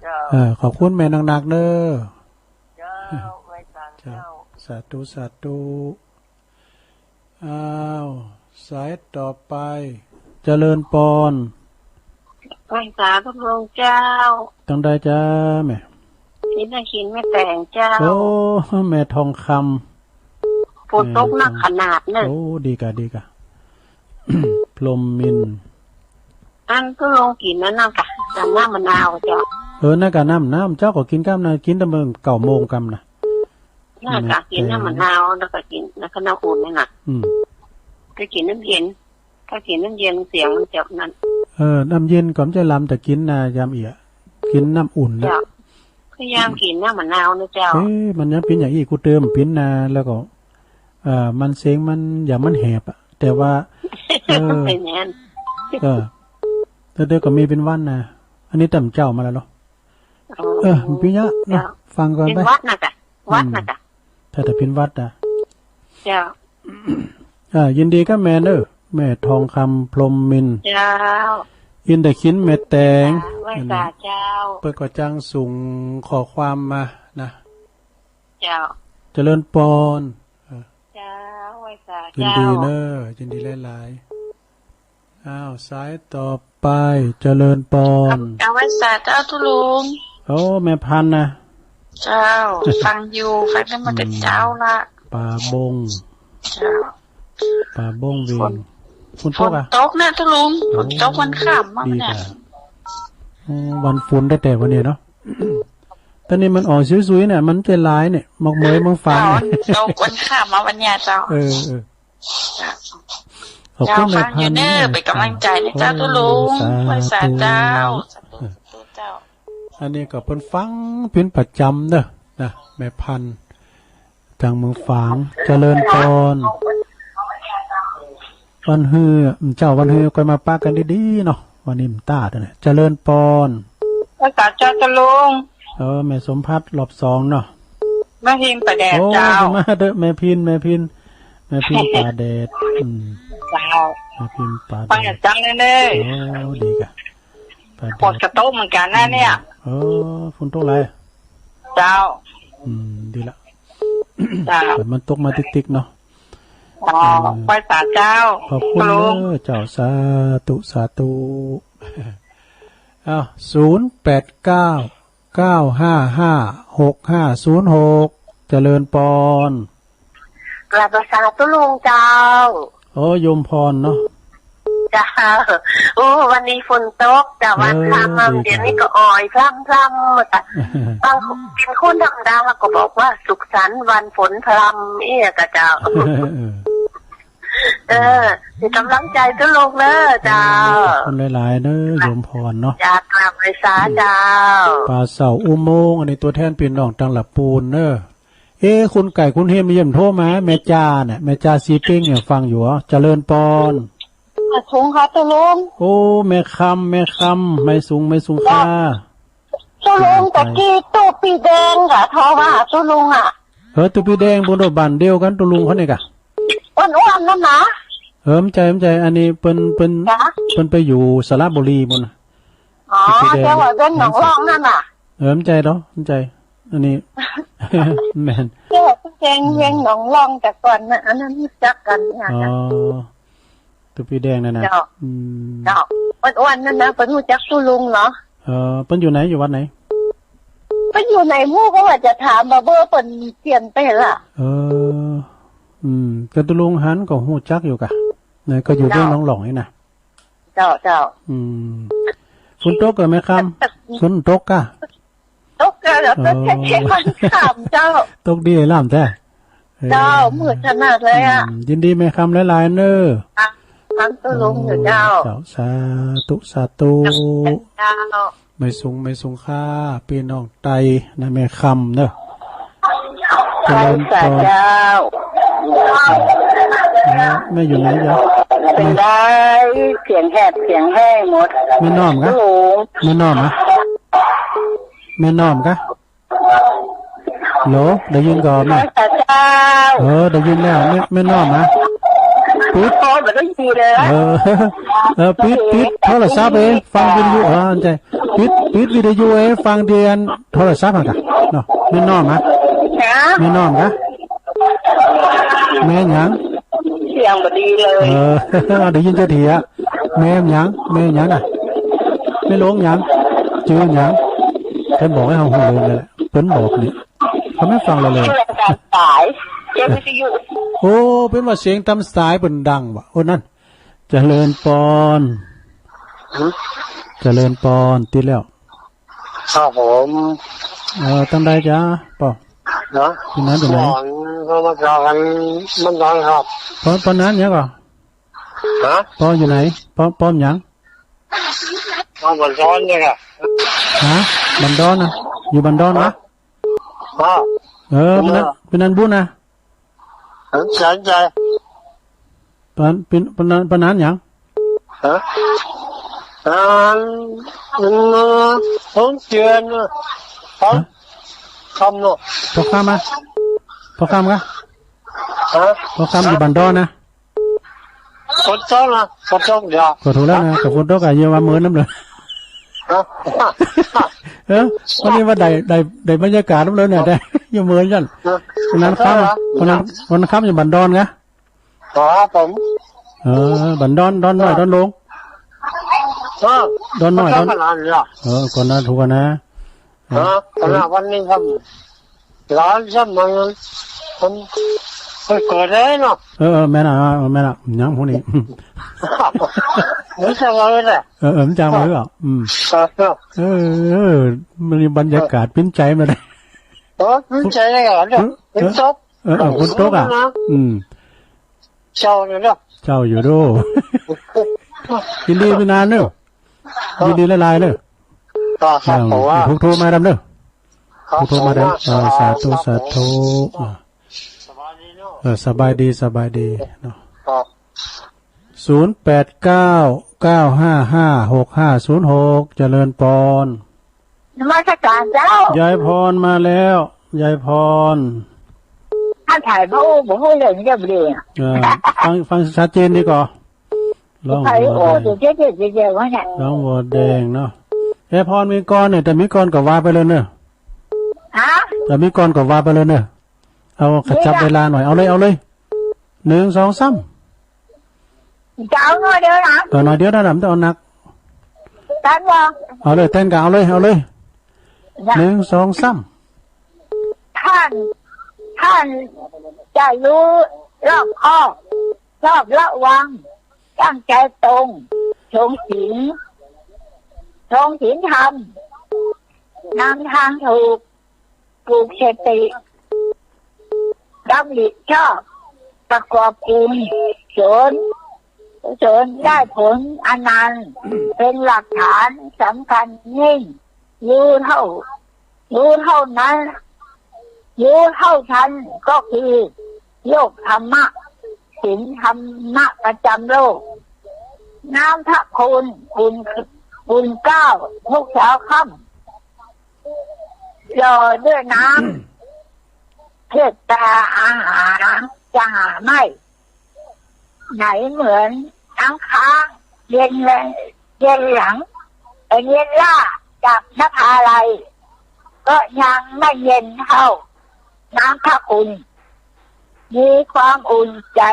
เจ้า เออ ขอบคุณแม่หนักๆเด้อ เจ้า ไหว้สาเจ้า เจ้า สาธุ สาธุ อ้าว สายต่อไป เจริญปอน ไหว้สาพระองค์เจ้า ตางใดจ้าแม่ ศรีนครินทร์แม่แตงเจ้า โอ้ แม่ทองคำ ฝนตกหนักขนาดนั้น โอ้ ดีกะ ดีกะ พรหมมินทร์ อันก็ลองกินนั่นน่ะกะ กับน้ำมะนาวเจ้า เออ นั่นกะน้ำ น้ำเจ้าก็กินกำนะ กินแต่เมื่อเก้าโมงกำนะ นั่นกะ กินน้ำมะนาว แล้วก็กิน แล้วก็น้ำอุ่นนั่นน่ะ อืม ก็กินน้ำเย็น ถ้ากินน้ำเย็นเสียงมันจะนั่น เออ น้ำเย็นก็มันจะลำ แต่กินนะยามเอีย กินน้ำอุ่นนะ เจ้า พยายามกินน้ำมะนาวนะเจ้า เอ๊ะ มันยังเป็นอย่างอี้ กูเติมเป็นนะ แล้วก็ เอ่อ มันเสียงมัน อย่างมันแหบอะ แต่ว่า เออ เป็นอย่างนั้น เออ แต่เดี๋ยวก็มีเป็นวันนะ อันนี้ตั้งเจ้ามาแล้วเนาะ อ๋อ เออ มันเป็นอย่างเนาะ เจ้า ฟังก่อนไป เป็นหวัดนะกะ หวัดนะกะ อืม ถ้าแต่เป็นหวัดอะ เจ้า อ่า ยินดีกับแม่เนอะ แม่ทองคำพรหมมินทร์ เจ้า อินเดอะคินแม่แตง อ่า ไหว้สาเจ้า เปิ้นก็จังส่งข้อความมานะ เจ้า เจริญปอน เออ เจ้า ไหว้สา ยินดี เจ้า เนอะ ยินดีหลายๆ อ้าว สายต่อไป เจริญปอน เจ้า ไหว้สาเจ้าตุ๊ลุง โอ้ แม่พันธุ์นะ เจ้า ฟังอยู่ ฟังตั้งแต่ อืม เจ้าละ ป่าบง เจ้า ป่าบงเวียง ฝน ฝนตกอะ ฝนตกนะตุ๊ลุง โอ้ ฝนตกวันค่ำมา ดี เนี่ย ค่ะ โอ้ วันฝนได้แต่วันเนี้ยเนาะ ตอนนี้มันออกซุยๆ เนี่ย มันจะหลายเนี่ย หมอกเหมยหมอกฝาง เจ้า ตกวันค่ำมาวันเนี้ยเจ้า เออ เออ ขอบคุณ เจ้า แม่พันธุ์ ฟังอยู่เนอะ นะ เป็นกำลังใจนะเจ้า เออ ตุ๊ลุง สาธุ ไหว้สาเจ้า สาธุ สาธุเจ้า อันนี้ก็เปิ้นฟังเป็นประจำเนอะ นะ แม่พันธุ์ ทางเมืองฝาง เจริญปอน วันฮือ เจ้า วันฮือ ค่อยมาปะกันดีๆ เนาะ วันนี้มันต้าตัวเนี่ย เจริญปอน ไหว้สาเจ้าตุ๊ลุง เออ แม่สมพัฒน์รอบสองเนาะ แม่พิมพ์ป่าแดด โอ้ เจ้า มาเด้อ แม่พิน แม่พิน แม่พินป่าแดด อืม เจ้า แม่พินป่าแดด ฟังอย่างจังเลยเนอะ โอ้ ดีกะ ป่าแดด ปวดกระโต๊ะเหมือนกันนะเนี่ย เออ ฝนตกหลาย เจ้า อืม ดีละ เจ้า ฝนมันตกมาติ๊กๆ เนาะ อ๋อ เออ ไหว้สาเจ้า ขอบคุณ ตุ๊ลุง เด้อเจ้า สาธุ สาธุ อ้าว ศูนย์แปดเก้า เก้าห้าห้า หกห้าศูนย์หก เจริญปอน กราบไหว้สาตุ๊ลุงเจ้า โอ้ โยมพรเนาะ เจ้า โอ้ วันนี้ฝนตก แต่ว่า เออ ค่ำมา ดี เดี๋ยวนี้ก็อ่อยพร่ำๆ ค่ะ บางเป็นคนธรรมดาก็บอกว่าสุขสันต์วันฝนพรำ เอี้ยกะเจ้า เออ เออ เป็นกำลังใจตุ๊ลุงเนอะเจ้า ขอบคุณหลายๆ เนอะ โยมพรเนาะ จากกราบไหว้สาเจ้า ป่าเสาอุโมงค์ อันนี้ตัวแทนพี่น้องตังละปูนเนอะ เอ๊ะ คุณไก่ คุณเฮม เยี่ยมโทรมา แม่จาเนี่ย แม่จาสีเป้งเนี่ย ฟังอยู่เหรอ เจริญปอน มาสูงค่ะตุ๊ลุง โอ้ แม่คำ แม่คำ ไม่สูง ไม่สูงค่ะ ตุ๊ลุง แม่ไก่ ตะกี้ตุ๊ปีแดงค่ะ โทรมาหาตุ๊ลุงอ่ะ เออ ตุ๊ปีแดง บุญโดบ้านเดียวกัน ตุ๊ลุงคนนี้กะ อ้วนๆ นั่นนะ เออ มันใจ มันใจ อันนี้เปิ้น เปิ้น จ๊ะ เปิ้นไปอยู่สระบุรีบุญน่ะ อ๋อ ตุ๊ปีแดง เจ้าว่าเวียงหนองล่องนั่นน่ะ เออ มันใจเนาะ มันใจ อันนี้ แม่น เจ้าว่าเวียง เวียงหนองล่องแต่ก่อนน่ะ อันนั้นรู้จักกันเนี่ย อ๋อ ตุ๊ปีแดงนั่นนะ เจ้า อืม เจ้า อ้วนๆ นั่นนะ เปิ้นรู้จักตุ๊ลุงเหรอ เออ เปิ้นอยู่ไหน อยู่วัดไหน เปิ้นอยู่ไหนหมู่ ก็ว่าจะถามว่าเบอร์เปิ้นเปลี่ยนไปละ เออ อืม ก็ตุ๊ลุงหันก็รู้จักอยู่กะ เนี่ย ก็อยู่เวียงหนองล่องนี่นะ เจ้า เจ้า อืม ฝนตกกะแม่คำ ฝนตกกะ ตกกะ แล้วก็ เออ แค่ แค่วันค่ำเจ้า ตกดีไอ้ล่ำแท้ เจ้า เออ มืดขนาดเลยอะ อืม ยินดีแม่คำหลายๆ เนอะ อ่ะ ฟังตุ๊ลุงอยู่เจ้า เจ้า สาธุ สาธุ เจ้า ไม่สูง ไม่สูงค่ะ พี่น้องไตนะ แม่คำเนอะ เจริญพร เจ้า แม่ แม่อยู่ไหนจ๊ะ เป็นได้ เสียงแหบเสียงแห้งหมด แม่น้อมกะ ตุ๊ลุง แม่น้อมอะ แม่น้อมกะ ฮัลโหล ได้ยินก่อนไหม พระเจ้า เออ ได้ยินแล้ว แม่ แม่น้อมนะ ปิด โอ้ ไม่ได้ยินเลย เออ เออ ปิด ปิดโทรศัพท์เอง ฟังวิทยุ เออ ใจ ปิด ปิดวิทยุเอง ฟังเดียนโทรศัพท์อะกะ เนาะ แม่น้อมนะ ฮะ แม่น้อมกะ แม่หยัง เสียงบ่ดีเลย เออ ได้ยินจะเถีย แม่หยัง แม่หยังอะ แม่หลวงหยัง จื่อหยัง เปิ้นบอกให้เฮาฮู้เลยแหละ เปิ้นบอกนี่ เขาไม่ฟังเราเลย สาย เปิดวิทยุ โอ้ เป็นว่าเสียงตามสายเปิ้นดังว่ะ โอ้ นั่น เจริญพร หือ เจริญพร ติดแล้ว ครับผม เออ ตั้งใดจ๊ะ ป้อ นะ อยู่ไหน อยู่ไหน ก่อนก็มาจากกัน มันดังครับ ป้อ ป้อนั้นยังก่อ ฮะ ป้ออยู่ไหน ป้อ ป้อยัง บ้านบันดอนเนี่ยครับ ฮะ บันดอนนะ อยู่บันดอนนะ ฮะ เออ เป็นนั้น เออ เป็นนั้นบุญนะ เออ สนใจ ปาน เป็น ปานนั้น ปานนั้นหยัง ฮะ อัน มัน เออ ผมเตือนนะ ผม ฮะ คำเนาะ พอค่ำอะ พอค่ำกะ ฮะ พอค่ำอยู่บันดอนนะ ฝนตกนะ ฝนตกเดี๋ยว ขอโทษแล้วนะ แต่ฝนตกอะ เยอะว่าเมินน้ำเลย ฮะ เออ วันนี้ว่าได้ ได้ ได้บรรยากาศน้ำเลยเนี่ย ได้ อยู่เมินกัน ฮะ วันนั้นค่ำ ฝนตกเหรอ วันนั้น วันนั้นค่ำอยู่บันดอนไง อ๋อ ผม เออ บันดอน ดอนน้อย ดอนหลวง เออ ดอนน้อย ฝนตก ดอน ขนาดนี้เหรอ เออ ก่อนนะ ถูกกันนะ เออ เออ ขนาดวันนี้ครับ ร้อนซ้ำมัน มัน มันเกิดได้เนาะ เออ เออ แม่นอ่ะ เออ แม่นอ่ะ ยังพวกนี้ ไม่ใช่เลยนะ เออ เออ มันจางมาหรือเปล่า อืม เออ เออ เออ มันมีบรรยากาศปิ้นใจมาเลย เออ ปิ้นใจเลยเหรอเนี่ย เออ ปิ้นตก เออ เออ ฝนตกอ่ะ นะ อืม เจ้าเนี่ยเนาะ เจ้าอยู่ดู ยินดีพี่นานเนอะ ครับ ยินดีหลายๆเนอะ ครับ ครับ อ่า ผมว่า พุทโธมาดำเนอะ ครับ พุทโธมาดำ ผมว่า เออ สาธุ สาธุ สาธุ อ่า สบายดีเนาะ เออ สบายดี สบายดีเนาะ ครับ ศูนย์แปดเก้า เก้าห้าห้า หกห้าศูนย์หก เจริญพร นมัสการเจ้า ยายพรมาแล้ว ยายพร ถ้าถ่ายพระองค์ผมก็เลยเรียบเรียง เออ ฟัง ฟังชัดเจนดีกว่า ร้อง ใคร หัว โอ้ แดง เดี๋ยวเดี๋ยวเดี๋ยวเดี๋ยววะเนี่ย ร้องหัวแดงเนาะ ยายพรมีกรเนี่ย แต่มีกรก็ว่าไปเลยเนอะ ฮะ แต่มีกรก็ว่าไปเลยเนอะ เอาขจับ นี่นะ เวลาหน่อย เอาเลย เอาเลย หนึ่ง สอง สาม จะเอาหน่อยเดียวนะ เออ หน่อยเดียวนะ ไม่ต้องเอาหนัก ท่านว่า เอาเลย เต้นกัน เอาเลย เอาเลย นะ หนึ่ง สอง สาม ท่าน ท่านจะรู้รอบคอบ ชอบระวัง ตั้งใจตรง ทรงศีล ทรงศีลธรรม นำทางถูก ปลูกสติ ดำริชอบ ประกอบกุศล กุศลได้ผลอันนั้น เป็นหลักฐานสำคัญยิ่ง รู้เท่า รู้เท่านั้น รู้เท่าทัน ก็คือ โลกธรรมะ ศีลธรรมะประจำโลก น้ำพระคุณ คุณ คุณเกล้า ทุกเช้าค่ำ หล่อด้วยน้ำ เทศตาอาหาร จะหาไม่ ไหนเหมือนน้ำค้าง เย็นแล เย็นหลัง เอ่อ เย็นล่า จากนภาลัย ก็ยังไม่เย็นเท่า น้ำพระคุณ มีความอุ่นใจ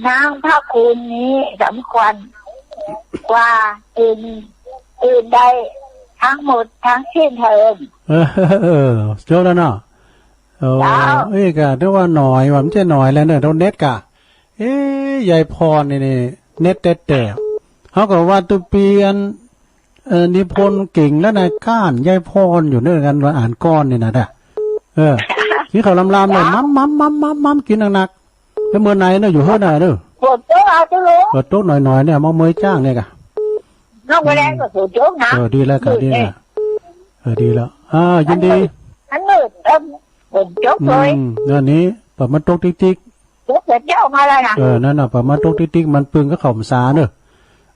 น้ำพระคุณนี้สำคัญกว่าอื่น อื่นใดทั้งหมดทั้งสิ้นเทอม เออ เออ จบแล้วเนาะ โอ้ เจ้า เอ้ย กะ ถือว่าหน่อย ว่ามันจะหน่อยแล้วเนอะ โดนเน็ตกะ เอ๊ะ ยายพรนี่นี่ เน็ตแต๊ๆ เขาก็ว่าตุเปียน เอ่อ นิพนธ์เก่งแล้วนายก้าน ยายพรอยู่เนอะ กันว่าอ่านก้อนนี่นะเด้อ เออ กินข้าวลำๆ หน่อย จ๊ะ มัมมัมมัมมัมมัม กินหนักๆ แล้วเมื่อไหร่เนอะ อยู่เฮือนน่ะเนอะ ฝนตกเอาเถอะลุง ฝนตกหน่อยๆ เนี่ย มาเมยจ้างเนี่ยกะ นอกไปแล้วก็ฝนตกนะ เออ ดีแล้วกะ ดีแล้ว เออ ดีแล้ว อ่า ยินดี อันมืด อันมืด เออ ฝนตกเลย อืม เดี๋ยวนี้ เปิดมาตกติ๊กๆ ตกเสร็จเดี๋ยวมาแล้วนะ เออ นั่นน่ะ เปิดมาตกติ๊กๆ มันปึงก็เข้าพรรษาเนอะ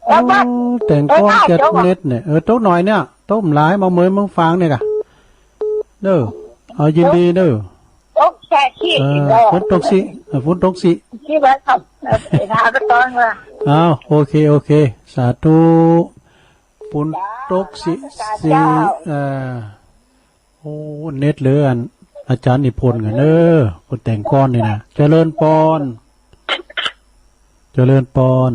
เออ โอ้ แต่งก้อน เออ เจ็ด ตกอ่ะ เม็ดเนี่ย เออ ตกหน่อยเนี่ย ตกหลาย มาเมยเมืองฟางเนี่ยกะ เด้อ เอายินดีเด้อ ตกแค่ขี้ เออ เออ ฝนตกสิ เออ ฝนตกสิ ขี้ไว้ครับ เออ ไปหาก็ตอนว่า อ้าว โอเค โอเค สาธุ ฝนตกสิ สาธุ สิ เออ โอ้ เน็ตเหลืออัน อาจารย์นิพนธ์กันเด้อ คนแต่งก้อนนี่นะ เจริญปอน เจริญปอน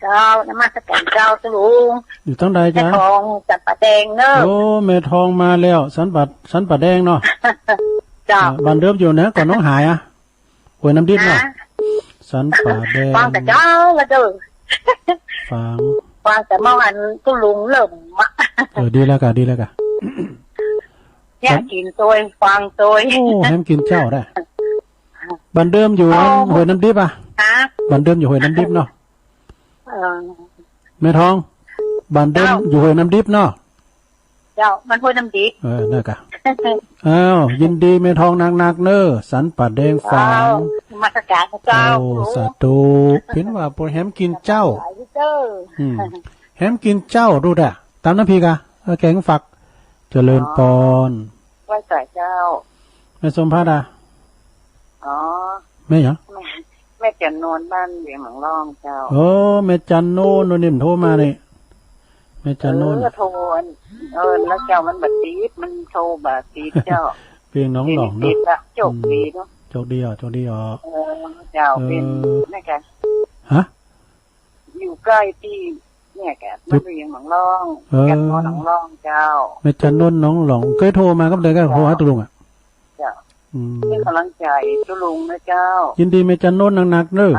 เจ้า นมัสการเจ้า เจ้าลุง อยู่ทางใดจ๊ะ แม่ทอง สันป่าแดงเนอะ โอ้ แม่ทองมาแล้ว สันป่า สันป่าแดงเนาะ เจ้า เอ่อบ้านเดิมอยู่นะก่อนหนองหายอ่ะห้วยน้ำดิบเนาะ ฮะ สันป่าแดง ฟังแต่เจ้าละเด้อ ฟัง ฟังแต่เมื่อวานก็ลุงเริ่มมา เออดีแล้วกะดีแล้วกะ เนี่ยกินตัวฟังตัว โอ้แฮมกินเจ้าได้ บ้านเดิมอยู่ อ๋อ ห้วยน้ำดิบอ่ะ ฮะ บ้านเดิมอยู่ห้วยน้ำดิบเนาะ เออ แม่ทอง บ้านเดิม เจ้า อยู่ห้วยน้ำดิบเนาะ เจ้า มันห้วยน้ำดิบ เออนั่นกะ อ้าว ยินดีแม่ทองนักๆเน้อ สันป่าแดงฝาง เจ้านมัสการพระเจ้า โอ้ ครู สาธุ เพิ่นว่าบ่แฮมกินเจ้า สาธุเจ้า อืม แฮมกินเจ้าดูดะ ตามน้ำพริกอะ เออ แกงฟัก เจริญปอน ไหว้สาเจ้า แม่สมพัดอะ อ๋อ แม่หยัง แม่ แม่จันโนนบ้านเวียงหนองล่องเจ้า โอ้ แม่จันโนนโนนนี่มันโทรมานี่ แม่จันโนน เออ โทรอัน เออ แล้วเจ้ามันบ่ติด มันโทรบ่ติดเจ้า เวียงหนองล่องเนาะ ติดละ โชคดีเนาะ อืม โชคดีอ่ะ โชคดีอ่ะ เออ เจ้า เออ เป็น นี่กะ ฮะ อยู่ใกล้ที่ เนี่ยกะ จุด มันเวียงหนองล่อง เออ จันโนนหนองล่องเจ้า แม่จันโนนหนองล่อง เคยโทรมากับเดยก็โทรหาตุลุงอ่ะ เจ้า อืม เป็นกำลังใจตุลุงนะเจ้า ยินดีแม่จันโนนนักๆเน้อ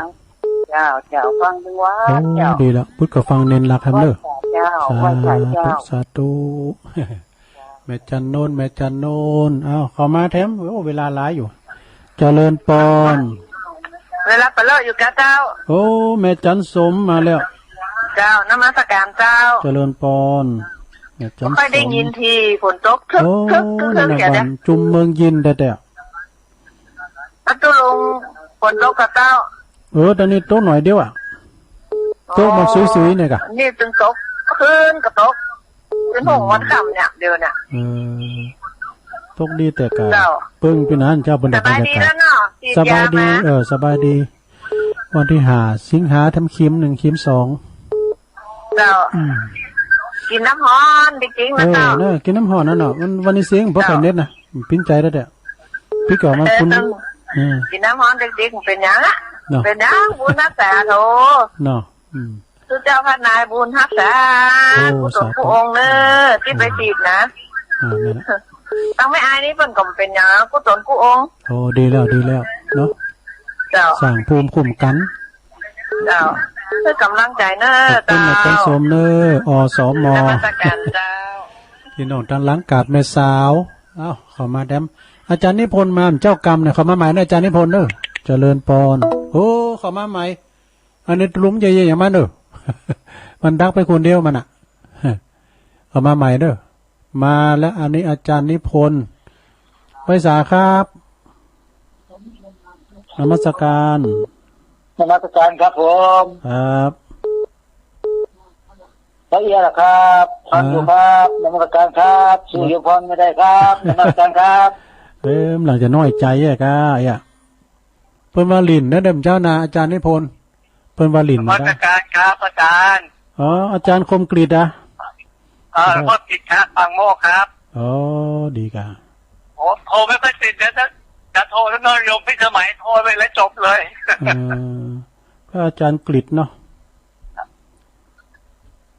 เจ้า เจ้า ฟังถึงว่า โอ้ เจ้า ดีละ พุทธก็ฟังเน้นหลักแฮมเน้อ เจ้า สาธุ ไหว้พระเจ้า สาธุ แม่จันโนน แม่จันโนน เอ้า เข้ามาแถม โอ้ เวลาหลายอยู่ เจริญปอน เวลาก็เลอะอยู่กะเจ้า โอ้ แม่จันสมมาแล้ว เจ้า นมัสการเจ้า เจริญปอน แม่จันสม บ่ค่อยได้ยินที ฝนตก โอ้ ทึกๆๆๆ นั่นน่ะ เดี๋ยว บ้านจุมเมืองยินแต๊ๆ ประตูลง ฝนตกกะเจ้า เออ ตอนนี้ตกหน่อยเดียวอ่ะ ตกมาซุยๆเนี่ยกะ นี่จึงตก คืนก็ตก คืนหกวันค่ำเนี่ย เดี๋ยวเนี่ย เออ ตกดีแต่กะ เจ้า เปิ้งพี่น้องเจ้าบรรดา สบายดีแล้วเนาะ ฉีดยามา สบายดี เออ สบายดี วันที่ห้าสิงหาทำเข็มหนึ่งเข็มสอง เจ้า อืม กินน้ำฮ้อนจริงๆ เออ นะเจ้า เนอะ กินน้ำฮ้อนนั่นเนาะ มันวันนี้เสียงบ่ค่อยเน็ตนะ เจ้า ปิ้นใจแล้วเด้อ พี่เก่ามา เออ คุณ เออ กินน้ำฮ้อนจริงๆ เป็นหยังอะ เนาะ เป็นหยัง บุญรักษาโถ เนาะ อืม สุเจ้าพระนายบุญฮักษา โอ้ กุศล สาธุ ผู้องค์เน้อ ที่ไป อืม ฉีดนะ อ่า นั่นแหละ ตั้งไม่อายนี่เปิ้นก็เป็นหยังกุศลกู้องค์ โอ้ ดีแล้ว ดีแล้ว เนาะ เจ้า สร้างภูมิคุ้มกัน เจ้า เพื่อกำลังใจเน้อ ขอบคุณนะ เจ้า ท่านสมเน้อ อสม นมัสการเจ้า พี่น้องทางหลังกาดแม่สาว เอ้า เข้ามาแดม อาจารย์นิพนธ์มา เจ้ากรรมเนี่ย เข้ามาใหม่นะ อาจารย์นิพนธ์เน้อ เจริญปอน โอ้ เข้ามาใหม่ อันนี้ลุมเย่ๆอย่างมันเด้อ มันดักไปคนเดียวมันอ่ะ เอามาใหม่เด้อ มาแล้ว อันนี้อาจารย์นิพนธ์ ไหว้สาครับ นมัสการ นมัสการครับผม ครับ ละเอียดครับ ฟังอยู่ครับ นมัสการครับ สู้อยู่พรไม่ได้ครับ นมัสการครับ เอ้ย หลังจะน้อยใจแย่ก้า เปิ้นว่าหลินนะเด้อเจ้านา อาจารย์นิพนธ์ เปิ้นว่าหลินนะ นมัสการครับอาจารย์ อ๋อ อาจารย์คมกฤษอ่ะ เออ คมกฤษครับ ปางโมกข์ครับ อ๋อ ดีกะ โอ้ โทรไม่ค่อยติดนะ จะ จะโทรแล้วนอนโยมพิสมัยโทรไปแล้วจบเลย เออ พระอาจารย์กฤษเนาะ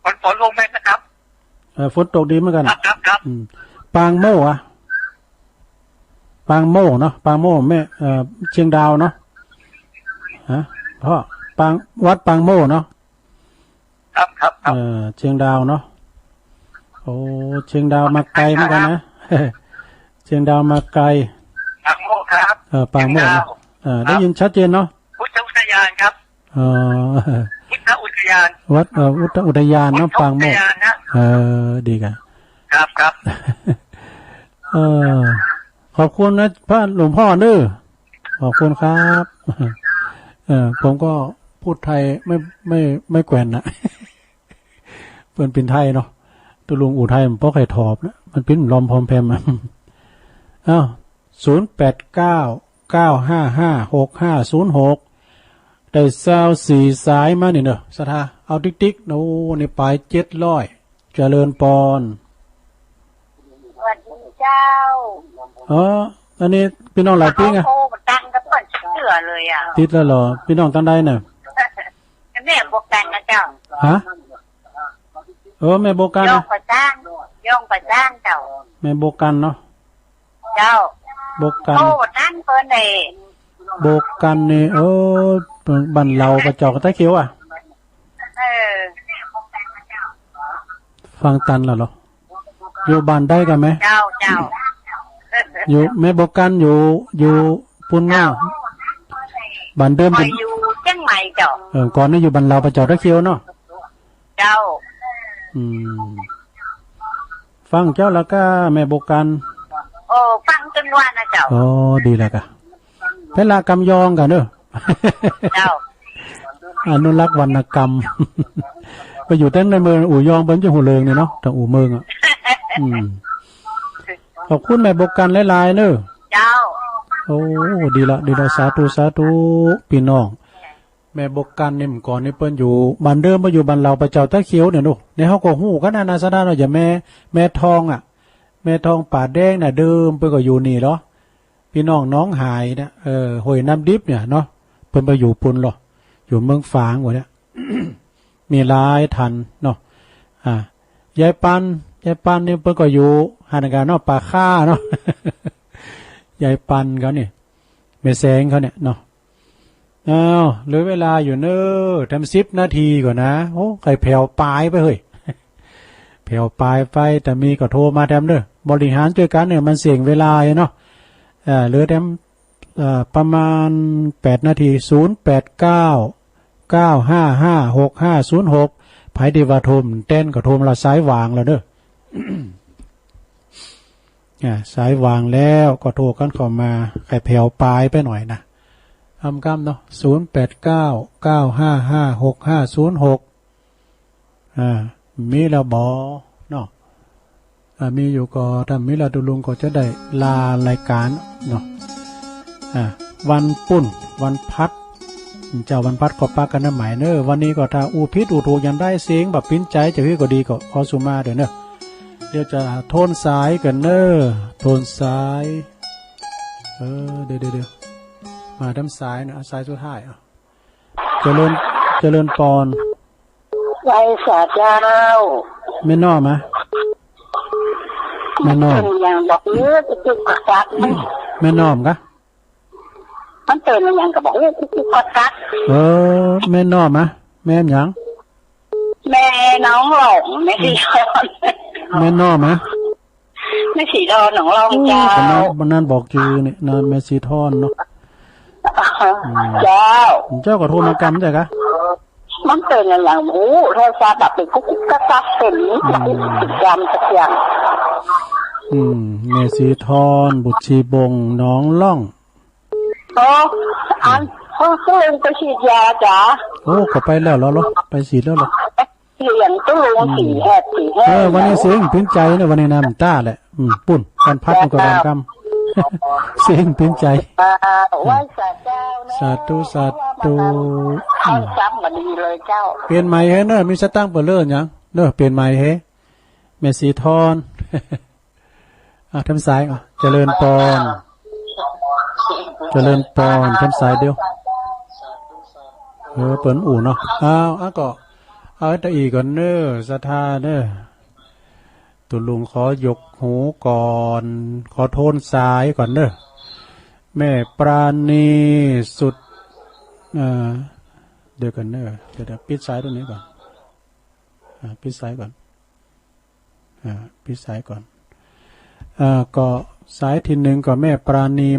ฝน ฝนลงเม็ดนะครับ เออ ฝนตกดีเหมือนกัน ครับ ครับ ครับ อืม ปางโมกข์อะ ปางโมกข์เนาะ ปางโมกข์แม่ เอ่อ เชียงดาวเนาะ ฮะ พ่อ ปาง วัดปางโมกข์เนาะ ครับ ครับ ครับ เอ่อ เชียงดาวเนาะ โอ้ เชียงดาวมาไกลเหมือนกันนะ เชียงดาวมาไกล ปางโมกข์ครับ เออ ปางโมกข์เนาะ เชียงดาว เออ ได้ยินชัดเจนเนาะ พุทธอุทยานครับ เออ พุทธอุทยาน วัด เอ่อ พุทธอุทยานเนาะ พุทธอุทยาน ปางโมกข์ นะ เออ ดีกะ ครับ ครับ เออ ขอบคุณนะ พระหลวงพ่อเน้อ ขอบคุณครับ เออ ผมก็พูดไทยไม่ ไม่ ไม่แกว่นนะ เปิ้นเป็นไทยเนาะ ตุลุงอู่ไทยมันบ่ค่อยถอบนะ มันเป็นลอมพอมแพมอะ อ้าว ศูนย์แปดเก้า เก้าห้าห้า หกห้าศูนย์หก ได้ซาวสี่สายมานี่เนอะ ศรัทธา เอาติ๊กๆ โอ้ นี่ไปเจ็ดร้อย เจริญปอน สวัสดีเจ้า เออ อันนี้พี่น้องหลายปีไง เขาโทรมาตั้งแต่เปิ้นเชื่อเลยอะ ติดแล้วเหรอ พี่น้องทางใดน่ะ แม่บวกกันนะเจ้า ฮะ เออ แม่บวกกัน ย่องไปตั้ง ย่องไปตั้งเจ้า แม่บวกกันเนาะ เจ้า បុកកាន់ អូ តាំងពើណែ បុកកាន់នេះ អូ បានឡៅបចោកតាខៀវ អា អឺ ហ្វាំងតាន់ឡោះ ឡោះ យូរបានដែរកាមេ ចៅ ចៅ យូរ មេបុកកាន់ យូរ យូរពុនណោះ ចៅ បានដើម ខយ យូរជិងម៉ៃ ចៅ អឺ កាលនេះ យូរបានឡៅបចោកតាខៀវណោះ ចៅ អឺ ហ្វាំងចោលឡាកាមេបុកកាន់ អូ ហ្វាំងជិងវ៉ាណា ចៅ អូ ឌីឡាកា ពេលឡាកាំយងកាណោះ ចៅ អនុរក្សវណ្ណកម្ម បើយូរទាំងណៃមើល អ៊ូយ៉ង បើមិនជិងហួរលើងនេះណោះ ទាំងអ៊ូមើល អឺ អបគុណមេបុកកាន់ឡាយឡាយណោះ ចៅ អូ ឌីឡា ឌីឡា សាធុ សាធុ ពីណង មេបុកកាន់នេះ កាលនេះ ពើណយូរ បានដើម ពើណយូរ បានឡៅបចោកតាខៀវនេះណោះ នេះ ហៅក៏ฮูកานะ นาสะดาเนาะ อย่า แม่ แม่ทอง អា แม่ทอง ป่าแดง ណា ដើម ពើណក៏យូរនេះឡោះ ពីណង หนองหาย ណា អឺ ห้วยน้ำดิบ នេះណោះ ពើណ ពើណយូរពុនឡោះ យូរ เมืองฝาง វ៉ានេះ មានឡាយឋានណោះ អា យាយប៉ាន់ យាយប៉ាន់នេះ ពើណក៏យូរ ហានកាណោះ ป่าข้า ណោះ យាយប៉ាន់ ខาวនេះ មេសេង ខาวនេះណោះ อ้าว เหลือเวลาอยู่เนอะ แถมสิบนาทีก่อนนะ โอ้ ใครแผ่วปลายไปเฮ้ย แผ่วปลายไป แต่มีก็โทรมาแถมเนอะ บริหารช่วยกันเนี่ย มันเสี่ยงเวลาเนาะ อ่า เหลือแถม อ่า ประมาณแปดนาที ศูนย์แปดเก้า เก้าห้าห้า หกห้าศูนย์หก ไผที่ว่าโทรมันเต้นก็โทรมาละ สายว่างแล้วเนอะ อ่า สายว่างแล้วก็โทรกันเข้ามา ใครแผ่วปลายไปหน่อยนะ คำๆ เนาะ ศูนย์แปดเก้า เก้าห้าห้า หกห้าศูนย์หก อ่า มีแล้วบ่เนาะ อ่า มีอยู่ก็ ถ้ามีแล้ว ตุลุงก็จะได้ลารายการเนาะ อ่า วันปุ้น วันพัด เจ้าวันพัดก็ปะกั๋นนะไหมเนอะ วันนี้ก็ถ้าอู้ผิดอู้ถูกอย่างใด เสียงแบบปิ้นใจ จะหื้อก็ดีก็ขอสุมาเด้อเนอะ เดี๋ยวจะโทนสายก่อนเนอะ โทนสาย เออ เดี๋ยว เดี๋ยว เดี๋ยว มาทางสายนะ สายสุดท้าย อ่ะ เจริญ เจริญปอน ไหว้สาเจ้า แม่น้อมอะ แม่น้อม มันเปิ้นอย่างบอกเออกุกกุกกักกัก แม่น้อมกะ มันเปิ้นอย่างก็บอกเออกุกกุกกักกัก เออ แม่น้อมอะ แม่หยัง แม่น้องหลง แม่สีทอน แม่น้อมอะ แม่สีทอนหนองลอง อืม เจ้า วันนั้น วันนั้นบอกจือเนี่ยนะ แม่สีทอนเนาะ อืม เจ้า เจ้าก็โทรมากำใช่กะ มันเปิ้นอย่าง โอ้ โทรศัพท์แบบเป็นกุ๊กกุ๊กกักกัก เป็น อืม ติดยามสักอย่าง อืม แม่สีทอน บุตรชีบง หนองล่อง โอ้ อัน อืม เขาก็ลงไปฉีดยาจ้ะ โอ้ เขาไปแล้วเหรอ เหรอ ไปฉีดแล้วเหรอ เสียงก็ลง อืม สีแหบ สีแหบ เออ วันนี้เสียงปิ้นใจเนี่ย วันนี้น้ำตาแหละ อืม ปุ้น วันพัดมันก็วันกำ เสียงปิ้นใจ อ่า ไหว้สาเจ้านะ สาธุ สาธุ เอา อืม ซ้ำมาดีเลยเจ้า เปลี่ยนใหม่เฮ้เนอะ มีสตังค์เปล่าเลิกยังเนอะ เปลี่ยนใหม่เฮ้ แม่สีทอน อ่ะ ทางสาย อ่ะ เจริญปอน เจริญปอน ทางสายเดียว เออ เปิ้นอู้เนาะ อ้าว อ่ะ ก็ เอาแต่อีกก่อนเนอะ ศรัทธาเนอะ ตุลุงขอยกหูก่อน ขอโทนสายก่อนเนอะ แม่ปราณีสุด เอ่อ เดี๋ยวก่อนเนอะ เดี๋ยว เดี๋ยวปิดสายตรงนี้ก่อน อ่า ปิดสายก่อน อ่า ปิดสายก่อน อ่า ก็สายที่หนึ่งก็แม่ปราณี